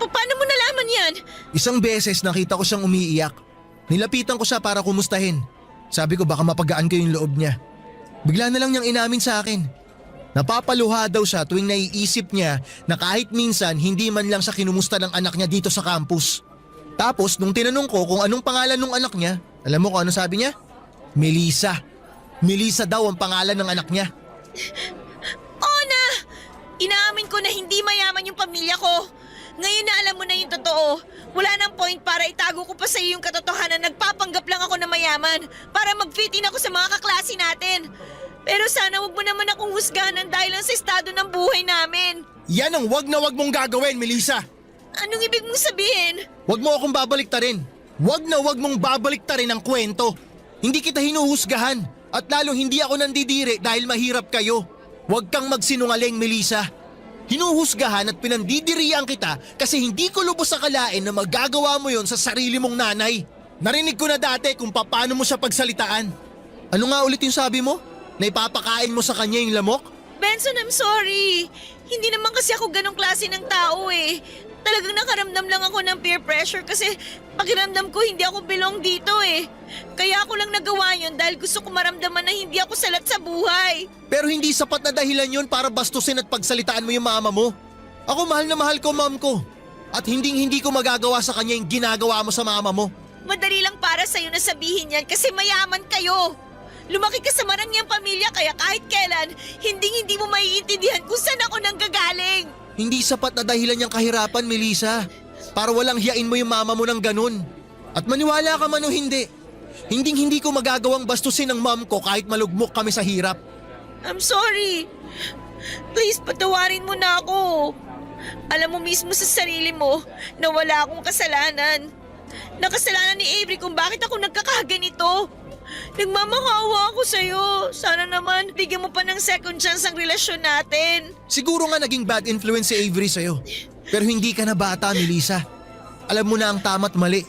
Speaker 8: Paano mo nalaman yan?
Speaker 9: Isang beses nakita ko siyang umiiyak. Nilapitan ko siya para kumustahin. Sabi ko baka mapagaan ko yung loob niya. Bigla na lang niyang inamin sa akin. Napapaluha daw siya tuwing naiisip niya na kahit minsan hindi man lang siya kinumusta ng anak niya dito sa campus. Tapos nung tinanong ko kung anong pangalan ng anak niya, alam mo kung ano sabi niya? Melissa. Melissa daw ang pangalan ng anak niya.
Speaker 8: Ona! Inaamin ko na hindi mayaman yung pamilya ko. Ngayon na alam mo na yung totoo. Wala nang point para itago ko pa sa iyo yung katotohanan. Nagpapanggap lang ako na mayaman para mag-fit in ako sa mga kaklase natin. Pero sana wag mo naman akong husgahan ng dahil lang sa estado ng buhay namin.
Speaker 9: Yan ang wag na wag mong gagawin, Melissa.
Speaker 8: Anong ibig mong sabihin?
Speaker 9: Wag mo akong babaliktarin. Wag na wag mong babaliktarin ang kwento. Hindi kita hinuhusgahan at lalong hindi ako nandidiri dahil mahirap kayo. Wag kang magsinungaling, Melissa. Hinuhusgahan at pinandidirian kita kasi hindi ko lubos akalain na magagawa mo yon sa sarili mong nanay. Narinig ko na dati kung paano mo siya pagsalitaan. Ano nga ulit yung sabi mo? Na ipapakain mo sa kanya yung lamok?
Speaker 8: Benson, I'm sorry. Hindi naman kasi ako ganong klase ng tao eh. Talagang nakaramdam lang ako ng peer pressure kasi pakiramdam ko hindi ako belong dito eh. Kaya ako lang nagawa yun dahil gusto ko maramdaman na hindi ako salat sa buhay.
Speaker 9: Pero hindi sapat na dahilan yon para bastusin at pagsalitaan mo yung mama mo. Ako mahal na mahal ko mom ko. At hindi ko magagawa sa kanya yung ginagawa mo sa mama mo.
Speaker 8: Madali lang para sa'yo na sabihin yan kasi mayaman kayo. Lumaki ka sa marangyang pamilya kaya kahit kailan, hindi mo maiintindihan kung saan ako nanggagaling.
Speaker 9: Hindi sapat na dahilan niyang kahirapan, Melissa. Para walang hiyain mo yung mama mo ng ganun. At maniwala ka man o hindi, hindi ko magagawang bastusin ng mom ko kahit malugmok kami sa hirap.
Speaker 8: I'm sorry. Please, patawarin mo na ako. Alam mo mismo sa sarili mo na wala akong kasalanan. Nakasalanan ni Avery kung bakit ako nagkakaganito. Nagmamakawa ako sa'yo. Sana naman bigyan mo pa ng second chance ang relasyon natin.
Speaker 9: Siguro nga naging bad influence si Avery sa'yo. Pero hindi ka na bata, Melissa. Alam mo na ang tama't mali.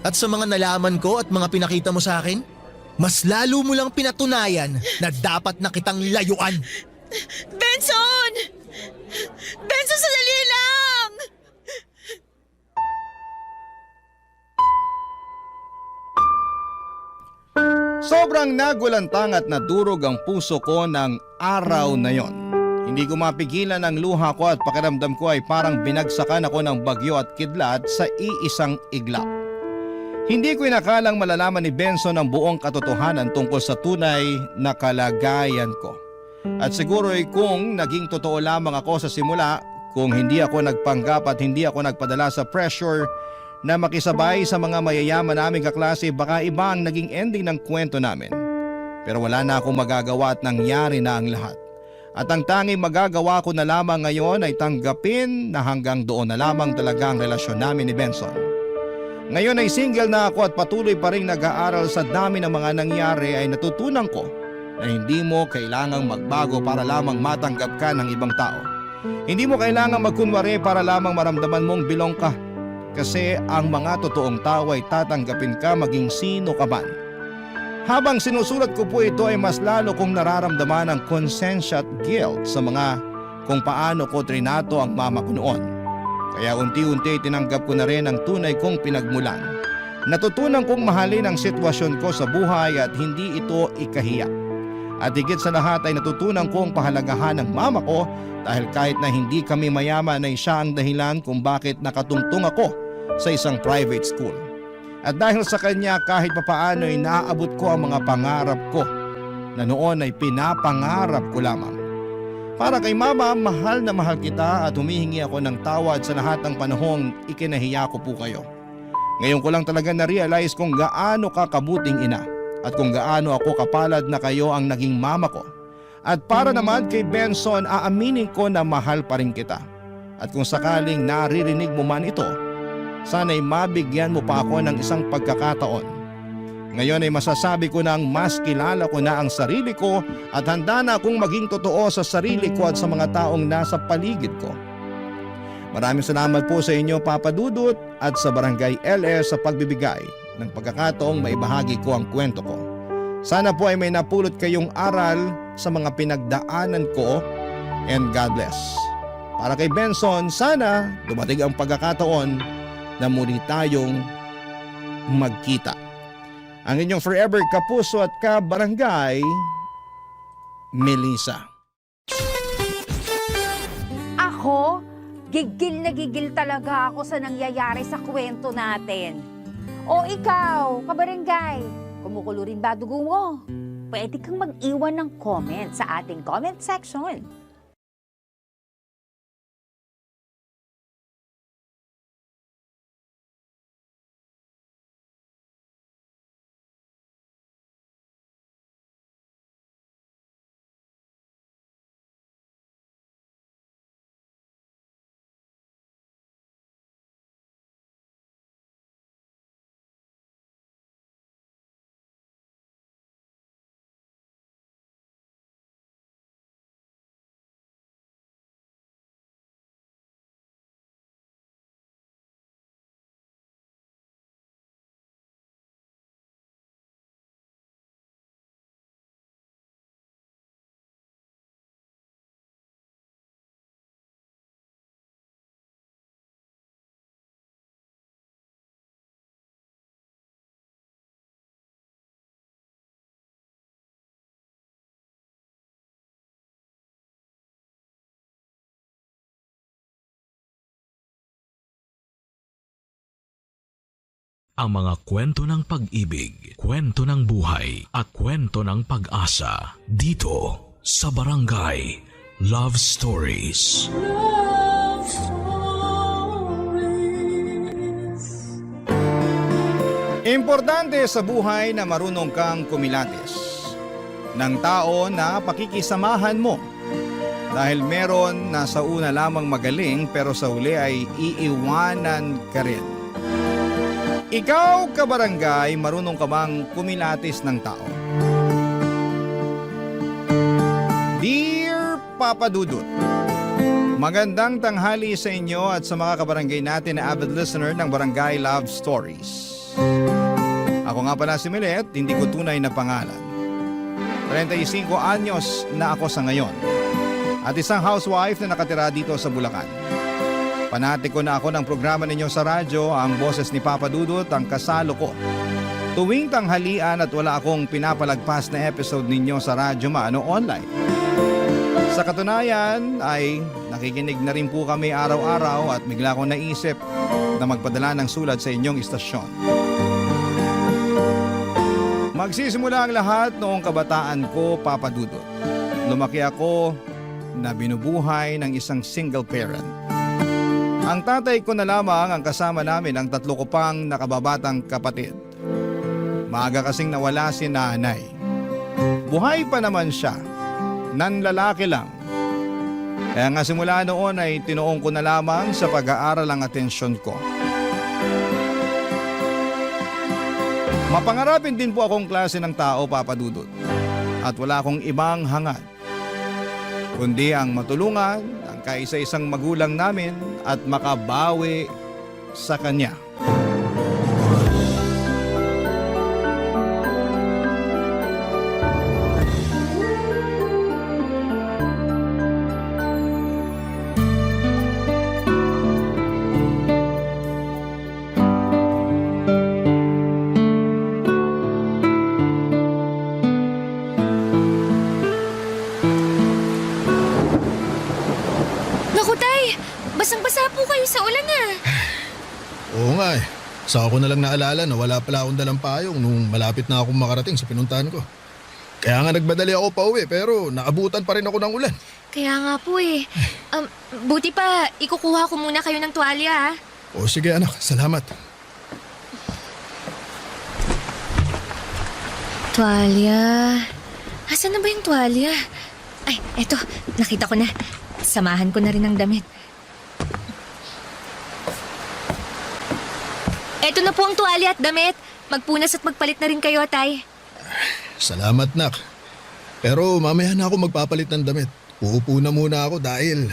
Speaker 9: At sa mga nalaman ko at mga pinakita mo sa akin, mas lalo mo lang pinatunayan na dapat na kitang layuan.
Speaker 8: Benson! Benson, sandali lang!
Speaker 3: Sobrang nagulantang at nadurog ang puso ko ng araw na yon. Hindi ko mapigilan ang luha ko at pakiramdam ko ay parang binagsakan ako ng bagyo at kidlat sa iisang iglap. Hindi ko inakalang malalaman ni Benson ang buong katotohanan tungkol sa tunay na kalagayan ko. At siguro ay kung naging totoo lamang ako sa simula, kung hindi ako nagpanggap at hindi ako nagpadala sa pressure na makisabay sa mga mayayaman naming kaklase, baka iba ang naging ending ng kwento namin. Pero wala na akong magagawa at nangyari na ang lahat. At ang tanging magagawa ko na lamang ngayon ay tanggapin na hanggang doon na lamang talaga ang relasyon namin ni Benson. Ngayon ay single na ako at patuloy pa rin nag-aaral. Sa dami ng mga nangyari ay natutunan ko na hindi mo kailangang magbago para lamang matanggap ka ng ibang tao. Hindi mo kailangang magkunwari para lamang maramdaman mong belong ka. Kasi ang mga totoong tao ay tatanggapin ka maging sino ka man. Habang sinusulat ko po ito ay mas lalo kong nararamdaman ang konsensya at guilt sa mga kung paano ko trinato ang mama ko noon. Kaya unti-unti tinanggap ko na rin ang tunay kong pinagmulan. Natutunan kong mahalin ang sitwasyon ko sa buhay at hindi ito ikahiya. At higit sa lahat ay natutunan kong pahalagahan ng mama ko dahil kahit na hindi kami mayaman ay siya ang dahilan kung bakit nakatungtong ako sa isang private school. At dahil sa kanya kahit papaano ay naaabot ko ang mga pangarap ko na noon ay pinapangarap ko lamang. Para kay mama, mahal na mahal kita at humihingi ako ng tawad sa lahat ng panahong ikinahiya ko po kayo. Ngayon ko lang talaga na-realize kung gaano ka kabuting ina at kung gaano ako kapalad na kayo ang naging mama ko. At para naman kay Benson, aaminin ko na mahal pa rin kita. At kung sakaling naririnig mo man ito, sana'y mabigyan mo pa ako ng isang pagkakataon. Ngayon ay masasabi ko nang mas kilala ko na ang sarili ko at handa na akong maging totoo sa sarili ko at sa mga taong nasa paligid ko. Maraming salamat po sa inyo, Papa Dudut, at sa Barangay LS sa pagbibigay ng pagkakataong maibahagi ko ang kwento ko. Sana po ay may napulot kayong aral sa mga pinagdaanan ko, and God bless. Para kay Benson, sana dumating ang pagkakataon na muli tayong magkita. Ang inyong forever kapuso at kabarangay, Melissa.
Speaker 7: Ako, gigil na gigil talaga ako sa nangyayari sa kwento natin. O ikaw, kabarangay, kumukulo rin ba dugo mo? Pwede kang mag-iwan ng comment sa ating comment section.
Speaker 1: ang mga kwento ng pag-ibig, kwento ng buhay at kwento ng pag-asa dito sa Barangay Love Stories.
Speaker 2: Love Stories.
Speaker 3: Importante sa buhay na marunong kang kumilatis ng tao na pakikisamahan mo. Dahil meron na sa una lamang magaling pero sa huli ay iiwanan ka rin. Ikaw, kabarangay, marunong ka bang kumilatis ng tao? Dear Papa Dudut, magandang tanghali sa inyo at sa mga kabarangay natin na avid listener ng Barangay Love Stories. Ako nga pala si Milet, hindi ko tunay na pangalan. 35 anyos na ako sa ngayon at isang housewife na nakatira dito sa Bulacan. Panatiko na ako ng programa ninyo sa radyo, ang boses ni Papa Dudut, ang kasalo ko. Tuwing tanghalian at wala akong pinapalagpas na episode ninyo sa radyo maano online. Sa katunayan ay nakikinig na rin po kami araw-araw at bigla akong naisip na magpadala ng sulat sa inyong istasyon. Magsisimula ang lahat noong kabataan ko, Papa Dudut. Lumaki ako na binubuhay ng isang single parent. Ang tatay ko na lamang ang kasama namin ang 3 ko pang nakababatang kapatid. Maaga kasing nawala si nanay. Buhay pa naman siya, nanlalaki lang. Kaya nga simula noon ay tinuong ko na lamang sa pag-aaral ang atensyon ko. Mapangarapin din po akong klase ng tao, Papa Dudut. At wala akong ibang hangad kundi ang matulungan ang kaisa-isang magulang namin at makabawi sa kanya.
Speaker 8: Naku, Tay! Basang-basa po kayo sa ulan ah.
Speaker 9: Oo nga eh. Saka ko na lang naalala na wala pala akong dalang payong nung malapit na akong makarating sa pinuntahan ko. Kaya nga nagmadali ako pa uwi pero naabutan pa rin ako ng ulan.
Speaker 10: Kaya nga po eh. Buti pa, ikukuha ko muna kayo ng tuwalya ha.
Speaker 9: O sige anak, salamat.
Speaker 10: Tuwalya. Asan na ba yung tuwalya? Ay, eto, nakita ko na. Samahan ko na rin ng damit. Eto na po ang tuwalya at damit. Magpunas at magpalit na rin kayo, Tay.
Speaker 9: Salamat nak. Pero mamaya na ako magpapalit ng damit. Uupo na muna ako dahil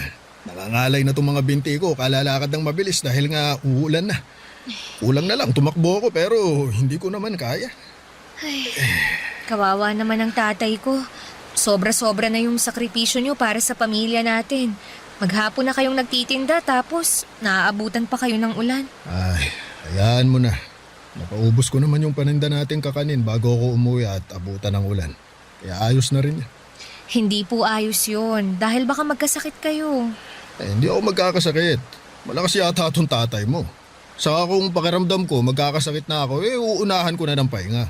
Speaker 9: nangangalay na itong mga binti ko. Kalalakad ng mabilis dahil nga uulan na. Kulang na lang, tumakbo ako pero hindi ko naman kaya.
Speaker 10: Ay, kawawa naman ang tatay ko. Sobra-sobra na yung sakripisyo nyo para sa pamilya natin. Maghapon na kayong nagtitinda tapos naaabutan pa kayo ng ulan.
Speaker 9: Ay, hayaan mo na. Napaubos ko naman yung paninda natin kakanin bago ako umuwi at abutan ng ulan. Kaya ayos na rin yan.
Speaker 10: Hindi po ayos yun dahil baka magkasakit kayo.
Speaker 9: Hindi ako magkakasakit. Malakas yata itong tatay mo. Saka kung pakiramdam ko magkakasakit na ako, uunahan ko na ng pahinga.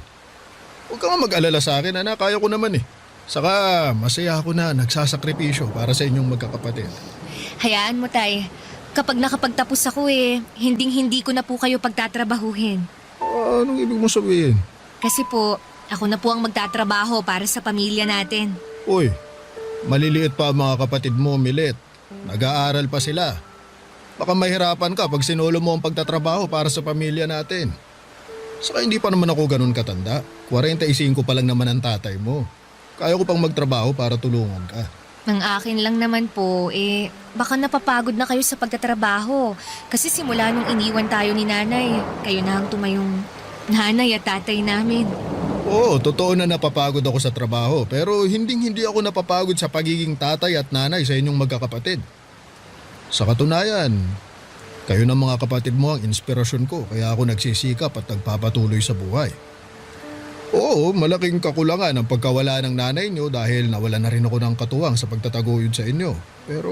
Speaker 9: Huwag ka nga mag-alala sa akin, anak. Kaya ko naman eh. Saka masaya ako na nagsasakripisyo para sa inyong magkakapatid.
Speaker 10: Hayaan mo, Tay. Kapag nakapagtapos ako hinding-hindi ko na po kayo pagtatrabahuhin.
Speaker 9: Anong ibig mo sabihin?
Speaker 10: Kasi po, ako na po ang magtatrabaho para sa pamilya natin.
Speaker 9: Uy, maliliit pa ang mga kapatid mo, Milet. Nag-aaral pa sila. Baka mahirapan ka pag sinulo mo ang pagtatrabaho para sa pamilya natin. Saka hindi pa naman ako ganun katanda. 45 pa lang naman ang tatay mo. Kaya ko pang magtrabaho para tulungan ka.
Speaker 10: Ang akin lang naman po, baka napapagod na kayo sa pagtatrabaho. Kasi simula nung iniwan tayo ni nanay, kayo na ang tumayong nanay at tatay namin.
Speaker 9: Oo, totoo na napapagod ako sa trabaho. Pero hindi ako napapagod sa pagiging tatay at nanay sa inyong magkakapatid. Sa katunayan, kayo ng mga kapatid mo ang inspirasyon ko. Kaya ako nagsisikap at nagpapatuloy sa buhay. Oo, malaking kakulangan ang pagkawala ng nanay niyo dahil nawala na rin ako ng katuwang sa pagtataguyod sa inyo. Pero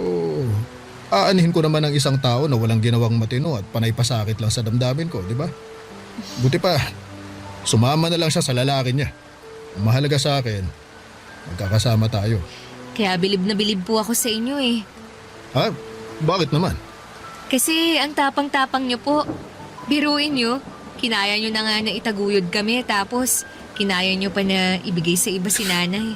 Speaker 9: aanhin ko naman ang isang tao na walang ginawang matino at panay pasakit lang sa damdamin ko, di ba?
Speaker 11: Buti pa, sumama na lang siya sa lalaki niya. Ang mahalaga sa akin, magkakasama tayo.
Speaker 10: Kaya bilib na bilib po ako sa inyo eh.
Speaker 11: Ha? Bakit naman?
Speaker 10: Kasi ang tapang-tapang niyo po. Biruin niyo, kinaya niyo na nga na itaguyod kami tapos kinaya niyo pa na ibigay sa iba si nanay.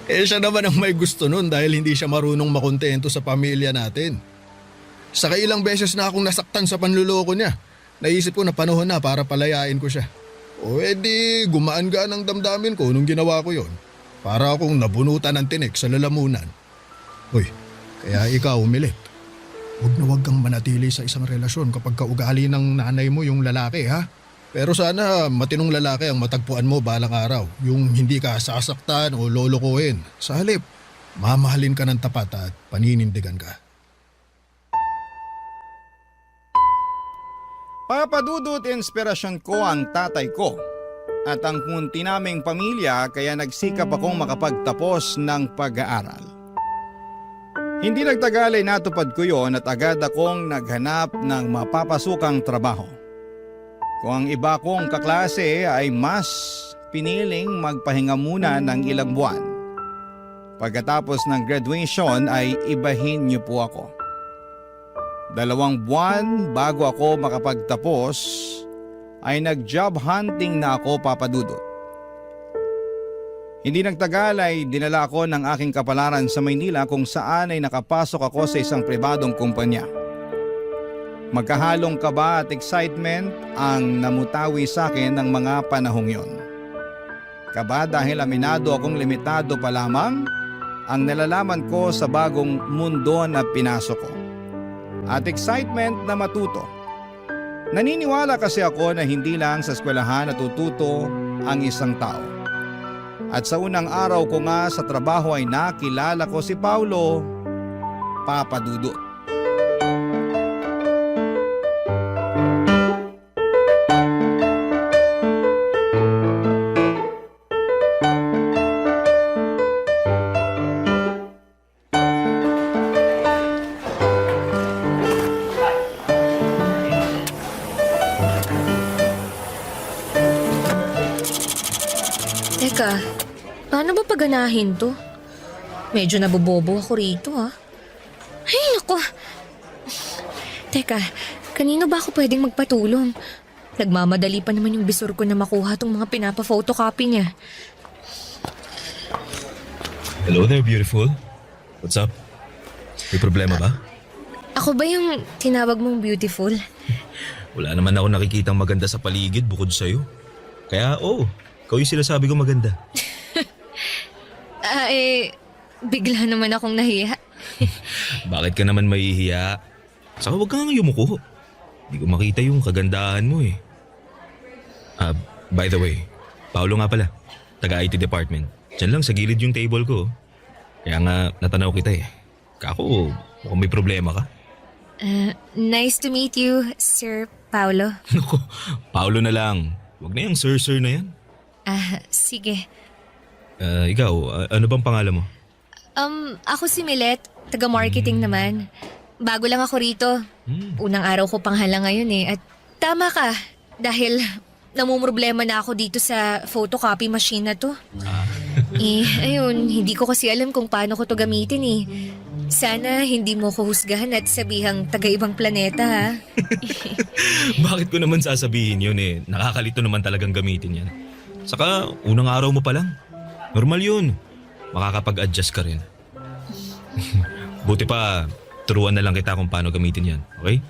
Speaker 11: Siya naman ang may gusto nun dahil hindi siya marunong makontento sa pamilya natin. Saka ilang beses na akong nasaktan sa panluloko niya. Naisip ko na panahon na para palayain ko siya. O edi gumaan-gaan ang damdamin ko nung ginawa ko yon. Para akong nabunutan ng tinik sa lalamunan. Hoy, kaya ikaw umilit. Huwag kang manatili sa isang relasyon kapag kaugali ng nanay mo yung lalaki ha. Pero sana matinong lalaki ang matagpuan mo balang araw. Yung hindi ka sasaktan o lolokohin. Sa halip, mamahalin ka ng tapat at paninindigan ka.
Speaker 3: Papadudot inspirasyon ko ang tatay ko at ang munti naming pamilya kaya nagsikap akong makapagtapos ng pag-aaral. Hindi nagtagal ay natupad ko yon at agad akong naghanap ng mapapasukang trabaho. Kung ang iba kong kaklase ay mas piniling magpahinga muna ng ilang buwan. Pagkatapos ng graduation ay ibahin niyo po ako. 2 buwan bago ako makapagtapos ay nag-job hunting na ako, Papa Dudut. Hindi nagtagal ay dinala ako ng aking kapalaran sa Maynila kung saan ay nakapasok ako sa isang pribadong kumpanya. Magkahalong kaba at excitement ang namutawi sa akin ng mga panahong yon. Kaba dahil aminado akong limitado pa lamang ang nalalaman ko sa bagong mundo na pinasok ko. At excitement na matuto. Naniniwala kasi ako na hindi lang sa eskwelahan natututo ang isang tao. At sa unang araw ko nga sa trabaho ay nakilala ko si Paulo, Papa Dudut.
Speaker 10: Teka, paano ba paganahin to? Medyo nabobobo ako rito ha. Ay, naku. Teka, kanino ba ako pwedeng magpatulong? Nagmamadali pa naman yung bisor ko na makuha tong mga pinapa-photocopy niya.
Speaker 1: Hello there, beautiful. What's up? May problema ba?
Speaker 10: Ako ba yung tinawag mong beautiful?
Speaker 1: Wala naman ako nakikitang maganda sa paligid bukod sa'yo. Kaya ikaw yung sinasabi ko maganda.
Speaker 10: Bigla naman akong nahiya.
Speaker 1: Bakit ka naman mahihiya? Saka huwag kang yumuko. Hindi ko makita yung kagandahan mo eh. By the way, Paolo nga pala. Taga-IT department. Diyan lang sa gilid yung table ko. Kaya nga natanaw kita eh. Kako, mukhang may problema ka.
Speaker 10: Nice to meet you, Sir Paulo.
Speaker 1: Naku, Paolo na lang. Huwag na yung sir na yan.
Speaker 10: Sige.
Speaker 1: Ikaw, ano bang pangalan mo?
Speaker 10: Ako si Milet, taga-marketing naman. Bago lang ako rito. Unang araw ko panghala ngayon eh. At tama ka, dahil namumroblema na ako dito sa photocopy machine na to. Ayun, hindi ko kasi alam kung paano ko to gamitin eh. Sana hindi mo ko husgahan at sabihang taga-ibang planeta ha.
Speaker 1: Bakit ko naman sasabihin yun eh? Nakakalito naman talagang gamitin yan. Saka, unang araw mo pa lang. Normal yun. Makakapag-adjust ka rin. Buti pa, turuan na lang kita kung paano gamitin yan. Okay?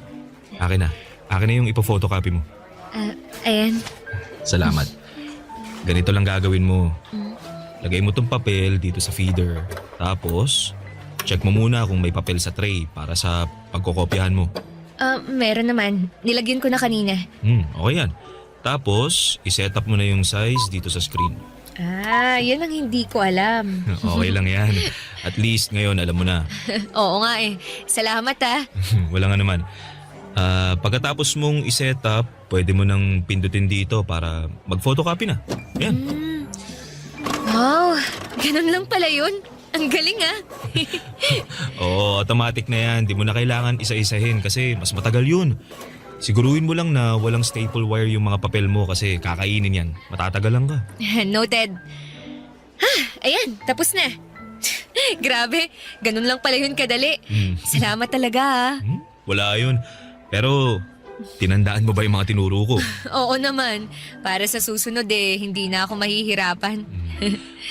Speaker 1: Akin na. Akin na yung ipo-photocopy mo.
Speaker 10: Ayan.
Speaker 1: Salamat. Ganito lang gagawin mo. Lagay mo tong papel dito sa feeder. Tapos, check mo muna kung may papel sa tray para sa pagkokopyahan mo.
Speaker 10: Meron naman. Nilagyan ko na kanina.
Speaker 1: Okay yan. Tapos, iset up mo na yung size dito sa screen.
Speaker 10: Yan ang hindi ko alam.
Speaker 1: Okay lang yan. At least ngayon alam mo na.
Speaker 10: Oo nga eh. Salamat ah.
Speaker 1: Wala nga naman. Pagkatapos mong iset up, pwede mo nang pindutin dito para mag-photocopy na. Yan.
Speaker 10: Wow, ganun lang pala yun. Ang galing ah.
Speaker 1: Oo, automatic na yan. Di mo na kailangan isa-isahin kasi mas matagal yun. Siguruhin mo lang na walang staple wire yung mga papel mo kasi kakainin yan. Matatagalan ka.
Speaker 10: Noted. Ayan, tapos na. Grabe, ganun lang pala yun kadali. Salamat talaga ah.
Speaker 1: Wala yun. Pero tinandaan mo ba yung mga tinuro ko?
Speaker 10: Oo naman, para sa susunod hindi na ako mahihirapan.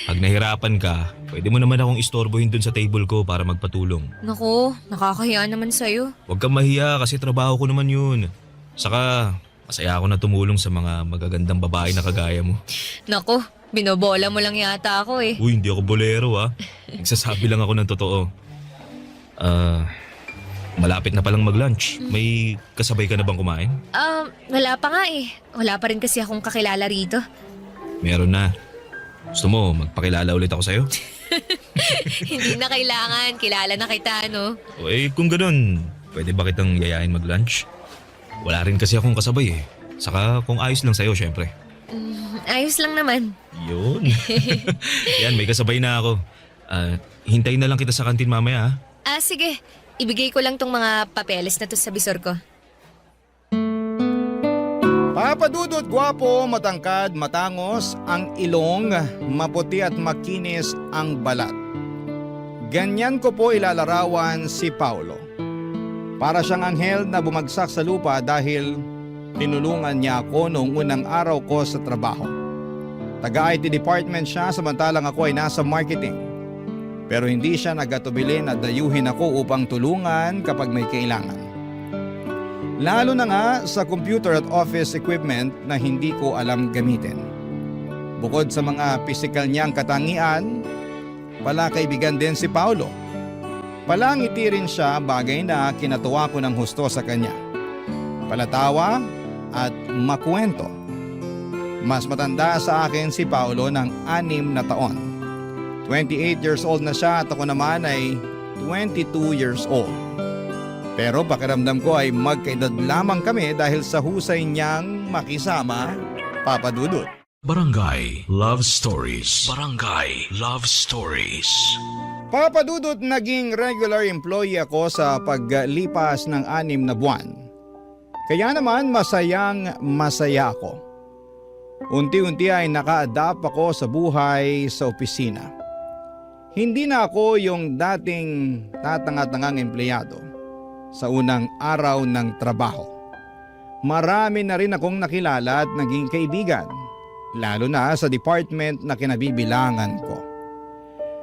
Speaker 1: Pag nahirapan ka, pwede mo naman akong istorbohin dun sa table ko para magpatulong.
Speaker 10: Naku, nakakahiya naman sa'yo.
Speaker 1: Huwag kang mahiya kasi trabaho ko naman yun. Saka, masaya ako na tumulong sa mga magagandang babae na kagaya mo.
Speaker 10: Naku, binobola mo lang yata ako eh.
Speaker 1: Uy, hindi ako bolero Nagsasabi lang ako ng totoo. Malapit na palang mag-lunch. May kasabay ka na bang kumain?
Speaker 10: Wala pa nga eh. Wala pa rin kasi akong kakilala rito.
Speaker 1: Meron na. Gusto mo, magpakilala ulit ako sa'yo?
Speaker 10: Hindi na kailangan, kilala na kita, no?
Speaker 1: O kung ganun, pwede ba kitang yayain mag-lunch? Wala rin kasi akong kasabay Saka kung ayos lang sa'yo, syempre.
Speaker 10: Ayos lang naman.
Speaker 1: Yun. Yan, may kasabay na ako. Hintayin na lang kita sa kantin mamaya
Speaker 10: Sige. Ibigay ko lang tong mga papeles na to sa bisor ko.
Speaker 3: Papa Dudut, gwapo, matangkad, matangos, ang ilong, maputi at makinis ang balat. Ganyan ko po ilalarawan si Paulo. Para siyang anghel na bumagsak sa lupa dahil tinulungan niya ako noong unang araw ko sa trabaho. Taga-IT department siya samantalang ako ay nasa marketing. Pero hindi siya nagatubili na dayuhin ako upang tulungan kapag may kailangan. Lalo na nga sa computer at office equipment na hindi ko alam gamitin. Bukod sa mga pisikal niyang katangian, pala kaibigan din si Paulo. Palangiti rin siya, bagay na kinatuwa ko ng husto sa kanya. Palatawa at makwento. Mas matanda sa akin si Paulo ng 6 na taon. 28 years old na siya at ako naman ay 22 years old. Pero pakiramdam ko ay magkaedad lamang kami dahil sa husay niyang makisama, Papa Dudut.
Speaker 12: Barangay Love Stories. Barangay Love Stories.
Speaker 3: Papa Dudut, naging regular employee ako sa paglipas ng 6 na buwan. Kaya naman masayang masaya ako. Unti-unti ay naka-adapt ako sa buhay sa opisina. Hindi na ako yung dating tatanga-tangang empleyado sa unang araw ng trabaho. Marami na rin akong nakilala at naging kaibigan, lalo na sa department na kinabibilangan ko.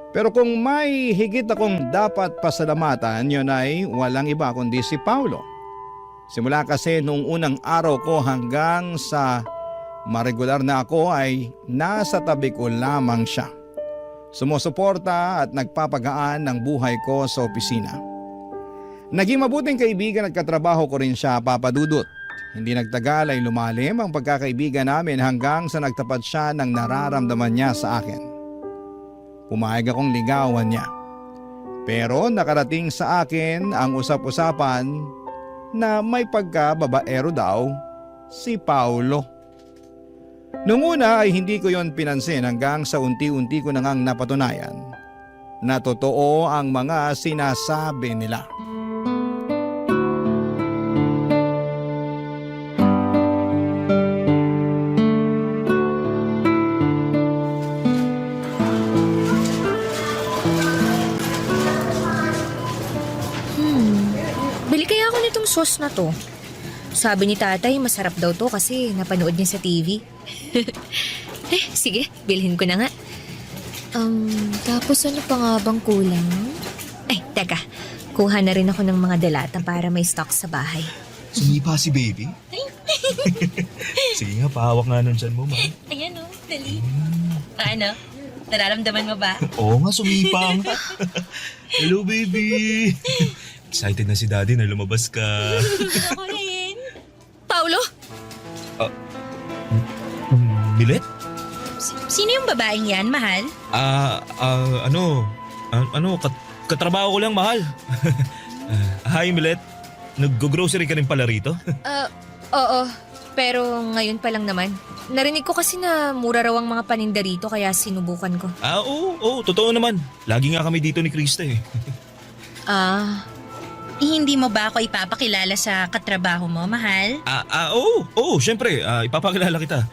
Speaker 3: Pero kung may higit akong dapat pasalamatan, yun ay walang iba kundi si Paulo. Simula kasi nung unang araw ko hanggang sa maregular na ako ay nasa tabi ko lamang siya. Sumusuporta at nagpapagaan ng buhay ko sa opisina. Naging mabuting kaibigan at katrabaho ko rin siya, Papa Dudut. Hindi nagtagal ay lumalim ang pagkakaibigan namin hanggang sa nagtapat siya ng nararamdaman niya sa akin. Pumayag akong ligawan niya. Pero nakarating sa akin ang usap-usapan na may pagkababaero daw si Paulo. Noong una ay hindi ko yon pinansin hanggang sa unti-unti ko nang napatunayan na totoo ang mga sinasabi nila.
Speaker 10: Bili kaya ako nitong sauce na to. Sabi ni tatay, masarap daw to kasi napanood niya sa TV. Sige, bilhin ko na nga. Tapos ano pa nga bang kulang? Teka. Kuha na rin ako ng mga dalata para may stock sa bahay.
Speaker 1: Sumipa si baby? Sige nga, pahawak nga nun dyan mo, ma.
Speaker 8: Ayan dali. Ano? Nararamdaman mo ba?
Speaker 1: Oo nga, sumipa nga. Hello, baby. Excited na si daddy na lumabas ka.
Speaker 8: Ako rin.
Speaker 10: Paulo?
Speaker 1: Bilet?
Speaker 8: Sino yung babaeng yan, mahal?
Speaker 1: Katrabaho ko lang, mahal. Hi, Milet. Nag-grocery ka rin pala rito?
Speaker 10: Oo. Pero ngayon pa lang naman. Narinig ko kasi na mura raw ang mga paninda rito kaya sinubukan ko.
Speaker 1: Oo, totoo naman. Lagi nga kami dito ni Krista eh.
Speaker 8: Hindi mo ba ako ipapakilala sa katrabaho mo, mahal?
Speaker 1: Oo, syempre. Ipapakilala kita.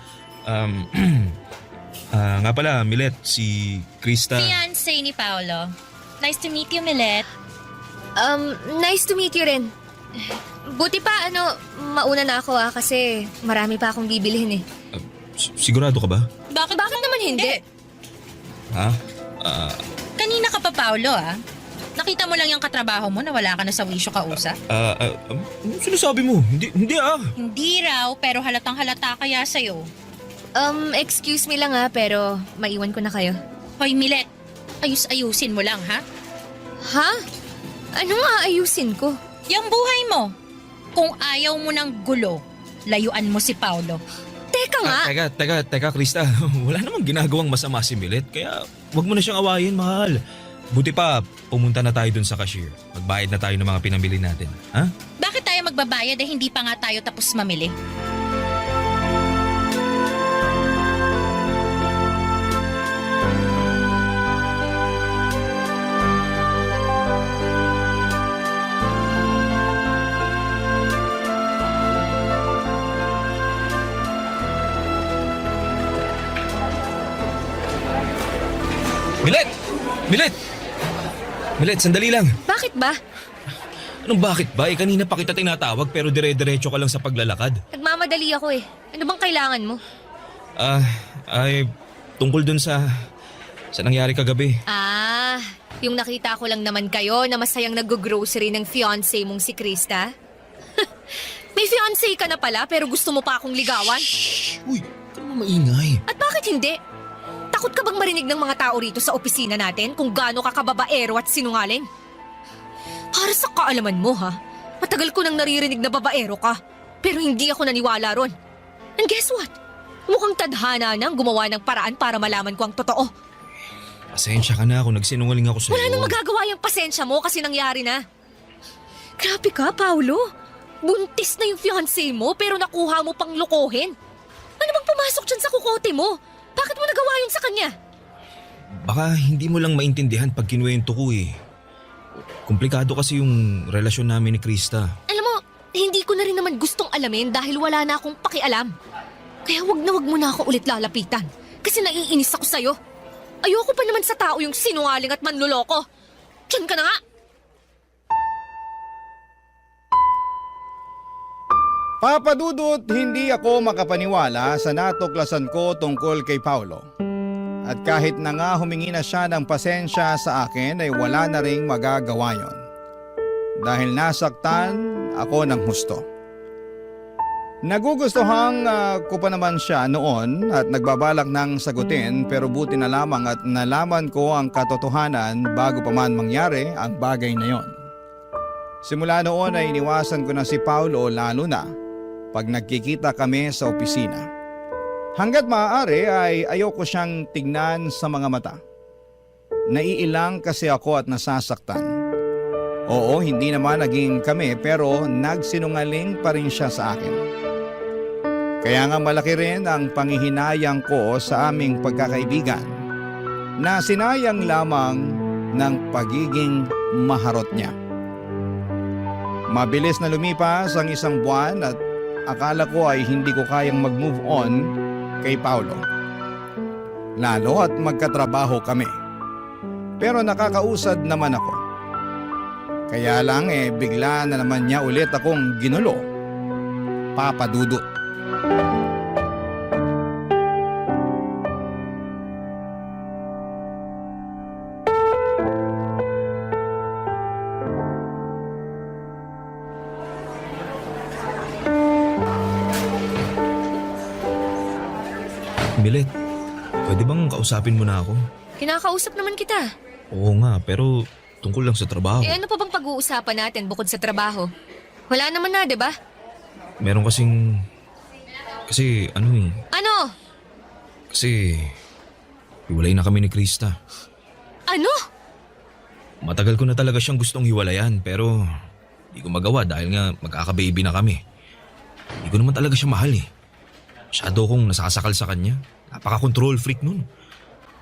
Speaker 1: Nga pala, Milet, si Krista.
Speaker 8: Fiancé ni Paolo. Nice to meet you, Milet.
Speaker 10: Nice to meet you rin. Buti pa, mauna na ako kasi marami pa akong bibilihin eh.
Speaker 1: Sigurado ka ba?
Speaker 8: Bakit
Speaker 10: naman hindi?
Speaker 1: Ha?
Speaker 8: Kanina ka pa, Paolo, Nakita mo lang yung katrabaho mo na wala ka na sa wisyo kausap?
Speaker 1: Ano sinasabi mo? Hindi
Speaker 8: Hindi raw, pero halatang halata kaya sa'yo.
Speaker 10: Excuse me lang pero maiwan ko na kayo.
Speaker 8: Hoy, Milet, ayusin mo lang, ha?
Speaker 10: Ha? Anong aayusin ko?
Speaker 8: Yung buhay mo. Kung ayaw mo ng gulo, layuan mo si Paolo.
Speaker 10: Teka nga!
Speaker 1: Teka, Krista. Wala namang ginagawang masama si Milet, kaya wag mo na siyang awayin, mahal. Buti pa, pumunta na tayo dun sa cashier. Magbayad na tayo ng mga pinamili natin, ha?
Speaker 8: Bakit tayo magbabayad hindi pa nga tayo tapos mamili?
Speaker 1: Milet, sandali lang.
Speaker 10: Bakit ba?
Speaker 1: Anong bakit ba? Kanina pa kita tinatawag pero dire-diretso ka lang sa paglalakad.
Speaker 10: Nagmamadali ako eh. Ano bang kailangan mo?
Speaker 1: Tungkol dun sa nangyari kagabi.
Speaker 10: Yung nakita ko lang naman kayo na masayang nag-grocery ng fiancé mong si Krista. May fiancé ka na pala pero gusto mo pa akong ligawan?
Speaker 1: Uy, ka naman maingay.
Speaker 10: At bakit hindi? Takot ka bang marinig ng mga tao rito sa opisina natin kung gaano ka kababaero at sinungaling? Para sa kaalaman mo matagal ko nang naririnig na babaero ka, pero hindi ako naniwala ron. And guess what? Mukhang tadhana nang gumawa ng paraan para malaman ko ang totoo.
Speaker 1: Pasensya ka na kung nagsinungaling ako sa'yo.
Speaker 10: Wala nang magagawa yung pasensya mo kasi nangyari na. Grabe ka, Paolo. Buntis na yung fiancé mo pero nakuha mo pang lokohin. Ano bang pumasok dyan sa kukote mo? Bakit mo nagawa yun sa kanya?
Speaker 1: Baka hindi mo lang maintindihan pag kinuwento ko eh. Komplikado kasi yung relasyon namin ni Krista.
Speaker 10: Alam mo, hindi ko na rin naman gustong alamin dahil wala na akong pakialam. Kaya wag mo na ako ulit lalapitan. Kasi naiinis ako sa'yo. Ayoko pa naman sa tao yung sinungaling at manluloko. Diyan ka na nga!
Speaker 3: Papadudot, hindi ako makapaniwala sa natuklasan ko tungkol kay Paolo. At kahit na nga humingi na siya ng pasensya sa akin ay wala na ring magagawa yon. Dahil nasaktan ako ng husto. Nagugustuhan ko pa naman siya noon at nagbabalak ng sagutin pero buti na lamang at nalaman ko ang katotohanan bago pa man mangyari ang bagay na yon. Simula noon ay iniwasan ko na si Paolo lalo na pag nagkikita kami sa opisina. Hanggat maaari ay ayoko siyang tignan sa mga mata. Naiilang kasi ako at nasasaktan. Oo, hindi naman naging kami pero nagsinungaling pa rin siya sa akin. Kaya nga malaki rin ang panghihinayang ko sa aming pagkakaibigan na sinayang lamang ng pagiging maharot niya. Mabilis na lumipas ang isang buwan at akala ko ay hindi ko kayang mag-move on kay Paolo. Lalo at magkatrabaho kami. Pero nakakausad naman ako. Kaya lang bigla na naman niya ulit akong ginulo. Papadudot.
Speaker 1: Milet, pwede bang kausapin mo na ako?
Speaker 10: Kinakausap naman kita.
Speaker 1: Oo nga, pero tungkol lang sa trabaho.
Speaker 10: Ano pa bang pag-uusapan natin bukod sa trabaho? Wala naman na, di ba?
Speaker 1: Meron kasing... Kasi ano eh...
Speaker 10: Ano?
Speaker 1: Kasi... Hiwalay na kami ni Krista.
Speaker 10: Ano?
Speaker 1: Matagal ko na talaga siyang gustong hiwalayan pero... Hindi ko magawa dahil nga magkaka-baby na kami. Hindi ko naman talaga siya mahal eh. Masyado kong nasasakal sa kanya. Napaka-control freak nun.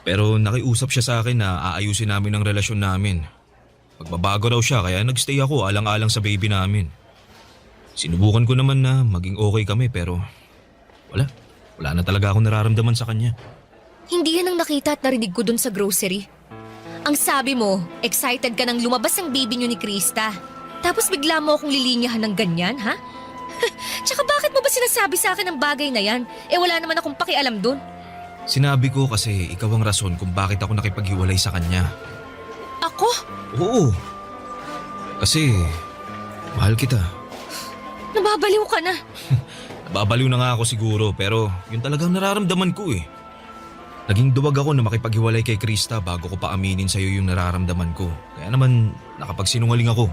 Speaker 1: Pero nakiusap siya sa akin na aayusin namin ang relasyon namin. Magbabago raw siya kaya nagstay ako alang-alang sa baby namin. Sinubukan ko naman na maging okay kami pero wala. Wala na talaga akong nararamdaman sa kanya.
Speaker 10: Hindi yan ang nakita at narinig ko dun sa grocery. Ang sabi mo, excited ka nang lumabas ang baby niyo ni Krista. Tapos bigla mo akong lilinyahan ng ganyan, ha? Tsaka bakit mo ba sinasabi sa akin ang bagay na yan? Wala naman akong pakialam dun.
Speaker 1: Sinabi ko kasi ikaw ang rason kung bakit ako nakipaghiwalay sa kanya.
Speaker 10: Ako?
Speaker 1: Oo. Kasi mahal kita.
Speaker 10: Nababaliw ka na.
Speaker 1: Nababaliw na nga ako siguro pero yun talagang nararamdaman ko eh. Naging duwag ako na makipaghiwalay kay Krista bago ko pa aminin sa'yo yung nararamdaman ko. Kaya naman nakapagsinungaling ako.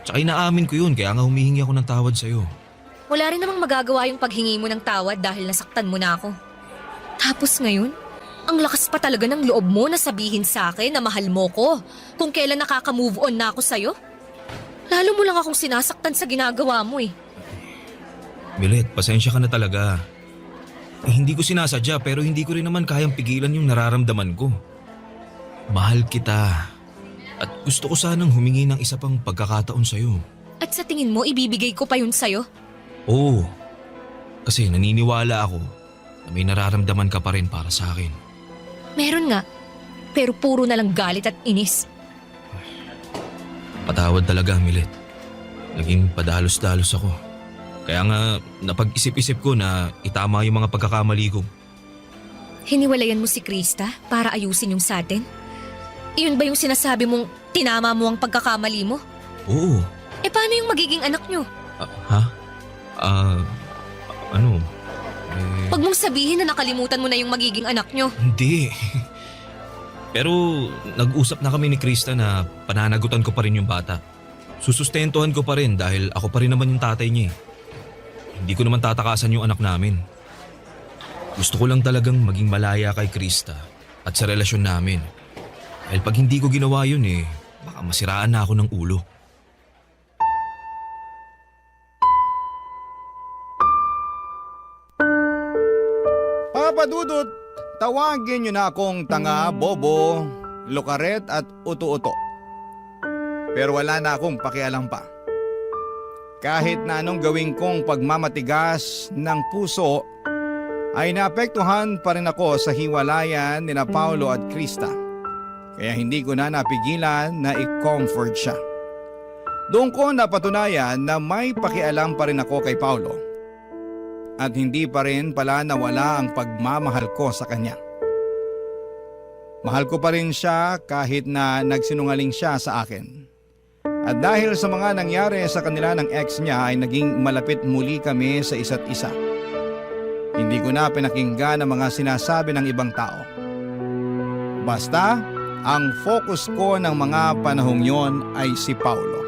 Speaker 1: Tsaka inaamin ko yun kaya nga humihingi ako ng tawad sa'yo.
Speaker 10: Wala rin namang magagawa yung paghingi mo ng tawad dahil nasaktan mo na ako. Tapos ngayon, ang lakas pa talaga ng loob mo na sabihin sa akin na mahal mo ko kung kailan nakaka-move on na ako sa'yo. Lalo mo lang akong sinasaktan sa ginagawa mo eh.
Speaker 1: Milet, pasensya ka na talaga. Hindi ko sinasadya pero hindi ko rin naman kayang pigilan yung nararamdaman ko. Mahal kita. At gusto ko sanang humingi ng isa pang pagkakataon sa'yo.
Speaker 10: At sa tingin mo, ibibigay ko pa yun sa'yo?
Speaker 1: Oo. Kasi naniniwala ako na may nararamdaman ka pa rin para sa akin.
Speaker 10: Meron nga. Pero puro na lang galit at inis.
Speaker 1: Patawad talaga, Milet. Naging padalos-dalos ako. Kaya nga napag-isip-isip ko na itama yung mga pagkakamali ko.
Speaker 10: Hiniwalayan mo si Krista para ayusin yung sa atin? Iyon ba yung sinasabi mong tinama mo ang pagkakamali mo?
Speaker 1: Oo.
Speaker 10: Paano yung magiging anak nyo?
Speaker 1: Ha? Ano?
Speaker 10: Huwag mong sabihin na nakalimutan mo na yung magiging anak nyo.
Speaker 1: Hindi. Pero nag-usap na kami ni Krista na pananagutan ko pa rin yung bata. Susustentuhan ko pa rin dahil ako pa rin naman yung tatay niya eh. Hindi ko naman tatakasan yung anak namin. Gusto ko lang talagang maging malaya kay Krista at sa relasyon namin. Dahil pag hindi ko ginawa yun eh, baka masiraan na ako ng ulo.
Speaker 3: Papa Dudut, tawagin niyo na akong tanga, bobo, lukaret at uto-uto. Pero wala na akong pakialam pa. Kahit na anong gawin kong pagmamatigas ng puso, ay naapektuhan pa rin ako sa hiwalayan ni na Paulo at Krista. Kaya hindi ko na napigilan na i-comfort siya. Doon ko napatunayan na may pakialam pa rin ako kay Paulo. At hindi pa rin pala nawala ang pagmamahal ko sa kanya. Mahal ko pa rin siya kahit na nagsinungaling siya sa akin. At dahil sa mga nangyari sa kanila ng ex niya ay naging malapit muli kami sa isa't isa. Hindi ko na pinakinggan ang mga sinasabi ng ibang tao. Basta, ang focus ko ng mga panahong yon ay si Paulo.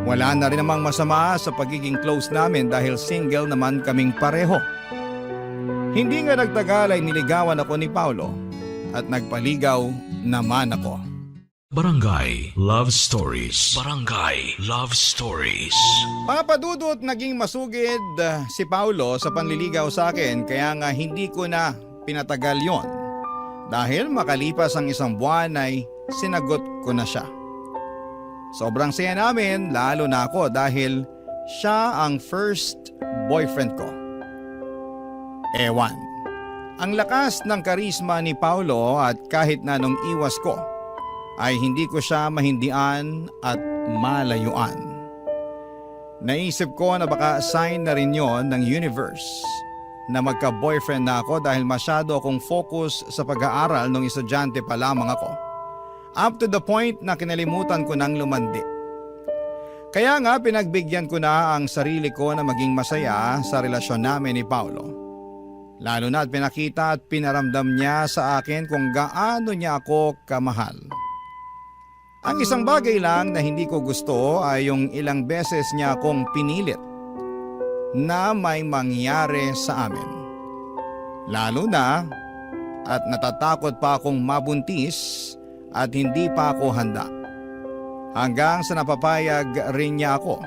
Speaker 3: Wala na rin namang masama sa pagiging close namin dahil single naman kaming pareho. Hindi nga nagtagal ay niligawan ako ni Paulo at nagpaligaw naman ako.
Speaker 12: Barangay Love Stories. Barangay Love Stories.
Speaker 3: Papadudot, naging masugid si Paulo sa panliligaw sa akin kaya nga hindi ko na pinatagal yon. Dahil makalipas ang isang buwan ay sinagot ko na siya. Sobrang saya namin lalo na ako dahil siya ang first boyfriend ko. Ewan. Ang lakas ng karisma ni Paulo at kahit na nung iwas ko ay hindi ko siya mahindian at malayuan. Naisip ko na baka sign na rin yon ng universe na magka-boyfriend na ako dahil masyado akong focus sa pag-aaral nung estudyante pa lamang ako. Up to the point na kinalimutan ko nang lumandi. Kaya nga pinagbigyan ko na ang sarili ko na maging masaya sa relasyon namin ni Paulo. Lalo na at pinakita at pinaramdam niya sa akin kung gaano niya ako kamahal. Ang isang bagay lang na hindi ko gusto ay yung ilang beses niya akong pinilit na may mangyari sa amin. Lalo na at natatakot pa akong mabuntis at hindi pa ako handa. Hanggang sa napapayag rin niya ako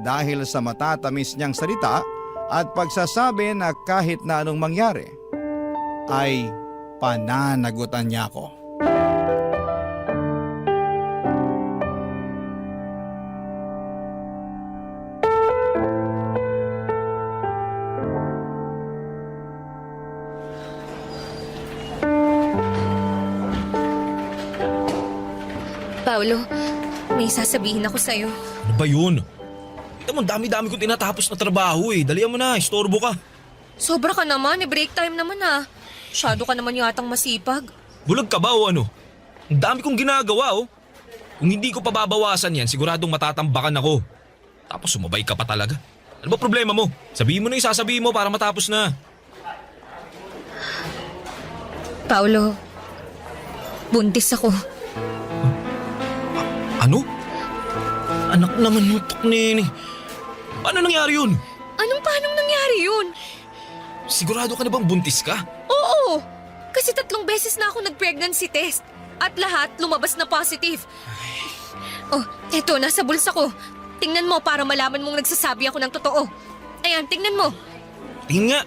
Speaker 3: dahil sa matatamis niyang salita at pagsasabi na kahit na anong mangyari ay pananagutan niya ako.
Speaker 10: Paolo. May sasabihin ako sa'yo.
Speaker 1: Ano ba yun? Kita mo, dami-dami kong tinatapos na trabaho eh. Dalihan mo na, istorbo ka.
Speaker 10: Sobra ka naman, break time naman ah. Masyado ka naman yatang masipag.
Speaker 1: Bulag ka ba o ano? Ang dami kong ginagawa oh. Kung hindi ko pa babawasan yan, siguradong matatambakan ako. Tapos sumabay ka pa talaga. Ano ba problema mo? Sabihin mo na yung sasabihin mo para matapos na.
Speaker 10: Paolo, buntis ako.
Speaker 1: Ano? Anak naman yung tuknini. Paano nangyari yun?
Speaker 10: Paanong nangyari yun?
Speaker 1: Sigurado ka na bang buntis ka?
Speaker 10: Oo! Kasi 3 beses na ako nag-pregnancy test. At lahat lumabas na positive. Oh, eto, nasa bulsa ko. Tingnan mo para malaman mong nagsasabi ako ng totoo. Ayan, tingnan mo.
Speaker 1: Tingnan nga.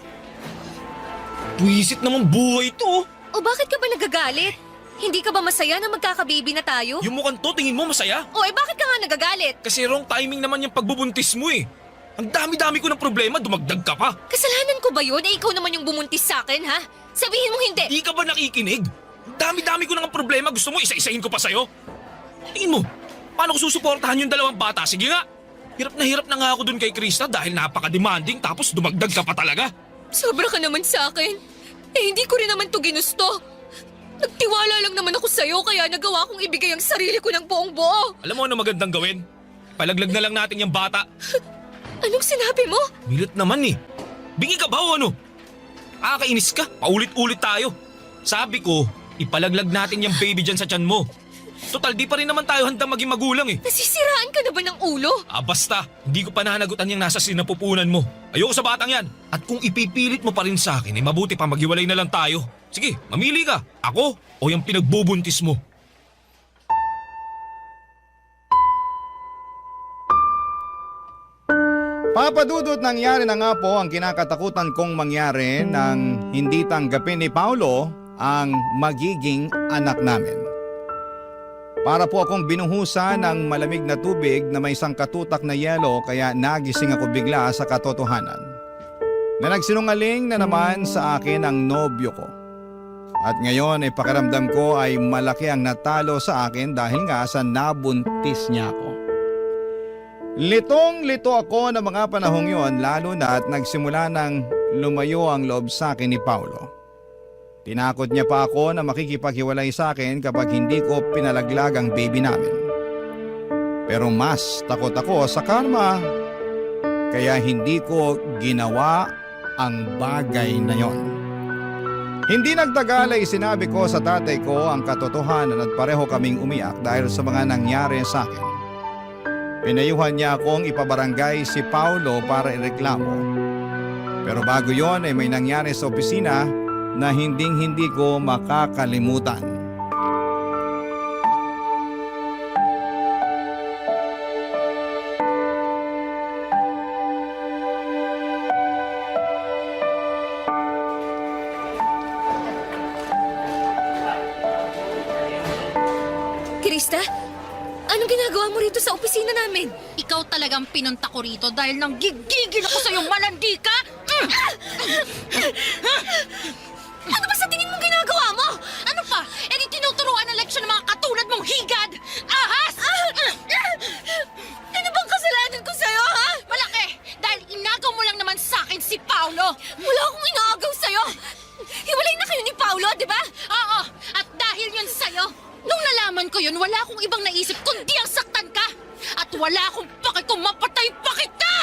Speaker 1: Buwisit naman buhay to.
Speaker 10: O bakit ka ba nagagalit? Hindi ka ba masaya na magkakababy na tayo?
Speaker 1: Yung mukhang to, tingin mo masaya?
Speaker 10: O bakit ka nga nagagalit?
Speaker 1: Kasi wrong timing naman yung pagbubuntis mo eh. Ang dami-dami ko ng problema, dumagdag ka pa.
Speaker 10: Kasalanan ko ba yun? Ikaw naman yung bumuntis sa akin, ha? Sabihin mo hindi.
Speaker 1: Di ka ba nakikinig? Ang dami-dami ko ng problema, gusto mo isa-isahin ko pa sa'yo? Tingin mo, paano ko susuportahan yung 2 bata? Sige nga, hirap na nga ako dun kay Krista dahil napaka-demanding tapos dumagdag ka pa talaga.
Speaker 10: Sobra ka naman sa akin. Hindi ko rin naman to ginusto. Nagtiwala lang naman ako sa'yo kaya nagawa kong ibigay ang sarili ko ng buong buo.
Speaker 1: Alam mo ano magandang gawin? Palaglag na lang natin yung bata.
Speaker 10: Anong sinabi mo?
Speaker 1: Milit naman eh. Bingi ka ba o ano? Kakainis ka, paulit-ulit tayo. Sabi ko, ipalaglag natin yung baby dyan sa tiyan mo. Total, di pa rin naman tayo handang maging magulang eh.
Speaker 10: Nasisiraan ka na ba ng ulo?
Speaker 1: Basta, hindi ko pananagutan yung nasa sinapupunan mo. Ayoko sa batang yan. At kung ipipilit mo pa rin sa akin, mabuti pa maghiwalay na lang tayo. Sige, mamili ka. Ako o yung pinagbubuntis mo.
Speaker 3: Papadudot, nangyari na nga po ang kinakatakutan kong mangyari nang hindi tanggapin ni Paolo ang magiging anak namin. Para po akong binuhusan ng malamig na tubig na may isang katutak na yelo kaya nagising ako bigla sa katotohanan. Na nagsinungaling na naman sa akin ang nobyo ko. At ngayon ay pakiramdam ko ay malaki ang natalo sa akin dahil nga sa nabuntis niya ako. Litong-lito ako ng mga panahong yon lalo na at nagsimula nang lumayo ang loob sa akin ni Paolo. Tinakot niya pa ako na makikipaghiwalay sa akin kapag hindi ko pinalaglag ang baby namin. Pero mas takot ako sa karma kaya hindi ko ginawa ang bagay na yon. Hindi nagtagal ay sinabi ko sa tatay ko ang katotohanan at pareho kaming umiyak dahil sa mga nangyari sa akin. Pinayuhan niya akong ipabarangay si Paolo para ireklamo. Pero bago yon ay may nangyari sa opisina na hindi ko makakalimutan.
Speaker 10: Krista? Anong ginagawa mo rito sa opisina namin?
Speaker 13: Ikaw talagang pinunta ko rito dahil nang gigigil ako sa'yo, malandi ka!
Speaker 10: Ano ba sa tingin mong ginagawa mo?
Speaker 13: Ano pa? E di tinuturuan ang leksyon ng mga katulad mong higad! Ahas!
Speaker 10: Ano bang kasalanan ko sa'yo, ha?
Speaker 13: Malaki! Dahil inagaw mo lang naman sa akin si Paolo!
Speaker 10: Wala akong inaagaw sa'yo! Hiwalay na kayo ni Paolo, di ba?
Speaker 13: Oo! At dahil yun sa'yo, nung nalaman ko yun, wala akong ibang naisip kundi ang saktan ka! At wala akong paki kung mapatay pa kita!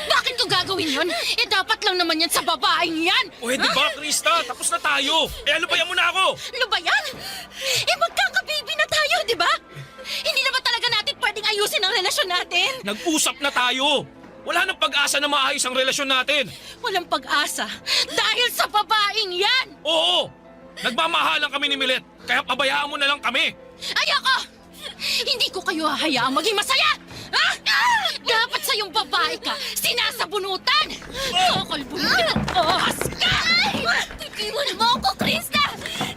Speaker 13: Bakit ko gagawin yun? Eh dapat lang naman yan sa babaeng yan!
Speaker 1: Pwede ba, Krista? Tapos na tayo. Alubayan mo na ako.
Speaker 13: Lubayan? Eh magkakababy na tayo, di ba? Hindi na ba talaga natin pwedeng ayusin ang relasyon natin?
Speaker 1: Nag-usap na tayo. Wala nang pag-asa na maayos ang relasyon natin.
Speaker 13: Walang pag-asa dahil sa babaeng yan!
Speaker 1: Oo! Nagmamahalan kami ni Milet, kaya pabayaan mo na lang kami.
Speaker 13: Ayoko! Hindi ko kayo hahayaang maging masaya! Ha? Dapat sa yung babae ka, sinasabunutan! Kakalbunutan! Ahas ka!
Speaker 10: Iwan mo ako, Krista!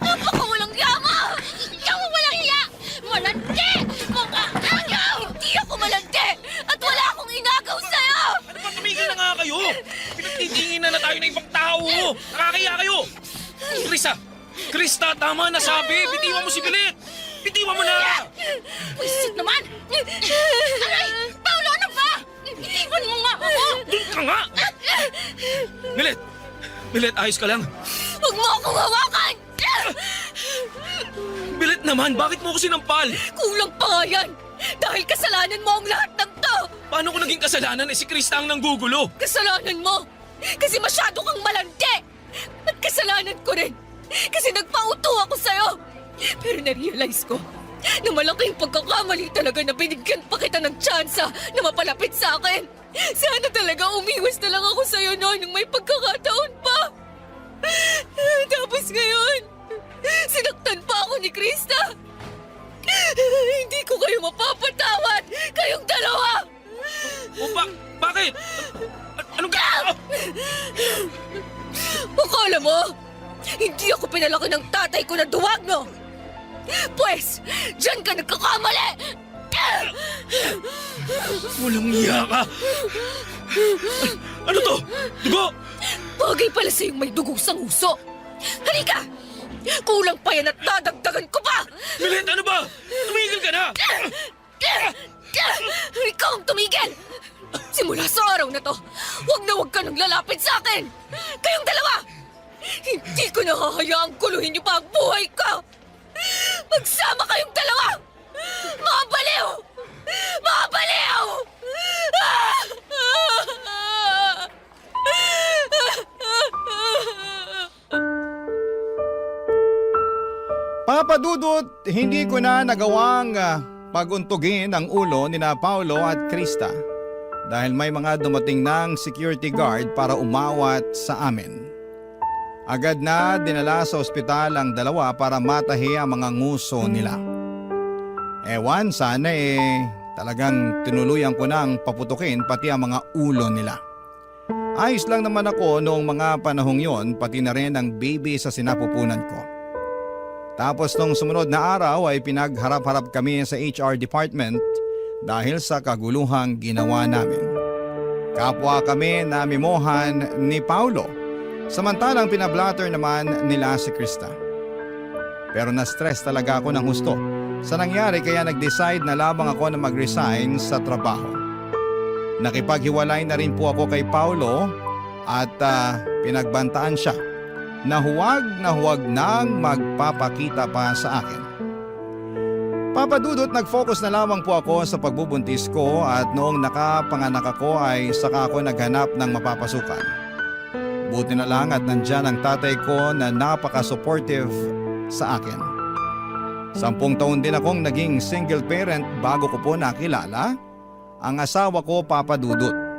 Speaker 10: Napakawalang yama!
Speaker 13: Ikaw ang walang hiya! Malandi! Mga ayaw!
Speaker 10: Hindi ako malandi! At wala akong inagaw sa'yo!
Speaker 1: Ano ba, tumigil na nga kayo? Pinagtitingin na tayo ng ibang tao. Nakakaya kayo. Krista! Krista, tama na sabi! Bitiwan mo si Bilit! Bitiwan mo na!
Speaker 13: Pwisit naman! Aray! Paolo, ano ba? Itiwan mo nga ako!
Speaker 1: Doon ka nga! Bilit! Bilit, ayos ka lang?
Speaker 13: Huwag mo akong hawakan!
Speaker 1: Bilit naman, bakit mo ako sinampal?
Speaker 13: Kulang pa nga yan! Dahil kasalanan mo ang lahat ng to!
Speaker 1: Paano ko naging kasalanan si Krista ang nanggugulo?
Speaker 13: Kasalanan mo! Kasi masyado kang malandi! At kasalanan ko rin! Kasi nagpauto ako sa'yo! Pero na-realize ko na malaking pagkakamali talaga na binigyan pa kita ng tsansa na mapalapit sa akin. Sana talaga umiwas na lang ako sa'yo noon nung may pagkakataon pa. Tapos ngayon, sinaktan pa ako ni Krista. Hindi ko kayo mapapatawad! Kayong dalawa!
Speaker 1: O bakit? Anong
Speaker 13: Akala mo, hindi ako pinalaki ng tatay ko na duwag, no? Pwes, dyan ka nagkakamali!
Speaker 1: Walang iya ka! Ano to? Dugo!
Speaker 13: Bagay pala sa'yong may dugo sa nguso. Halika! Kulang pa yan at dadagdagan ko pa!
Speaker 1: Bilit, ano ba? Tumigil ka na!
Speaker 13: Ikaw ang tumigil! Simula sa araw na to, huwag ka nang lalapit sa akin! Kayong dalawa! Hindi ko nahahayaang kuluhin niyo pa ang buhay ko! Magsama kayong dalawa! Mga baliw! Mga baliw!
Speaker 3: Papadudot, hindi ko na nagawang paguntugin ang ulo ni na Paolo at Krista dahil may mga dumating ng security guard para umawat sa amin. Agad na dinala sa ospital ang dalawa para matahi ang mga nguso nila. Ewan, sana talagang tinuluyan ko nang paputukin pati ang mga ulo nila. Ayos lang naman ako noong mga panahong yon, pati na rin ang baby sa sinapupunan ko. Tapos nung sumunod na araw ay pinagharap-harap kami sa HR department dahil sa kaguluhang ginawa namin. Kapwa kami na mimohan ni Paolo, samantalang pinablatter naman nila si Krista. Pero na-stress talaga ako ng husto sa nangyari kaya nag-decide na lamang ako na mag-resign sa trabaho. Nakipaghiwalay na rin po ako kay Paolo at pinagbantaan siya na huwag nang magpapakita pa sa akin. Papadudot, nag-focus na lamang po ako sa pagbubuntis ko at noong nakapanganak ako ay saka ako naghanap ng mapapasukan. Buti na lang at nandyan ang tatay ko na napaka-supportive sa akin. 10 taon din akong naging single parent bago ko po nakilala ang asawa ko, Papadudot.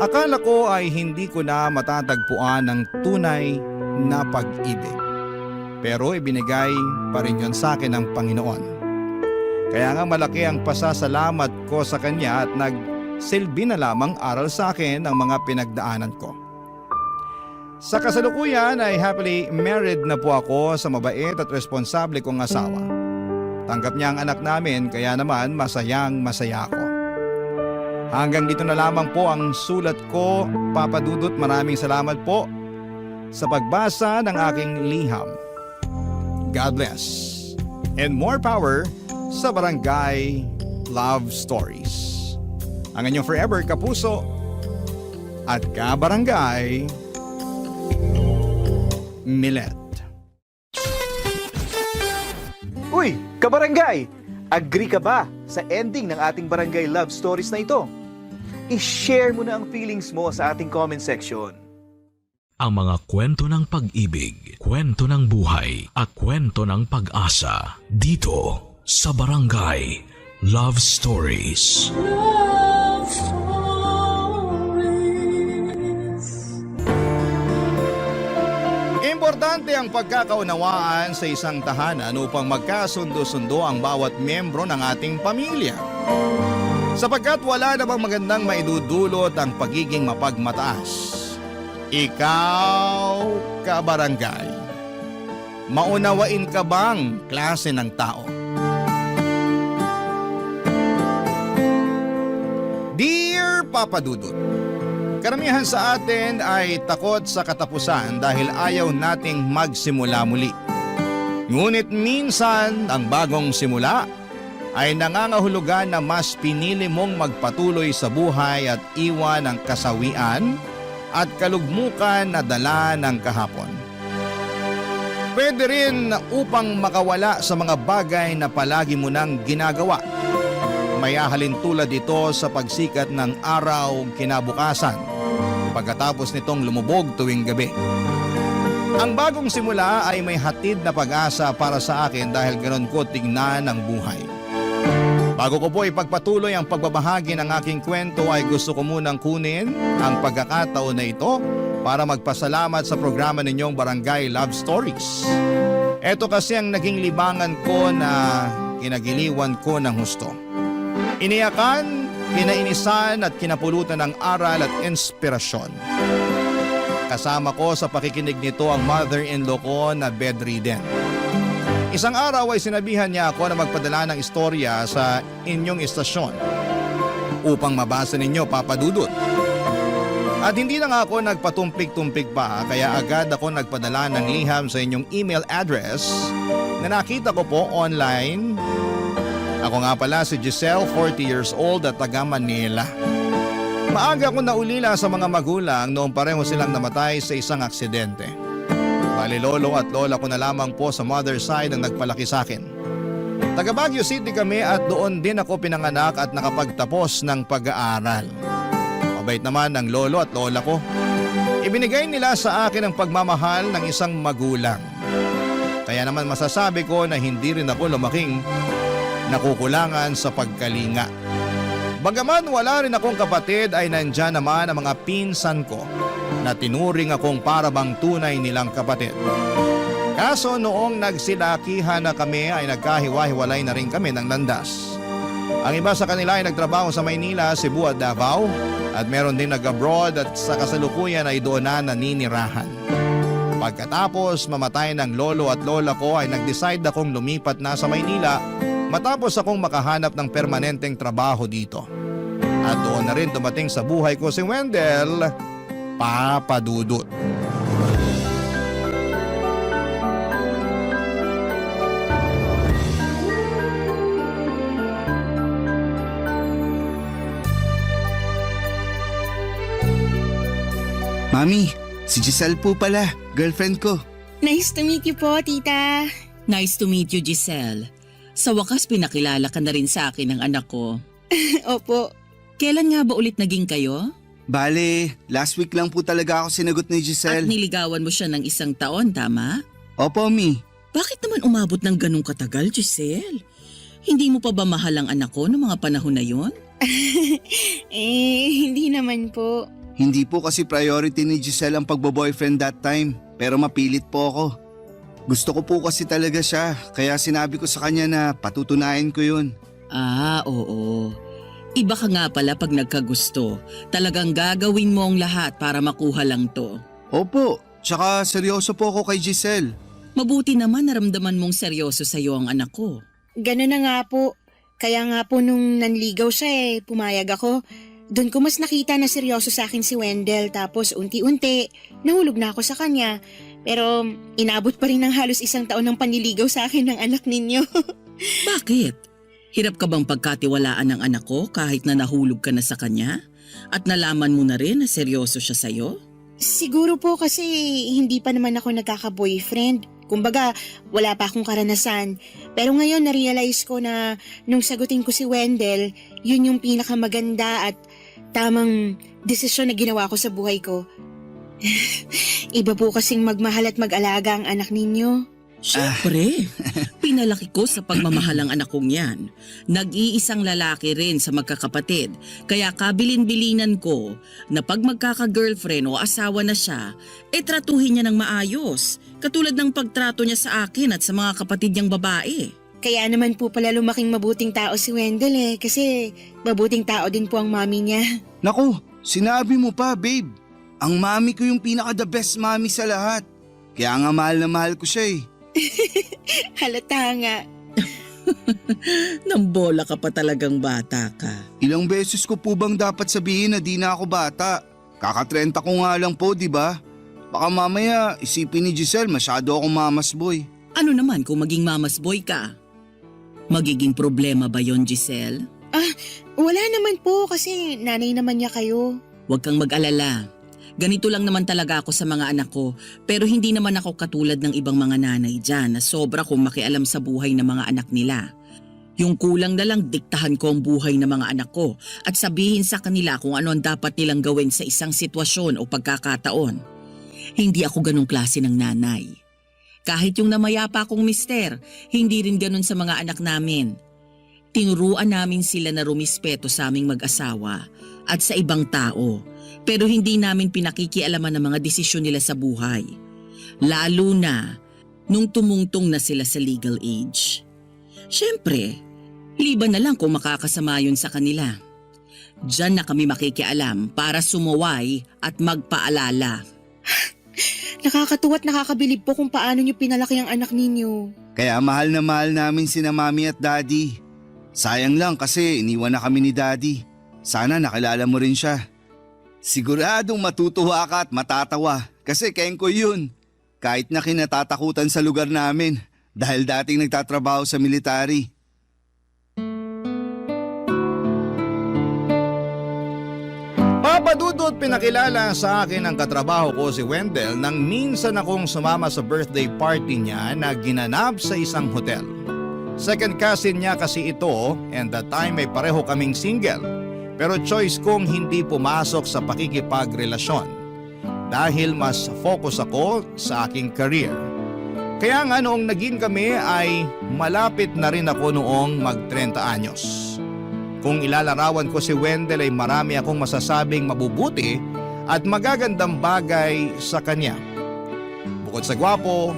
Speaker 3: Akala ko ay hindi ko na matatagpuan ng tunay na pag-ibig. Pero ibinigay pa rin yun sa akin ng Panginoon. Kaya nga malaki ang pasasalamat ko sa Kanya at nagsilbi na lamang aral sa akin ang mga pinagdaanan ko. Sa kasalukuyan ay happily married na po ako sa mabait at responsable kong asawa. Tanggap niya ang anak namin kaya naman masayang masaya ako. Hanggang dito na lamang po ang sulat ko, Papadudot. Maraming salamat po sa pagbasa ng aking liham. God bless. And more power sa Barangay Love Stories. Ang inyong forever kapuso at kabarangay, Milet.
Speaker 14: Uy, kabarangay! Agree ka ba sa ending ng ating Barangay Love Stories na ito? I-share mo na ang feelings mo sa ating comment section.
Speaker 12: Ang mga kwento ng pag-ibig, kwento ng buhay, at kwento ng pag-asa dito sa Barangay Love Stories.
Speaker 2: Love Stories.
Speaker 3: Importante ang pagkakaunawaan sa isang tahanan upang magkasundo-sundo ang bawat miyembro ng ating pamilya. Sapagkat wala namang magandang maidudulot ang pagiging mapagmataas. Ikaw, kabarangay, maunawain ka bang klase ng tao? Dear Papadudot, Karamihan sa atin ay takot sa katapusan dahil ayaw nating magsimula muli. Ngunit minsan ang bagong simula ay nangangahulugan na mas pinili mong magpatuloy sa buhay at iwan ang kasawian at kalugmukan na dala ng kahapon. Pwede rin upang makawala sa mga bagay na palagi mo nang ginagawa. May ahalin tulad ito sa pagsikat ng araw kinabukasan pagkatapos nitong lumubog tuwing gabi. Ang bagong simula ay may hatid na pag-asa para sa akin dahil ganon ko tingnan ang buhay. Bago ko po ipagpatuloy ang pagbabahagi ng aking kwento ay gusto ko munang kunin ang pagkakataon na ito para magpasalamat sa programa ninyong Barangay Love Stories. Ito kasi ang naging libangan ko na kinagiliwan ko ng husto. Iniyakan, kinainisan at kinapulutan ng aral at inspirasyon. Kasama ko sa pakikinig nito ang mother-in-law ko na bedridden. Isang araw ay sinabihan niya ako na magpadala ng istorya sa inyong istasyon upang mabasa ninyo, Papa Dudut. At hindi na nga ako nagpatumpik-tumpik pa kaya agad ako nagpadala ng liham sa inyong email address na nakita ko po online. Ako nga pala si Giselle, 40 years old at taga Manila. Maaga akong naulila sa mga magulang noong pareho silang namatay sa isang aksidente. Bali lolo at lola ko na lamang po sa mother side ang nagpalaki sa akin. Taga Baguio City kami at doon din ako pinanganak at nakapagtapos ng pag-aaral. Mabait naman ang lolo at lola ko. Ibinigay nila sa akin ang pagmamahal ng isang magulang. Kaya naman masasabi ko na hindi rin ako lumaking nakukulangan sa pagkalinga. Bagaman wala rin akong kapatid ay nandyan naman ang mga pinsan ko na tinuring akong parabang tunay nilang kapatid. Kaso noong nagsilakihan na kami ay nagkahiwa-hiwalay na rin kami ng landas. Ang iba sa kanila ay nagtrabaho sa Maynila, Cebu at Davao at meron din nag-abroad at sa kasalukuyan ay doon na naninirahan. Pagkatapos mamatay ng lolo at lola ko ay nag-decide akong lumipat na sa Maynila matapos akong makahanap ng permanenteng trabaho dito. At doon na rin dumating sa buhay ko si Wendell, Papa Dudut.
Speaker 4: Mami, si Giselle po pala, girlfriend ko.
Speaker 5: Nice to meet you po, tita.
Speaker 6: Nice to meet you, Giselle. Sa wakas pinakilala ka na rin sa akin ng anak ko.
Speaker 5: Opo.
Speaker 6: Kailan nga ba ulit naging kayo?
Speaker 4: Bale, last week lang po talaga ako sinagot ni
Speaker 6: At
Speaker 4: Giselle.
Speaker 6: niligawan mo siya ng 1 taon, tama?
Speaker 4: Opo, Mi.
Speaker 6: Bakit naman umabot ng ganong katagal, Giselle? Hindi mo pa ba mahal ang anak ko noong mga panahon na yon?
Speaker 5: Hindi naman po.
Speaker 4: Hindi po kasi priority ni Giselle ang pagbo-boyfriend that time, pero mapilit po ako. Gusto ko po kasi talaga siya, kaya sinabi ko sa kanya na patutunayan ko yun.
Speaker 6: Ah, oo. Iba ka nga pala pag nagkagusto. Talagang gagawin mo ang lahat para makuha lang to.
Speaker 4: Opo, tsaka seryoso po ako kay Giselle.
Speaker 6: Mabuti naman naramdaman mong seryoso sa'yo ang anak ko.
Speaker 5: Ganun na nga po. Kaya nga po nung nanligaw siya pumayag ako. Doon ko mas nakita na seryoso sa akin si Wendell tapos unti-unti nahulog na ako sa kanya. Pero inabot pa rin ng halos 1 taon ng panliligaw sa akin ng anak ninyo.
Speaker 6: Bakit? Hirap ka bang pagkatiwalaan ng anak ko kahit na nahulog ka na sa kanya? At nalaman mo na rin na seryoso siya sa'yo?
Speaker 5: Siguro po kasi hindi pa naman ako nagkaka-boyfriend. Kumbaga, wala pa akong karanasan. Pero ngayon na-realize ko na nung sagutin ko si Wendell, yun yung pinakamaganda at tamang desisyon na ginawa ko sa buhay ko. Iba po kasing magmahal at mag-alaga ang anak ninyo.
Speaker 6: Siyempre, pinalaki ko sa pagmamahal ang anak kong yan. Nag-iisang lalaki rin sa magkakapatid, kaya kabilin-bilinan ko na pag magkaka-girlfriend o asawa na siya, tratuhin niya ng maayos, katulad ng pagtrato niya sa akin at sa mga kapatid niyang babae.
Speaker 5: Kaya naman po pala lumaking mabuting tao si Wendell kasi mabuting tao din po ang mami niya.
Speaker 4: Naku, sinabi mo pa, babe. Ang mami ko yung pinaka-the best mami sa lahat. Kaya nga mahal na mahal ko siya eh.
Speaker 5: Halata nga.
Speaker 6: Nambola ka pa talagang bata ka.
Speaker 4: Ilang beses ko po bang dapat sabihin na di na ako bata? Kaka-30 ko nga lang po, di ba? Baka mamaya isipin ni Giselle masyado akong mamas boy.
Speaker 6: Ano naman kung maging mamas boy ka? Magiging problema ba yon, Giselle?
Speaker 5: Wala naman po kasi nanay naman niya kayo.
Speaker 6: Huwag kang mag-alala. Ganito lang naman talaga ako sa mga anak ko, pero hindi naman ako katulad ng ibang mga nanay dyan na sobra kong makialam sa buhay ng mga anak nila. Yung kulang na lang diktahan ko ang buhay ng mga anak ko at sabihin sa kanila kung ano ang dapat nilang gawin sa isang sitwasyon o pagkakataon. Hindi ako ganong klase ng nanay. Kahit yung namayapa kong mister, hindi rin ganon sa mga anak namin. Tinuruan namin sila na rumispeto sa aming mag-asawa at sa ibang tao, pero hindi namin pinakikialaman ang mga desisyon nila sa buhay. Lalo na nung tumungtong na sila sa legal age. Siyempre, liban na lang kung makakasama yun sa kanila. Diyan na kami makikialam para sumuway at magpaalala.
Speaker 5: Nakakatuwa at nakakabilib po kung paano niyo pinalaki ang anak ninyo.
Speaker 4: Kaya mahal na mahal namin sina Mami at Daddy. Sayang lang kasi iniwan na kami ni Daddy. Sana nakilala mo rin siya. Siguradong matutuwa ka at matatawa kasi kayang ko yun. Kahit na kinatatakutan sa lugar namin dahil dating nagtatrabaho sa military.
Speaker 3: Papadudot pinakilala sa akin ang katrabaho ko si Wendell nang minsan akong sumama sa birthday party niya na ginanap sa isang hotel. Second cousin niya kasi ito and that time ay pareho kaming single. Pero choice kong hindi pumasok sa pakikipagrelasyon dahil mas focus ako sa aking career. Kaya nga noong naging kami ay malapit na rin ako noong mag-30 anyos. Kung ilalarawan ko si Wendell ay marami akong masasabing mabubuti at magagandang bagay sa kanya. Bukod sa gwapo,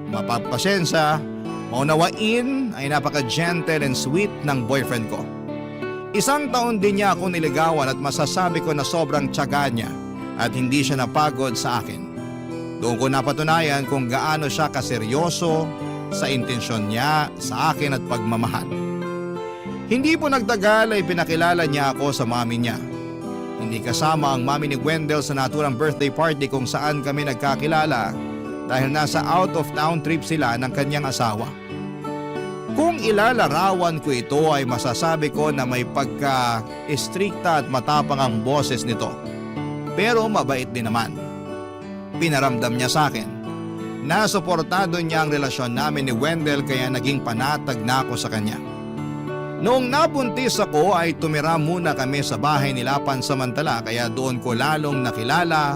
Speaker 3: mapagpasensya, maunawain ay napaka-gentle and sweet ng boyfriend ko. Isang taon din niya ako niligawan at masasabi ko na sobrang tiyaga niya at hindi siya napagod sa akin. Doon ko napatunayan kung gaano siya kaseryoso sa intensyon niya sa akin at pagmamahal. Hindi po nagtagal ay pinakilala niya ako sa mami niya. Hindi kasama ang mami ni Wendell sa naturang birthday party kung saan kami nagkakilala dahil nasa out of town trip sila ng kanyang asawa. Kung ilalarawan ko ito ay masasabi ko na may pagka-istrikta at matapang ang boses nito. Pero mabait din naman. Pinaramdam niya sa akin. Nasuportado niya ang relasyon namin ni Wendell kaya naging panatag na ako sa kanya. Noong nabuntis ako ay tumira muna kami sa bahay nila pansamantala kaya doon ko lalong nakilala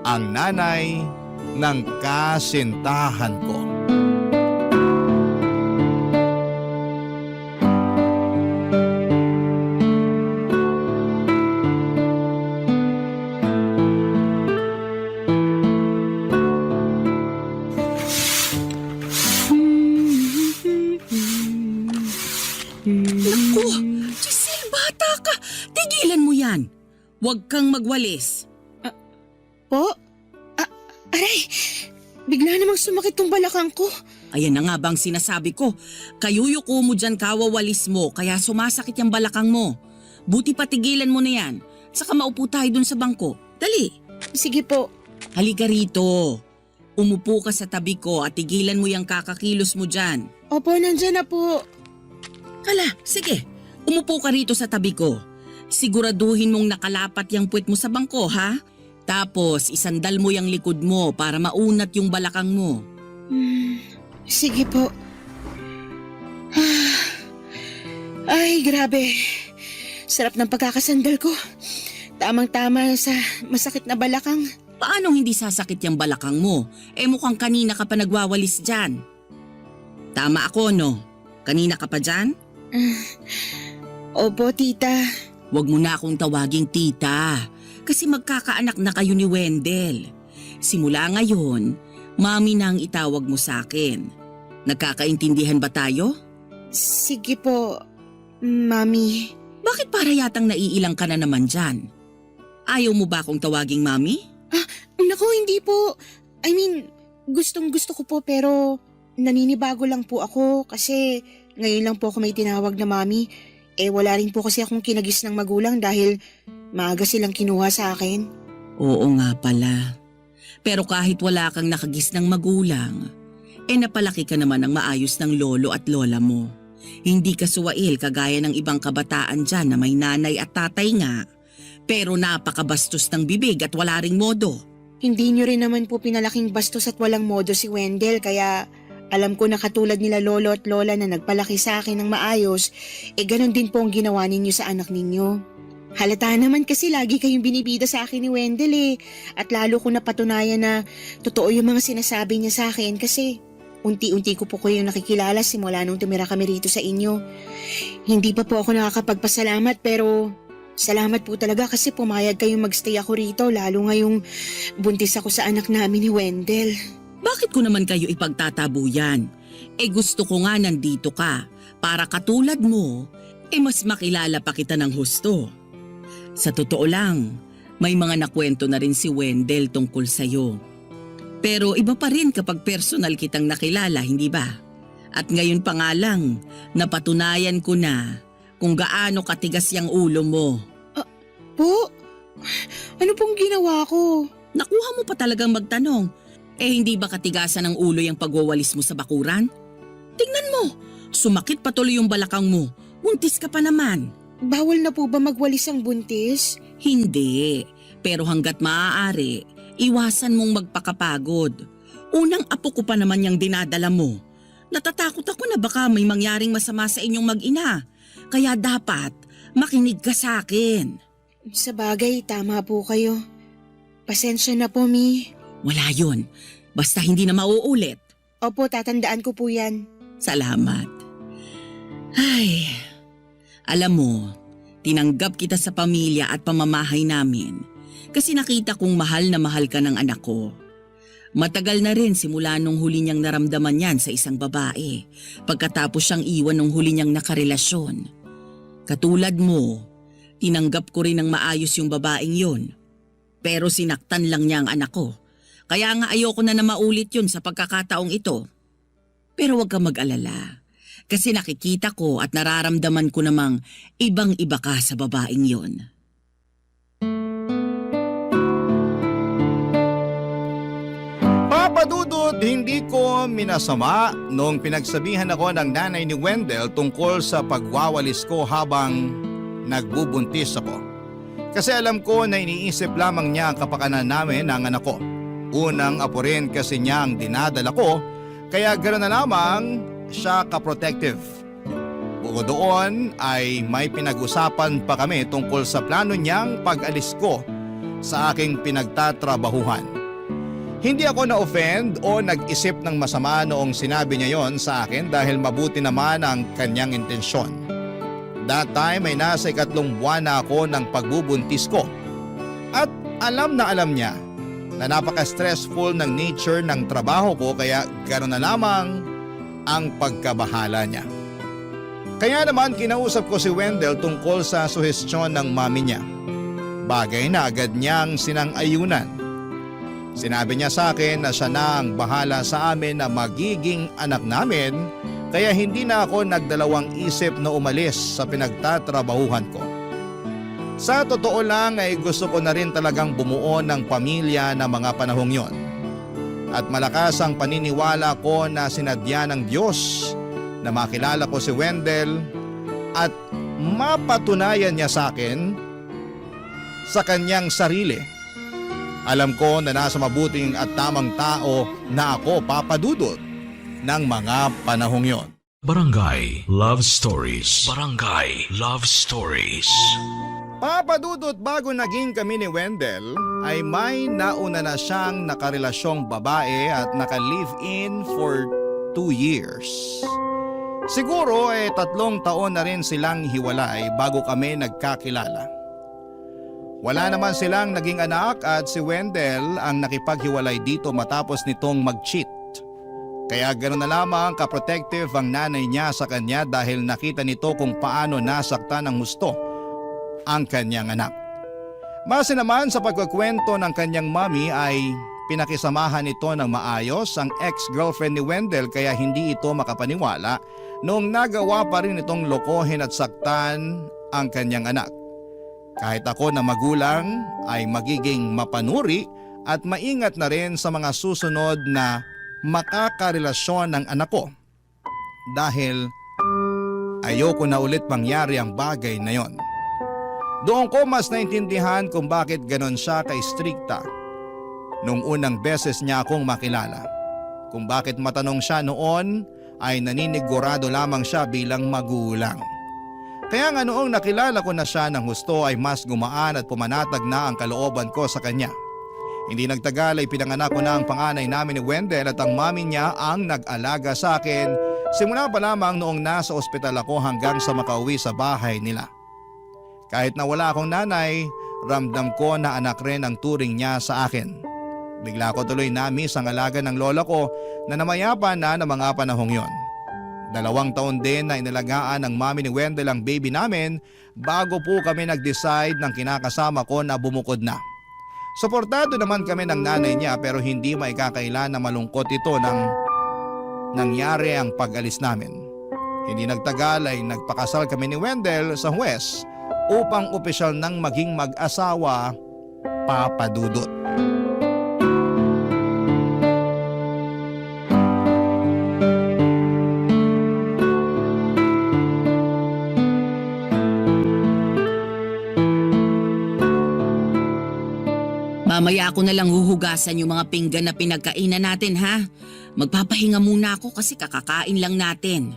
Speaker 3: ang nanay ng kasintahan ko.
Speaker 6: Naku, Giselle, bata ka. Tigilan mo yan. Huwag kang magwalis.
Speaker 5: Po? Aray, bigla namang sumakit tong balakang ko.
Speaker 6: Ayan na nga bang sinasabi ko. Kayuyuko mo dyan kawawalis mo kaya sumasakit yung balakang mo. Buti patigilan mo na yan. Saka maupo tayo dun sa bangko. Dali.
Speaker 5: Sige po.
Speaker 6: Halika rito. Umupo ka sa tabi ko at tigilan mo yung kakakilos mo dyan.
Speaker 5: Opo, nandyan na po.
Speaker 6: Hala, sige. Umupo ka rito sa tabi ko. Siguraduhin mong nakalapat yung puwet mo sa bangko, ha? Tapos isandal mo yung likod mo para maunat yung balakang mo.
Speaker 5: Sige po. Ay, grabe. Sarap ng pagkakasandal ko. Tamang-tama sa masakit na balakang.
Speaker 6: Paano hindi sasakit yung balakang mo? Mukhang kanina ka pa nagwawalis dyan. Tama ako, no? Kanina ka pa dyan?
Speaker 5: Opo, tita.
Speaker 6: Huwag mo na akong tawaging tita. Kasi magkakaanak na kayo ni Wendell. Simula ngayon, mami na ang itawag mo sa akin. Nagkakaintindihan ba tayo?
Speaker 5: Sige po, mami.
Speaker 6: Bakit para yatang naiilang ka na naman dyan? Ayaw mo ba akong tawaging mami?
Speaker 5: Naku, hindi po. I mean, gustong gusto ko po pero naninibago lang po ako kasi ngayon lang po ako may tinawag na mami. Wala rin po kasi akong kinagis ng magulang dahil maaga silang kinuha sa akin.
Speaker 6: Oo nga pala. Pero kahit wala kang nakagisnang magulang, napalaki ka naman ng maayos ng lolo at lola mo. Hindi ka suwail kagaya ng ibang kabataan dyan na may nanay at tatay nga. Pero napakabastos ng bibig at wala ring modo.
Speaker 5: Hindi nyo rin naman po pinalaking bastos at walang modo si Wendell, kaya alam ko na katulad nila lolo at lola na nagpalaki sa akin ng maayos, ganun din po ang ginawa ninyo sa anak ninyo. Halata naman kasi lagi kayong binibida sa akin ni Wendell at lalo ko napatunayan na totoo yung mga sinasabi niya sa akin kasi unti-unti ko po kayong nakikilala simula nung tumira kami rito sa inyo. Hindi pa po ako nakakapagpasalamat pero salamat po talaga kasi pumayag kayong magstay ako rito lalo ngayong buntis ako sa anak namin ni Wendell.
Speaker 6: Bakit ko naman kayo ipagtatabuyan? Gusto ko nga nandito ka para katulad mo, mas makilala pa kita ng husto. Sa totoo lang, may mga nakwento na rin si Wendell tungkol sa'yo. Pero iba pa rin kapag personal kitang nakilala, hindi ba? At ngayon pa nga lang, napatunayan ko na kung gaano katigas yung ulo mo.
Speaker 5: Po? Ano pong ginawa ko?
Speaker 6: Nakuha mo pa talagang magtanong. Hindi ba katigasan ng ulo yung pagwawalis mo sa bakuran? Tingnan mo, sumakit patuloy yung balakang mo. Buntis ka pa naman.
Speaker 5: Bawal na po ba magwalis ang buntis?
Speaker 6: Hindi, pero hanggat maaari, iwasan mong magpakapagod. Unang apo ko pa naman yung dinadala mo. Natatakot ako na baka may mangyaring masama sa inyong mag-ina. Kaya dapat makinig ka sa akin.
Speaker 5: Sa bagay, tama po kayo. Pasensya na po, Mi.
Speaker 6: Wala yun. Basta hindi na mauulit.
Speaker 5: Opo, tatandaan ko po yan.
Speaker 6: Salamat. Ay, alam mo, tinanggap kita sa pamilya at pamamahay namin kasi nakita kong mahal na mahal ka ng anak ko. Matagal na rin simula nung huli niyang naramdaman yan sa isang babae pagkatapos siyang iwan nung huli niyang nakarelasyon. Katulad mo, tinanggap ko rin ng maayos yung babaeng yun. Pero sinaktan lang niya ang anak ko. Kaya nga ayoko na maulit yun sa pagkakataong ito. Pero huwag kang mag-alala. Kasi nakikita ko at nararamdaman ko namang ibang-iba ka sa babaeng yon.
Speaker 3: Papadudod, hindi ko minasama nung pinagsabihan ako ng nanay ni Wendell tungkol sa pagwawalis ko habang nagbubuntis ako. Kasi alam ko na iniisip lamang niya ang kapakanan namin ng anak ko. Unang apo rin kasi niya ang dinadala ko, kaya gano'n na lamang siya ka-protective. Bukod doon ay may pinag-usapan pa kami tungkol sa plano niyang pag-alis ko sa aking pinagtatrabahuhan. Hindi ako na-offend o nag-isip ng masama noong sinabi niya yon sa akin dahil mabuti naman ang kanyang intensyon. That time ay nasa 3 buwan na ako ng pagbubuntis ko. At alam niya na napaka-stressful ng nature ng trabaho ko kaya gano'n na lamang ang pagkabahala niya. Kaya naman kinausap ko si Wendell tungkol sa suhestyon ng mami niya. Bagay na agad niyang sinang-ayunan. Sinabi niya sa akin na siya na ang bahala sa amin na magiging anak namin kaya hindi na ako nagdalawang isip na umalis sa pinagtatrabahuhan ko. Sa totoo lang ay gusto ko na rin talagang bumuo ng pamilya na mga panahong yon. At malakas ang paniniwala ko na sinadya ng Diyos na makilala ko si Wendell at mapatunayan niya sa akin sa kanyang sarili. Alam ko na nasa mabuting at tamang tao na ako papadudot ng mga panahong yon.
Speaker 12: Barangay Love Stories. Barangay Love Stories.
Speaker 3: Papadudot, bago naging kami ni Wendell ay may nauna na siyang nakarelasyong babae at naka-live-in for 2 years. Siguro 3 taon na rin silang hiwalay bago kami nagkakilala. Wala naman silang naging anak at si Wendell ang nakipaghiwalay dito matapos nitong mag-cheat. Kaya gano'n na lamang ka-protective ang nanay niya sa kanya dahil nakita nito kung paano nasaktan ng husto ang kanyang anak. Base naman sa pagkukwento ng kanyang mami ay pinakisamahan ito ng maayos ang ex-girlfriend ni Wendell kaya hindi ito makapaniwala noong nagawa pa rin itong lokohin at saktan ang kanyang anak. Kahit ako na magulang ay magiging mapanuri at maingat na rin sa mga susunod na makakarelasyon ng anak ko. Dahil ayoko na ulit mangyari ang bagay na yon. Doon ko mas naintindihan kung bakit ganon siya ka-strikta nung unang beses niya akong makilala. Kung bakit matanong siya noon ay naninigurado lamang siya bilang magulang. Kaya nga noong nakilala ko na siya ng husto ay mas gumaan at pumanatag na ang kalooban ko sa kanya. Hindi nagtagal ay pinanganak ko na ang panganay namin ni Wendell at ang mami niya ang nag-alaga sa akin simula pa lamang noong nasa ospital ako hanggang sa makauwi sa bahay nila. Kahit na wala akong nanay, ramdam ko na anak rin ang turing niya sa akin. Bigla ko tuloy na-miss ang alaga ng lola ko na namayapa na ng mga panahong yon. 2 taon din na inalagaan ng mami ni Wendell ang baby namin bago po kami nag-decide ng kinakasama ko na bumukod na. Suportado naman kami ng nanay niya pero hindi maikakaila na malungkot ito nang nangyari ang pag-alis namin. Hindi nagtagal ay nagpakasal kami ni Wendell sa huwes upang opisyal nang maging mag-asawa, Papa Dudut.
Speaker 6: Mamaya ako na lang huhugasan yung mga pinggan na pinagkainan natin ha. Magpapahinga muna ako kasi kakakain lang natin.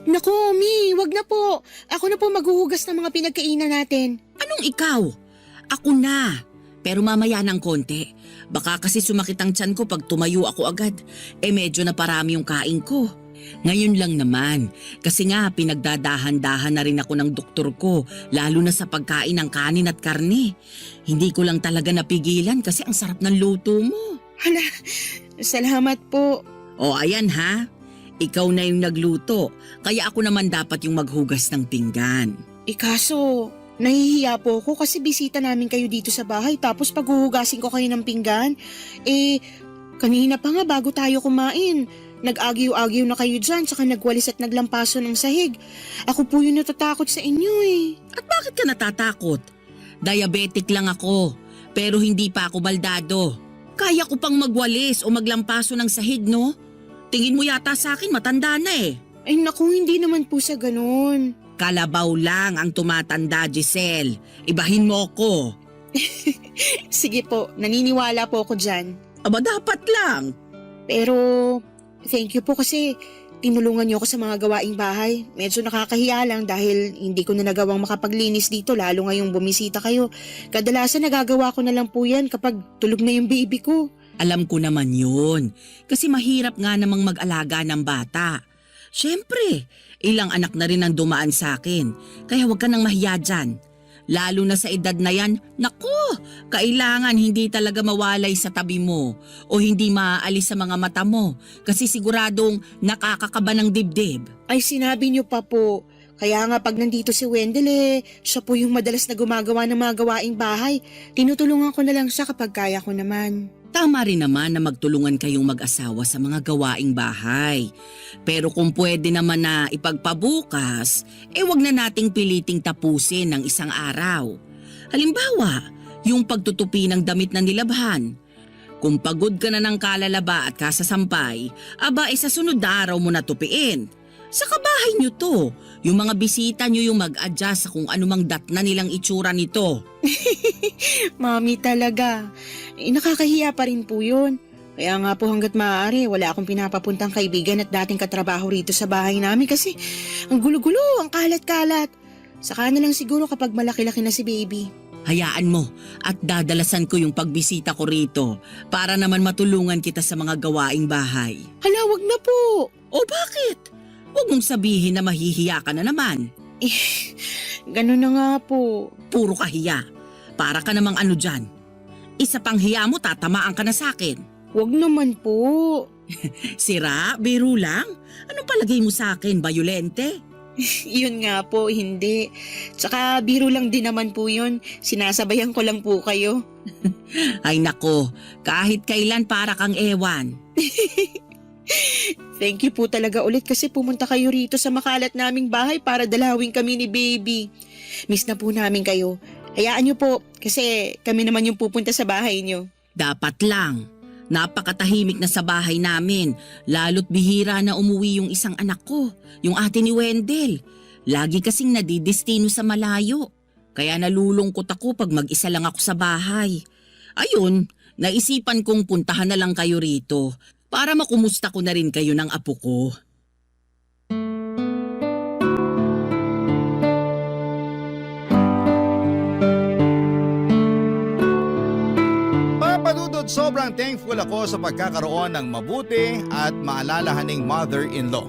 Speaker 5: Naku, Mi, wag na po. Ako na po maghuhugas ng mga pinagkainan natin.
Speaker 6: Anong ikaw? Ako na. Pero mamaya ng konti. Baka kasi sumakit ang tiyan ko pag tumayo ako agad. Medyo na parami yung kain ko. Ngayon lang naman. Kasi nga pinagdadahan-dahan na rin ako ng doktor ko. Lalo na sa pagkain ng kanin at karne. Hindi ko lang talaga napigilan kasi ang sarap ng luto mo.
Speaker 5: Hala, salamat po.
Speaker 6: O ayan ha. Ikaw na yung nagluto. Kaya ako naman dapat yung maghugas ng pinggan.
Speaker 5: Kaso, nahihiya po ako kasi bisita namin kayo dito sa bahay tapos paghuhugasin ko kayo ng pinggan. Kanina pa nga bago tayo kumain. Nag-agyo-agyo na kayo dyan tsaka nagwalis at naglampaso ng sahig. Ako po yung natatakot sa inyo
Speaker 6: At bakit ka natatakot? Diabetic lang ako, pero hindi pa ako baldado. Kaya ko pang magwalis o maglampaso ng sahig, no? Tingin mo yata sa akin matanda na
Speaker 5: Ay naku, hindi naman po sa ganun.
Speaker 6: Kalabaw lang ang tumatanda, Giselle. Ibahin mo ko.
Speaker 5: Sige po, naniniwala po ako dyan.
Speaker 6: Aba dapat lang.
Speaker 5: Pero thank you po kasi tinulungan niyo ako sa mga gawaing bahay. Medyo nakakahiya lang dahil hindi ko na nagawang makapaglinis dito lalo ngayong bumisita kayo. Kadalasan nagagawa ko na lang po yan kapag tulog na yung baby ko.
Speaker 6: Alam ko naman yun. Kasi mahirap nga namang mag-alaga ng bata. Siyempre, ilang anak na rin ang dumaan sa akin. Kaya huwag ka nang mahiya dyan. Lalo na sa edad na yan, naku, kailangan hindi talaga mawalay sa tabi mo o hindi maaalis sa mga mata mo kasi siguradong nakakakaba ng dibdib.
Speaker 5: Ay sinabi niyo pa po. Kaya nga pag nandito si Wendell siya po yung madalas na gumagawa ng mga gawaing bahay. Tinutulungan ko na lang siya kapag kaya ko naman.
Speaker 6: Tama rin naman na magtulungan kayong mag-asawa sa mga gawaing bahay. Pero kung pwede naman na ipagpabukas, wag na nating piliting tapusin ng isang araw. Halimbawa, yung pagtutupi ng damit na nilabhan. Kung pagod ka na ng kalalaba at kasasampay, sa sunod na araw mo na tupiin. Sa kabahay nyo to, yung mga bisita nyo yung mag-adjust sa kung anumang datna nilang itsura nito.
Speaker 5: Mami talaga. Nakakahiya pa rin po yun. Kaya nga po hanggat maaari, wala akong pinapapuntang kaibigan at dating katrabaho rito sa bahay namin kasi ang gulo-gulo, ang kalat-kalat. Saka na lang siguro kapag malaki-laki na si baby.
Speaker 6: Hayaan mo at dadalasan ko yung pagbisita ko rito para naman matulungan kita sa mga gawaing bahay.
Speaker 5: Hala, wag na po.
Speaker 6: O bakit? Huwag mong sabihin na mahihiya ka na naman.
Speaker 5: Ganun na nga po.
Speaker 6: Puro kahiya. Para ka namang ano dyan. Isa pang hiya mo, tatamaan ka na sakin.
Speaker 5: Wag naman po.
Speaker 6: Sira? Biro lang? Anong palagay mo sa akin? Bayolente?
Speaker 5: Yun nga po, hindi. Tsaka biro lang din naman po yun. Sinasabayan ko lang po kayo.
Speaker 6: Ay nako, kahit kailan para kang ewan.
Speaker 5: Thank you po talaga ulit kasi pumunta kayo rito sa makalat naming bahay para dalawin kami ni baby. Miss na po namin kayo. Hayaan niyo po, kasi kami naman yung pupunta sa bahay niyo.
Speaker 6: Dapat lang. Napakatahimik na sa bahay namin. Lalo't bihira na umuwi yung isang anak ko, yung ate ni Wendell. Lagi kasing nadidestino sa malayo. Kaya nalulungkot ako pag mag-isa lang ako sa bahay. Ayun, naisipan kong puntahan na lang kayo rito para makumusta ko na rin kayo ng apo ko.
Speaker 3: Papadudod, sobrang thankful ako sa pagkakaroon ng mabuti at maalalahaning mother-in-law.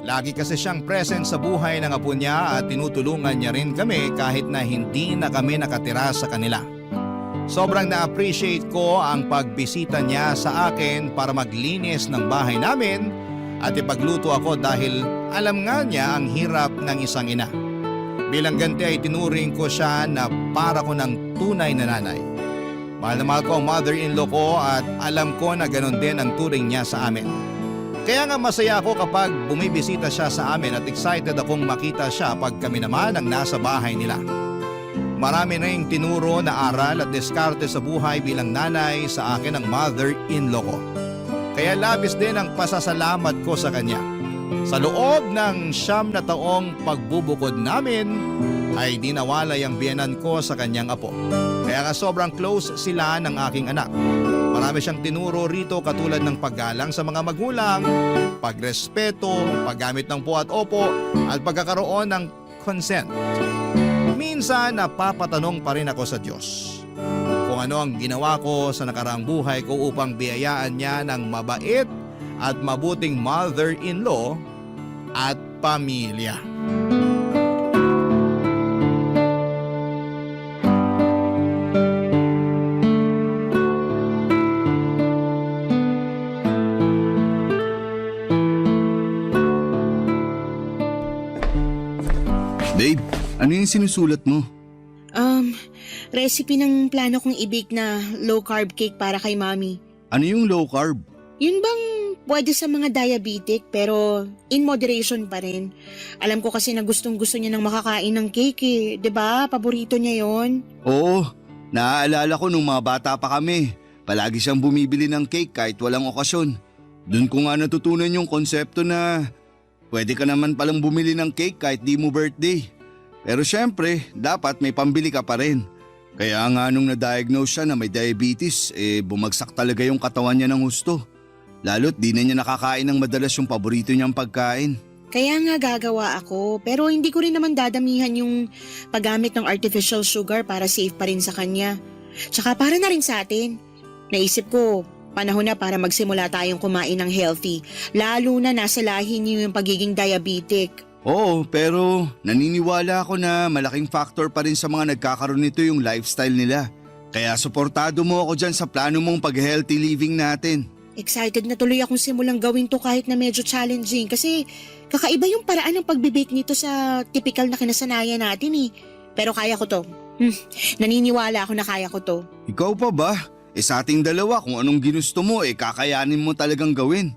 Speaker 3: Lagi kasi siyang present sa buhay ng apo niya at tinutulungan niya rin kami kahit na hindi na kami nakatira sa kanila. Sobrang na-appreciate ko ang pagbisita niya sa akin para maglinis ng bahay namin at ipagluto ako dahil alam nga niya ang hirap ng isang ina. Bilang ganti ay tinuring ko siya na para ko ng tunay na nanay. Mahal na mahal ko ang mother-in-law ko at alam ko na ganon din ang turing niya sa amin. Kaya nga masaya ako kapag bumibisita siya sa amin at excited akong makita siya pag kami naman ang nasa bahay nila. Marami na yung tinuro na aral at diskarte sa buhay bilang nanay sa akin ang mother-in-law ko. Kaya labis din ang pasasalamat ko sa kanya. Sa loob ng 9 na taong pagbubukod namin ay di nawalay ang biyenan ko sa kanyang apo. Kaya nga sobrang close sila ng aking anak. Marami siyang tinuro rito katulad ng paggalang sa mga magulang, pagrespeto, paggamit ng po at opo at pagkakaroon ng consent. Minsan napapatanong pa rin ako sa Diyos kung ano ang ginawa ko sa nakaraang buhay ko upang biyayaan niya ng mabait at mabuting mother-in-law at pamilya.
Speaker 4: Babe, ano yung sinusulat mo?
Speaker 5: Recipe ng plano kong i-bake na low-carb cake para kay Mami.
Speaker 4: Ano yung low carb?
Speaker 5: Yun bang pwede sa mga diabetic pero in moderation pa rin? Alam ko kasi na gustong-gusto niya ng makakain ng cake eh. 'Di ba? Paborito niya yon.
Speaker 4: Oo, naaalala ko nung mga bata pa kami. Palagi siyang bumibili ng cake kahit walang okasyon. Doon ko nga natutunan yung konsepto na pwede ka naman palang bumili ng cake kahit di mo birthday. Pero syempre, dapat may pambili ka pa rin. Kaya nga nung na-diagnose siya na may diabetes, bumagsak talaga yung katawan niya ng husto. Lalo't di na niya nakakain ng madalas yung paborito niyang pagkain.
Speaker 5: Kaya nga gagawa ako pero hindi ko rin naman dadamihan yung paggamit ng artificial sugar para safe pa rin sa kanya. Tsaka para na rin sa atin. Naisip ko, panahon na para magsimula tayong kumain ng healthy. Lalo na nasa lahi niyo yung pagiging diabetic.
Speaker 4: Oo, pero naniniwala ako na malaking factor pa rin sa mga nagkakaroon nito yung lifestyle nila. Kaya suportado mo ako dyan sa plano mong pag-healthy living natin.
Speaker 5: Excited na tuloy akong simulang gawin to kahit na medyo challenging kasi kakaiba yung paraan ng pagbibake nito sa typical na kinasanayan natin eh. Pero kaya ko to. Naniniwala ako na kaya ko to.
Speaker 4: Ikaw pa ba? Sa ating dalawa kung anong ginusto mo kakayanin mo talagang gawin.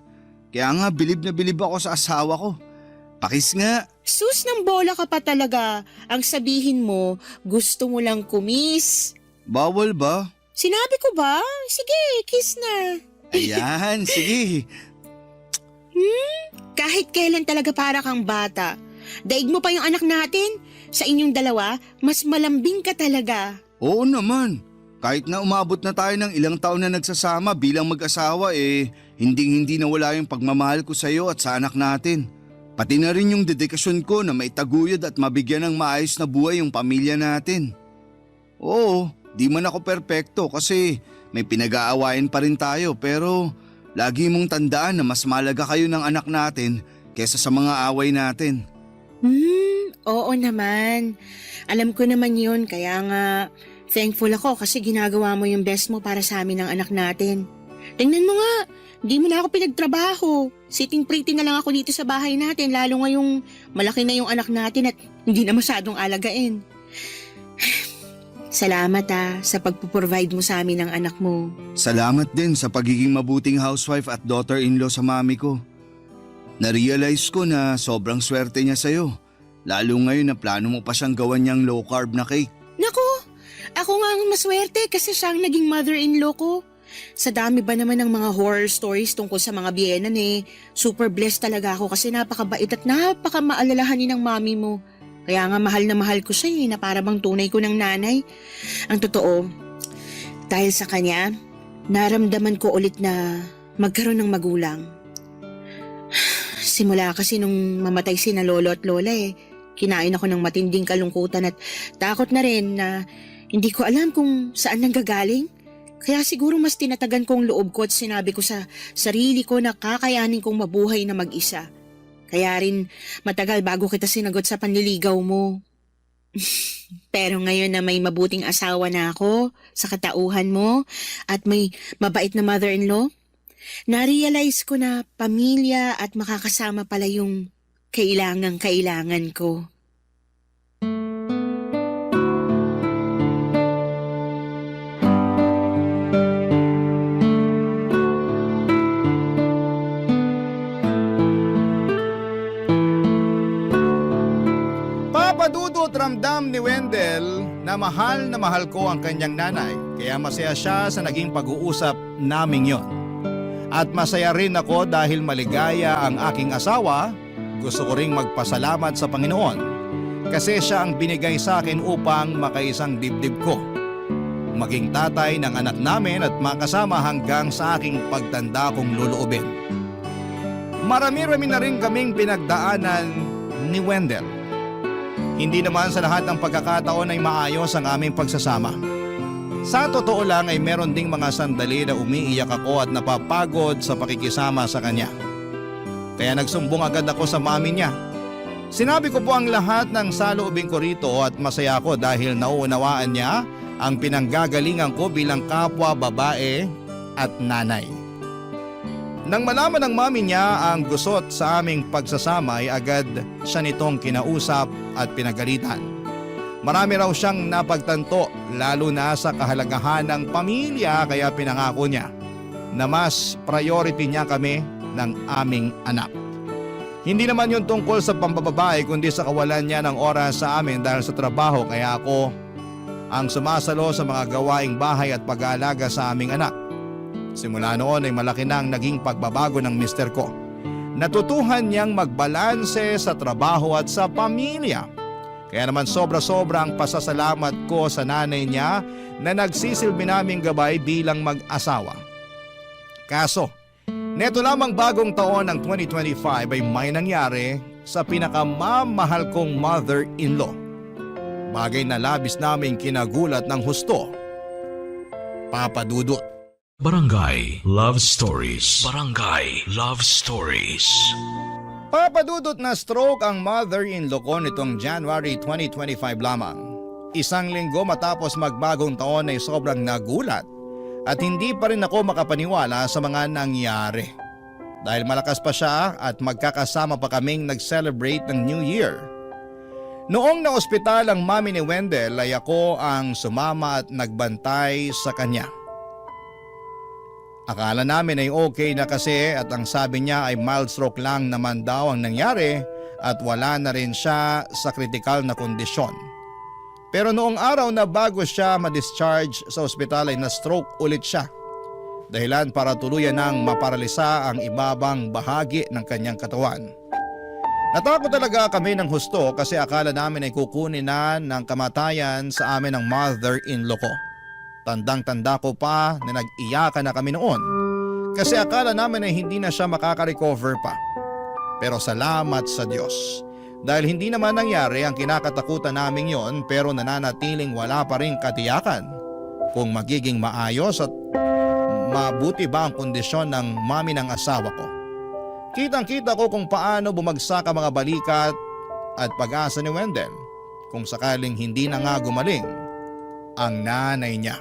Speaker 4: Kaya nga bilib na bilib ako sa asawa ko. Pakis nga.
Speaker 5: Sus ng bola ka pa talaga. Ang sabihin mo, gusto mo lang kumis.
Speaker 4: Bawal ba?
Speaker 5: Sinabi ko ba? Sige, kiss na.
Speaker 4: Ayan, sige.
Speaker 5: Kahit kailan talaga para kang bata. Daig mo pa yung anak natin. Sa inyong dalawa, mas malambing ka talaga.
Speaker 4: Oo naman. Kahit na umabot na tayo ng ilang taon na nagsasama bilang mag-asawa hindi nawala yung pagmamahal ko sa iyo at sa anak natin. Pati na rin yung dedikasyon ko na maitaguyod at mabigyan ng maayos na buhay yung pamilya natin. Oo, di man ako perpekto kasi may pinag-aawayan pa rin tayo pero lagi mong tandaan na mas malaga kayo ng anak natin kesa sa mga away natin.
Speaker 5: Oo naman. Alam ko naman yun kaya nga thankful ako kasi ginagawa mo yung best mo para sa amin ng anak natin. Tingnan mo nga, di mo na ako pinagtrabaho. Sitting pretty na lang ako dito sa bahay natin lalo ngayong malaki na yung anak natin at hindi na masyadong alagain. Salamat sa pagpuprovide mo sa amin ng anak mo.
Speaker 4: Salamat din sa pagiging mabuting housewife at daughter-in-law sa mami ko. Na-realize ko na sobrang swerte niya sa'yo. Lalo ngayon na plano mo pa siyang gawan niyang low-carb na cake.
Speaker 5: Naku, Ako nga ang maswerte kasi siya ang naging mother-in-law ko. Sa dami ba naman ng mga horror stories tungkol sa mga biyenan super blessed talaga ako kasi napakabait at napakamaalalahanin ng mami mo. Kaya nga mahal na mahal ko siya na para bang tunay ko ng nanay. Ang totoo, dahil sa kanya, naramdaman ko ulit na magkaroon ng magulang. Simula kasi nung mamatay sina lolo at lola kinain ako ng matinding kalungkutan at takot na rin na hindi ko alam kung saan nanggagaling. Kaya siguro mas tinatagan kong loob ko at sinabi ko sa sarili ko na kakayanin kong mabuhay na mag-isa. Kaya rin matagal bago kita sinagot sa panliligaw mo. Pero ngayon na may mabuting asawa na ako sa katauhan mo at may mabait na mother-in-law, na-realize ko na pamilya at makakasama pala yung kailangan ko.
Speaker 3: Papadudot ramdam ni Wendell na mahal ko ang kanyang nanay kaya masaya siya sa naging pag-uusap naming yon. At masaya rin ako dahil maligaya ang aking asawa. Gusto ko ring magpasalamat sa Panginoon kasi siya ang binigay sa akin upang makaisang dibdib ko. Maging tatay ng anak namin at makasama hanggang sa aking pagtanda kong luluubin. Marami-rami na rin kaming pinagdaanan ni Wendell. Hindi naman sa lahat ng pagkakataon ay maayos ang aming pagsasama. Sa totoo lang ay meron ding mga sandali na umiiyak ako at napapagod sa pakikisama sa kanya. Kaya nagsumbong agad ako sa mami niya. Sinabi ko po ang lahat ng saloobin ko rito at masaya ako dahil nauunawaan niya ang pinanggagalingan ko bilang kapwa babae at nanay. Nang malaman ng mami niya ang gusot sa aming pagsasama ay agad siya nitong kinausap at pinagalitan. Marami raw siyang napagtanto lalo na sa kahalagahan ng pamilya kaya pinangako niya na mas priority niya kami ng aming anak. Hindi naman yun tungkol sa pambababae kundi sa kawalan niya ng oras sa amin dahil sa trabaho kaya ako ang sumasalo sa mga gawaing bahay at pag-aalaga sa aming anak. Simula noon ay malaki na ang naging pagbabago ng mister ko. Natutuhan niyang magbalanse sa trabaho at sa pamilya. Kaya naman sobra-sobra ang pasasalamat ko sa nanay niya na nagsisilbi naming gabay bilang mag-asawa. Kaso, neto lamang bagong taon ng 2025 ay may nangyari sa pinakamamahal kong mother-in-law. Bagay na labis naming kinagulat ng husto. Papa Dudut.
Speaker 12: Barangay Love Stories. Barangay Love Stories.
Speaker 3: Papadudot na stroke ang mother-in-law ko nitong January 2025 lamang. Isang linggo matapos magbagong taon ay sobrang nagulat at hindi pa rin ako makapaniwala sa mga nangyari. Dahil malakas pa siya at magkakasama pa kaming nag-celebrate ng New Year. Noong na-ospital ang mami ni Wendell ay ako ang sumama at nagbantay sa kanya. Akala namin ay okay na kasi at ang sabi niya ay mild stroke lang naman daw ang nangyari at wala na rin siya sa kritikal na kondisyon. Pero noong araw na bago siya ma-discharge sa ospital ay na-stroke ulit siya. Dahilan para tuluyan nang maparalisa ang ibabang bahagi ng kanyang katawan. Natakot talaga kami ng husto kasi akala namin ay kukunin na ng kamatayan sa amin ng mother-in-law ko. Tandang-tanda ko pa na nag-iyakan na kami noon kasi akala namin ay hindi na siya makaka-recover pa. Pero salamat sa Diyos dahil hindi naman nangyari ang kinakatakutan namin yon pero nananatiling wala pa rin katiyakan kung magiging maayos at mabuti ba ang kondisyon ng mami ng asawa ko. Kitang-kita ko kung paano bumagsak ang mga balikat at pag-asa ni Wendell kung sakaling hindi na nga gumaling ang nanay niya.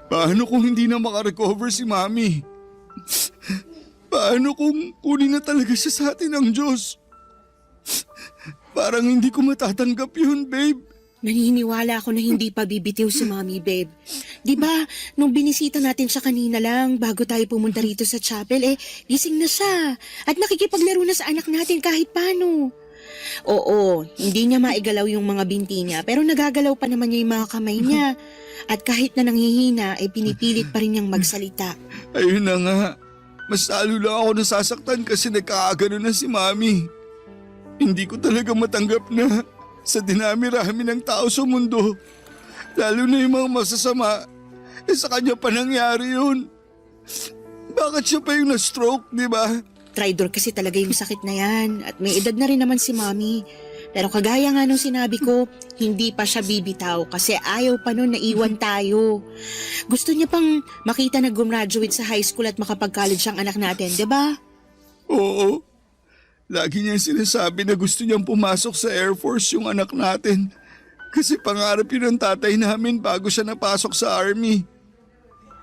Speaker 4: Paano kung hindi na makarecover si Mami? Paano kung kunin na talaga siya sa atin ng Diyos. Parang hindi ko matatanggap yun, babe.
Speaker 5: Naniniwala ako na hindi pa bibitiw si Mommy, babe. Di ba, nung binisita natin siya kanina lang bago tayo pumunta rito sa chapel, gising na siya. At nakikipaglaro na sa anak natin kahit paano. Oo, hindi niya maigalaw yung mga binti niya, pero nagagalaw pa naman niya yung mga kamay niya. At kahit na nanghihina, pinipilit pa rin niyang magsalita.
Speaker 4: Ayun na nga. Mas lalo lang ako nasasaktan kasi nagkakagano na si Mami. Hindi ko talaga matanggap na sa dinami-rami ng tao sa mundo, lalo na yung mga masasama, sa kanya pa nangyari yun. Bakit siya pa yung na-stroke, di ba?
Speaker 5: Tridor kasi talaga yung sakit na yan at may edad na rin naman si Mommy. Pero kagaya nga nung sinabi ko, hindi pa siya bibitaw kasi ayaw pa nun naiwan tayo. Gusto niya pang makita na gumraduate sa high school at makapag-college ang anak natin, di ba?
Speaker 4: Oo. Lagi niyang sinasabi na gusto niyang pumasok sa Air Force yung anak natin. Kasi pangarap yun ng tatay namin bago siya napasok sa Army.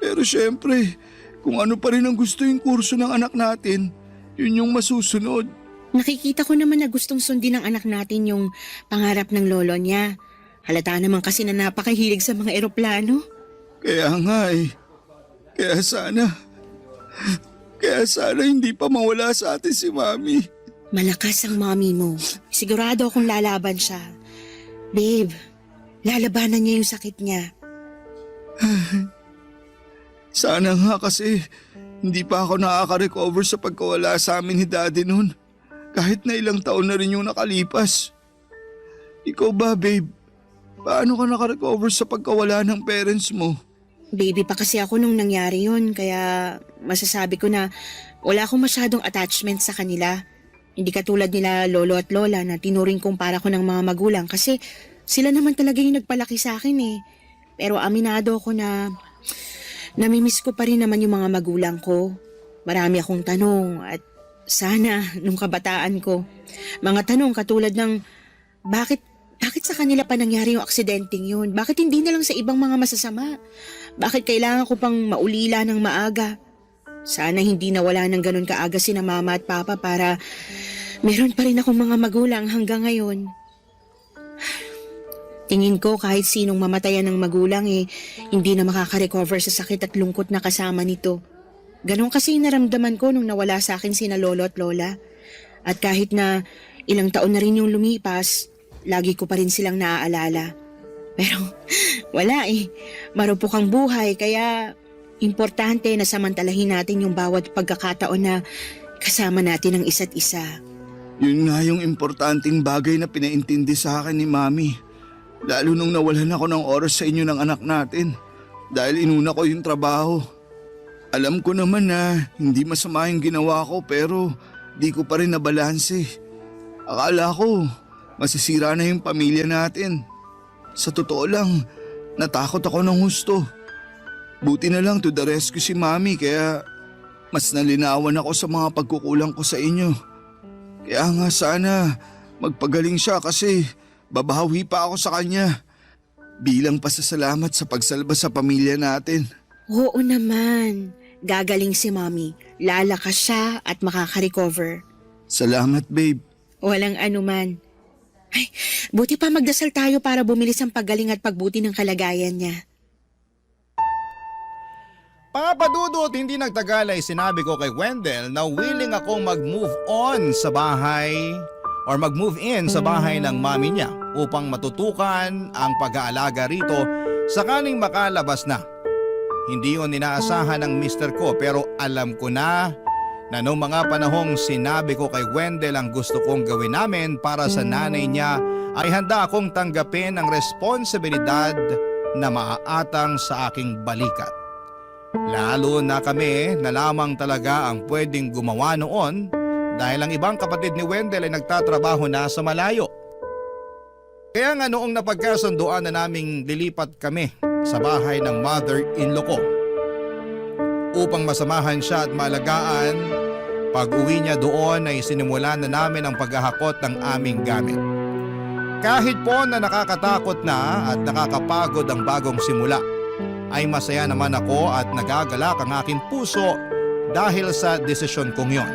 Speaker 4: Pero syempre, kung ano pa rin ang gusto yung kurso ng anak natin, yun yung masusunod.
Speaker 5: Nakikita ko naman na gustong sundin ng anak natin yung pangarap ng lolo niya. Halata naman kasi na napakahilig sa mga eroplano.
Speaker 4: Kaya nga Kaya sana hindi pa mawala sa atin si Mami.
Speaker 5: Malakas ang Mommy mo. Sigurado akong lalaban siya. Babe, lalabanan niya yung sakit niya.
Speaker 4: Sana nga kasi hindi pa ako nakaka-recover sa pagkawala sa amin ni Daddy noon. Kahit na ilang taon na rin yung nakalipas. Ikaw ba, babe? Paano ka naka-recover sa pagkawala ng parents mo?
Speaker 5: Baby pa kasi ako nung nangyari yun, kaya masasabi ko na wala akong masyadong attachment sa kanila. Hindi katulad nila lolo at lola na tinuring kong para ko ng mga magulang kasi sila naman talaga yung nagpalaki sa akin eh. Pero aminado ako na namimiss ko pa rin naman yung mga magulang ko. Marami akong tanong at sana nung kabataan ko. Mga tanong katulad ng bakit sa kanila pa nangyari yung aksidenteng yun? Bakit hindi na lang sa ibang mga masasama? Bakit kailangan ko pang maulila ng maaga? Sana hindi nawala ng ganun kaaga sina mama at papa para meron pa rin akong mga magulang hanggang ngayon. Tingin ko kahit sinong mamatayan ng magulang hindi na makaka-recover sa sakit at lungkot na kasama nito. Ganon kasi naramdaman ko nung nawala sa akin sina lolo at lola. At kahit na ilang taon na rin yung lumipas, lagi ko pa rin silang naaalala. Pero wala marupok ang buhay kaya importante na samantalahin natin yung bawat pagkakataon na kasama natin ang isa't isa.
Speaker 4: Yun nga yung importanteng bagay na pinaintindi sa akin ni Mami. Lalo nung nawalan ako ng oras sa inyo ng anak natin dahil inuna ko yung trabaho. Alam ko naman na hindi masama yung ginawa ko pero di ko pa rin nabalanse. Akala ko masisira na yung pamilya natin. Sa totoo lang, natakot ako ng husto. Buti na lang to the rescue si Mami kaya mas nalinawan ako sa mga pagkukulang ko sa inyo. Kaya nga sana magpagaling siya kasi babawi pa ako sa kanya bilang pasasalamat sa pagsalba sa pamilya natin.
Speaker 5: Oo naman. Gagaling si Mommy. Lalakas siya at makaka-recover.
Speaker 4: Salamat, babe.
Speaker 5: Walang anuman. Ay, buti pa magdasal tayo para bumilis ang paggaling at pagbuti ng kalagayan niya.
Speaker 3: Papadudot, hindi nagtagal ay sinabi ko kay Wendell na willing akong mag-move on sa bahay or mag-move in sa bahay ng mami niya upang matutukan ang pag-aalaga rito sakaling makalabas na. Hindi yun inaasahan ng mister ko pero alam ko na noong mga panahong sinabi ko kay Wendell ang gusto kong gawin namin para sa nanay niya ay handa akong tanggapin ang responsibilidad na maaatang sa aking balikat. Lalo na kami na lamang talaga ang pwedeng gumawa noon dahil ang ibang kapatid ni Wendell ay nagtatrabaho na sa malayo. Kaya nga noong napagkasunduan na naming lilipat kami sa bahay ng mother-in-law ko upang masamahan siya at maalagaan, pag-uwi niya doon ay sinimulan na namin ang paghahakot ng aming gamit. Kahit po na nakakatakot na at nakakapagod ang bagong simula, ay masaya naman ako at nagagalak ang aking puso dahil sa desisyon kong yon.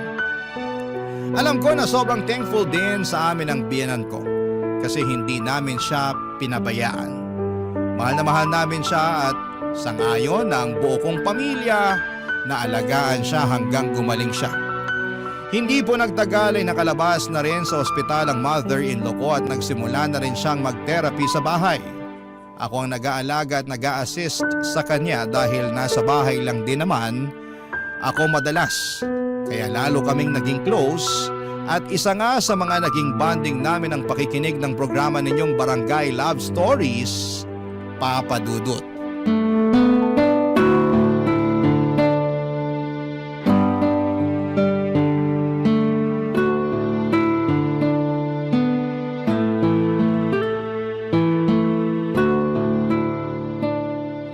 Speaker 3: Alam ko na sobrang thankful din sa amin ang biyenan ko kasi hindi namin siya pinabayaan. Mahal na mahal namin siya at sangayon na ang buo kong pamilya na alagaan siya hanggang gumaling siya. Hindi po nagtagal ay nakalabas na rin sa ospital ang mother-in-law ko at nagsimula na rin siyang mag-therapy sa bahay. Ako ang nag-aalaga at nag-a-assist sa kanya dahil nasa bahay lang din naman ako madalas. Kaya lalo kaming naging close at isa nga sa mga naging bonding namin ang pakikinig ng programa ninyong Barangay Love Stories, Papa Dudut.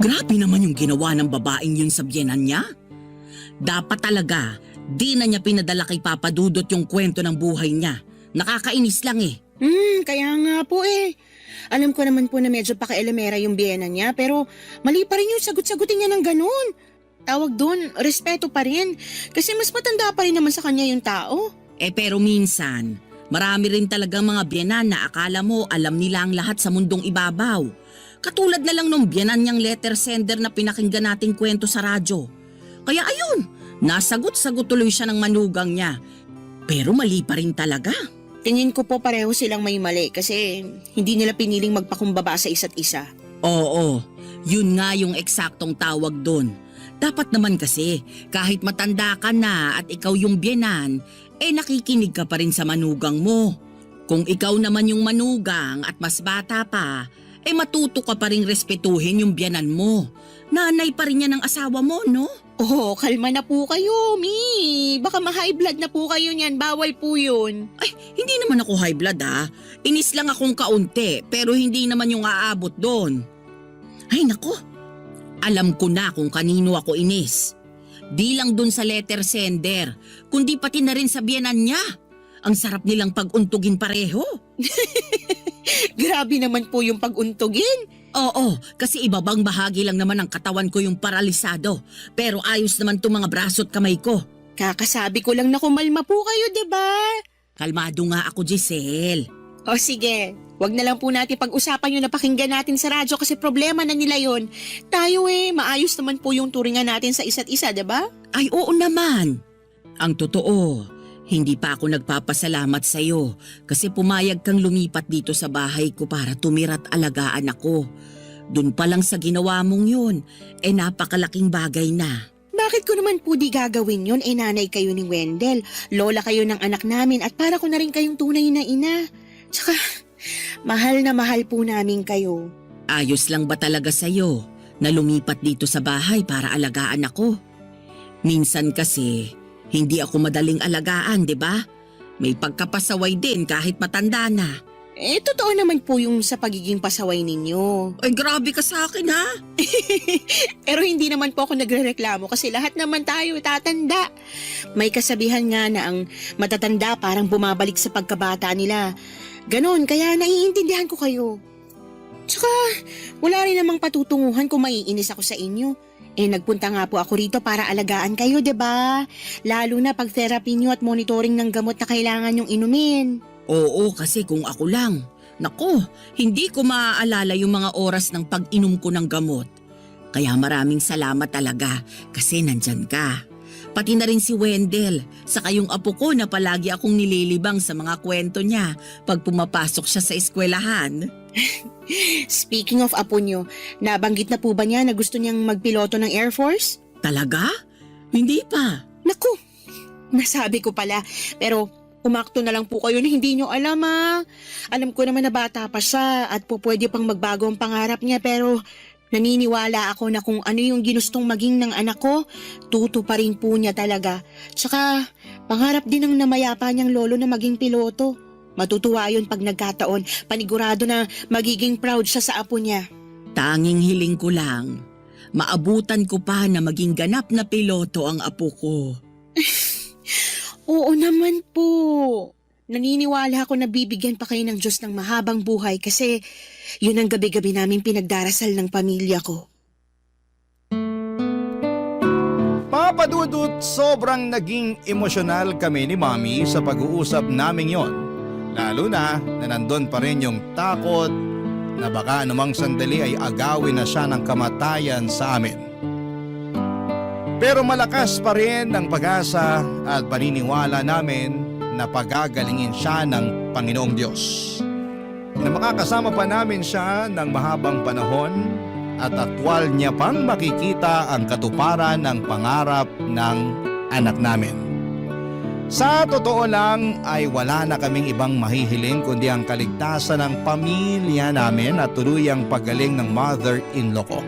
Speaker 6: Grabe naman yung ginawa ng babaeng yun sa biyenan niya. Dapat talaga, di na niya pinadala kay Papa Dudut yung kwento ng buhay niya. Nakakainis lang eh.
Speaker 5: Kaya nga po eh. Alam ko naman po na medyo pakialamera yung biyena niya pero mali pa rin yung sagot-sagutin niya ng ganun. Tawag doon, respeto pa rin. Kasi mas matanda pa rin naman sa kanya yung tao.
Speaker 6: Pero minsan, marami rin talagang mga biyenan na akala mo alam nila ang lahat sa mundong ibabaw. Katulad na lang nung biyenan niyang letter sender na pinakinggan nating kwento sa radyo. Kaya ayun, nasagot-sagot tuloy siya ng manugang niya. Pero mali pa rin talaga.
Speaker 5: Tingin ko po pareho silang may mali kasi hindi nila piniling magpakumbaba sa isa't isa.
Speaker 6: Oo, yun nga yung eksaktong tawag doon. Dapat naman kasi, kahit matanda ka na at ikaw yung biyenan, nakikinig ka pa rin sa manugang mo. Kung ikaw naman yung manugang at mas bata pa, matuto ka pa rin respetuhin yung biyenan mo. Nanay pa rin niya ng asawa mo, no?
Speaker 5: Oh, kalma na po kayo, Mi. Baka ma-high blood na po kayo niyan. Bawal po yun.
Speaker 6: Ay, hindi naman ako high blood ha. Inis lang akong kaunti, pero hindi naman yung aabot doon. Ay nako, alam ko na kung kanino ako inis. Di lang dun sa letter sender, kundi pati na rin sa biyenan niya. Ang sarap nilang pag-untugin pareho.
Speaker 5: Grabe naman po yung pag-untugin.
Speaker 6: Oo, kasi ibabang bahagi lang naman ng katawan ko yung paralisado. Pero ayos naman itong mga braso at kamay ko.
Speaker 5: Kakasabi ko lang na kumalma po kayo, diba?
Speaker 6: Kalmado nga ako, Giselle.
Speaker 5: O sige, wag na lang po natin pag-usapan yung napakinggan natin sa radyo kasi problema na nila yon. Tayo maayos naman po yung turingan natin sa isa't isa, diba?
Speaker 6: Ay oo naman. Ang totoo, hindi pa ako nagpapasalamat sa'yo kasi pumayag kang lumipat dito sa bahay ko para tumira't alagaan ako. Doon pa lang sa ginawa mong yun, napakalaking bagay na.
Speaker 5: Bakit ko naman po di gagawin yun? Nanay kayo ni Wendell, lola kayo ng anak namin at para ko na rin kayong tunay na ina. Tsaka, mahal na mahal po namin kayo.
Speaker 6: Ayos lang ba talaga sa'yo na lumipat dito sa bahay para alagaan ako? Minsan kasi, hindi ako madaling alagaan, di ba? May pagkapasaway din kahit matanda na.
Speaker 5: Totoo naman po yung sa pagiging pasaway ninyo.
Speaker 6: Ay, grabe ka sa akin ha?
Speaker 5: Pero hindi naman po ako nagrereklamo kasi lahat naman tayo tatanda. May kasabihan nga na ang matatanda parang bumabalik sa pagkabata nila. Ganon, kaya naiintindihan ko kayo. Tsaka, wala rin namang patutunguhan kung maiinis ako sa inyo. Nagpunta nga po ako rito para alagaan kayo, diba? Lalo na pag therapy nyo at monitoring ng gamot na kailangan nyong inumin.
Speaker 6: Oo, kasi kung ako lang. Nako, hindi ko maaalala yung mga oras ng pag-inom ko ng gamot. Kaya maraming salamat talaga kasi nandyan ka. Pati na rin si Wendell, saka yung apo ko na palagi akong nililibang sa mga kwento niya pag pumapasok siya sa eskwelahan.
Speaker 5: Speaking of apo nyo, nabanggit na po ba niya na gusto niyang magpiloto ng Air Force?
Speaker 6: Talaga? Hindi pa.
Speaker 5: Naku, nasabi ko pala. Pero umakto na lang po kayo na hindi nyo alam Alam ko naman na bata pa siya at po pwede pang magbago ang pangarap niya pero naniniwala ako na kung ano yung ginustong maging ng anak ko, tuto pa rin po niya talaga. Tsaka pangarap din ng namayapa niyang lolo na maging piloto. Matutuwa yun pag nagkataon. Panigurado na magiging proud siya sa apo niya.
Speaker 6: Tanging hiling ko lang, maabutan ko pa na maging ganap na piloto ang apo ko.
Speaker 5: Oo naman po. Naniniwala ako na bibigyan pa kayo ng Diyos ng mahabang buhay kasi yun ang gabi-gabi namin pinagdarasal ng pamilya ko.
Speaker 3: Papadudot, sobrang naging emosyonal kami ni Mami sa pag-uusap naming yon. Lalo na nandun pa rin yung takot na baka anumang sandali ay agawin na siya ng kamatayan sa amin. Pero malakas pa rin ang pag-asa at paniniwala namin na pagagalingin siya ng Panginoong Diyos. Na makakasama pa namin siya ng mahabang panahon at aktwal niya pang makikita ang katuparan ng pangarap ng anak namin. Sa totoo lang ay wala na kaming ibang mahihiling kundi ang kaligtasan ng pamilya namin at tuluyang paggaling ng mother-in-law ko.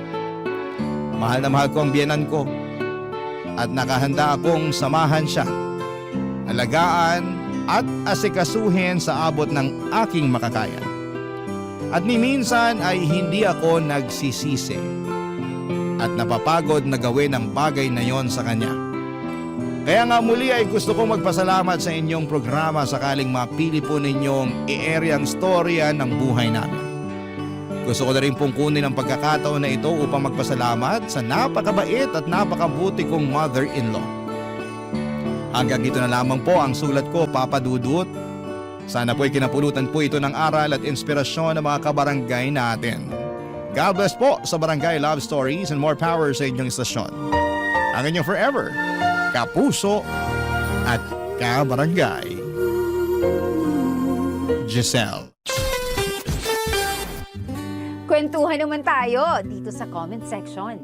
Speaker 3: Mahal na mahal ko ang biyenan ko at nakahanda akong samahan siya, alagaan at asikasuhin sa abot ng aking makakaya. At ni minsan ay hindi ako nagsisisi at napapagod na gawin ang bagay na yon sa kanya. Kaya nga muli ay gusto kong magpasalamat sa inyong programa sakaling mapili po ninyong i-air ang storya ng buhay namin. Gusto ko na rin pong kunin ang pagkakataon na ito upang magpasalamat sa napakabait at napakabuti kong mother-in-law. Hanggang dito na lamang po ang sulat ko, Papa Dudut. Sana po'y kinapulutan po ito ng aral at inspirasyon ng mga kabarangay natin. God bless po sa Barangay Love Stories and more power sa inyong istasyon. Ang inyong forever, kapuso at kabarangay, Giselle.
Speaker 7: Kwentuhan naman tayo dito sa comment section.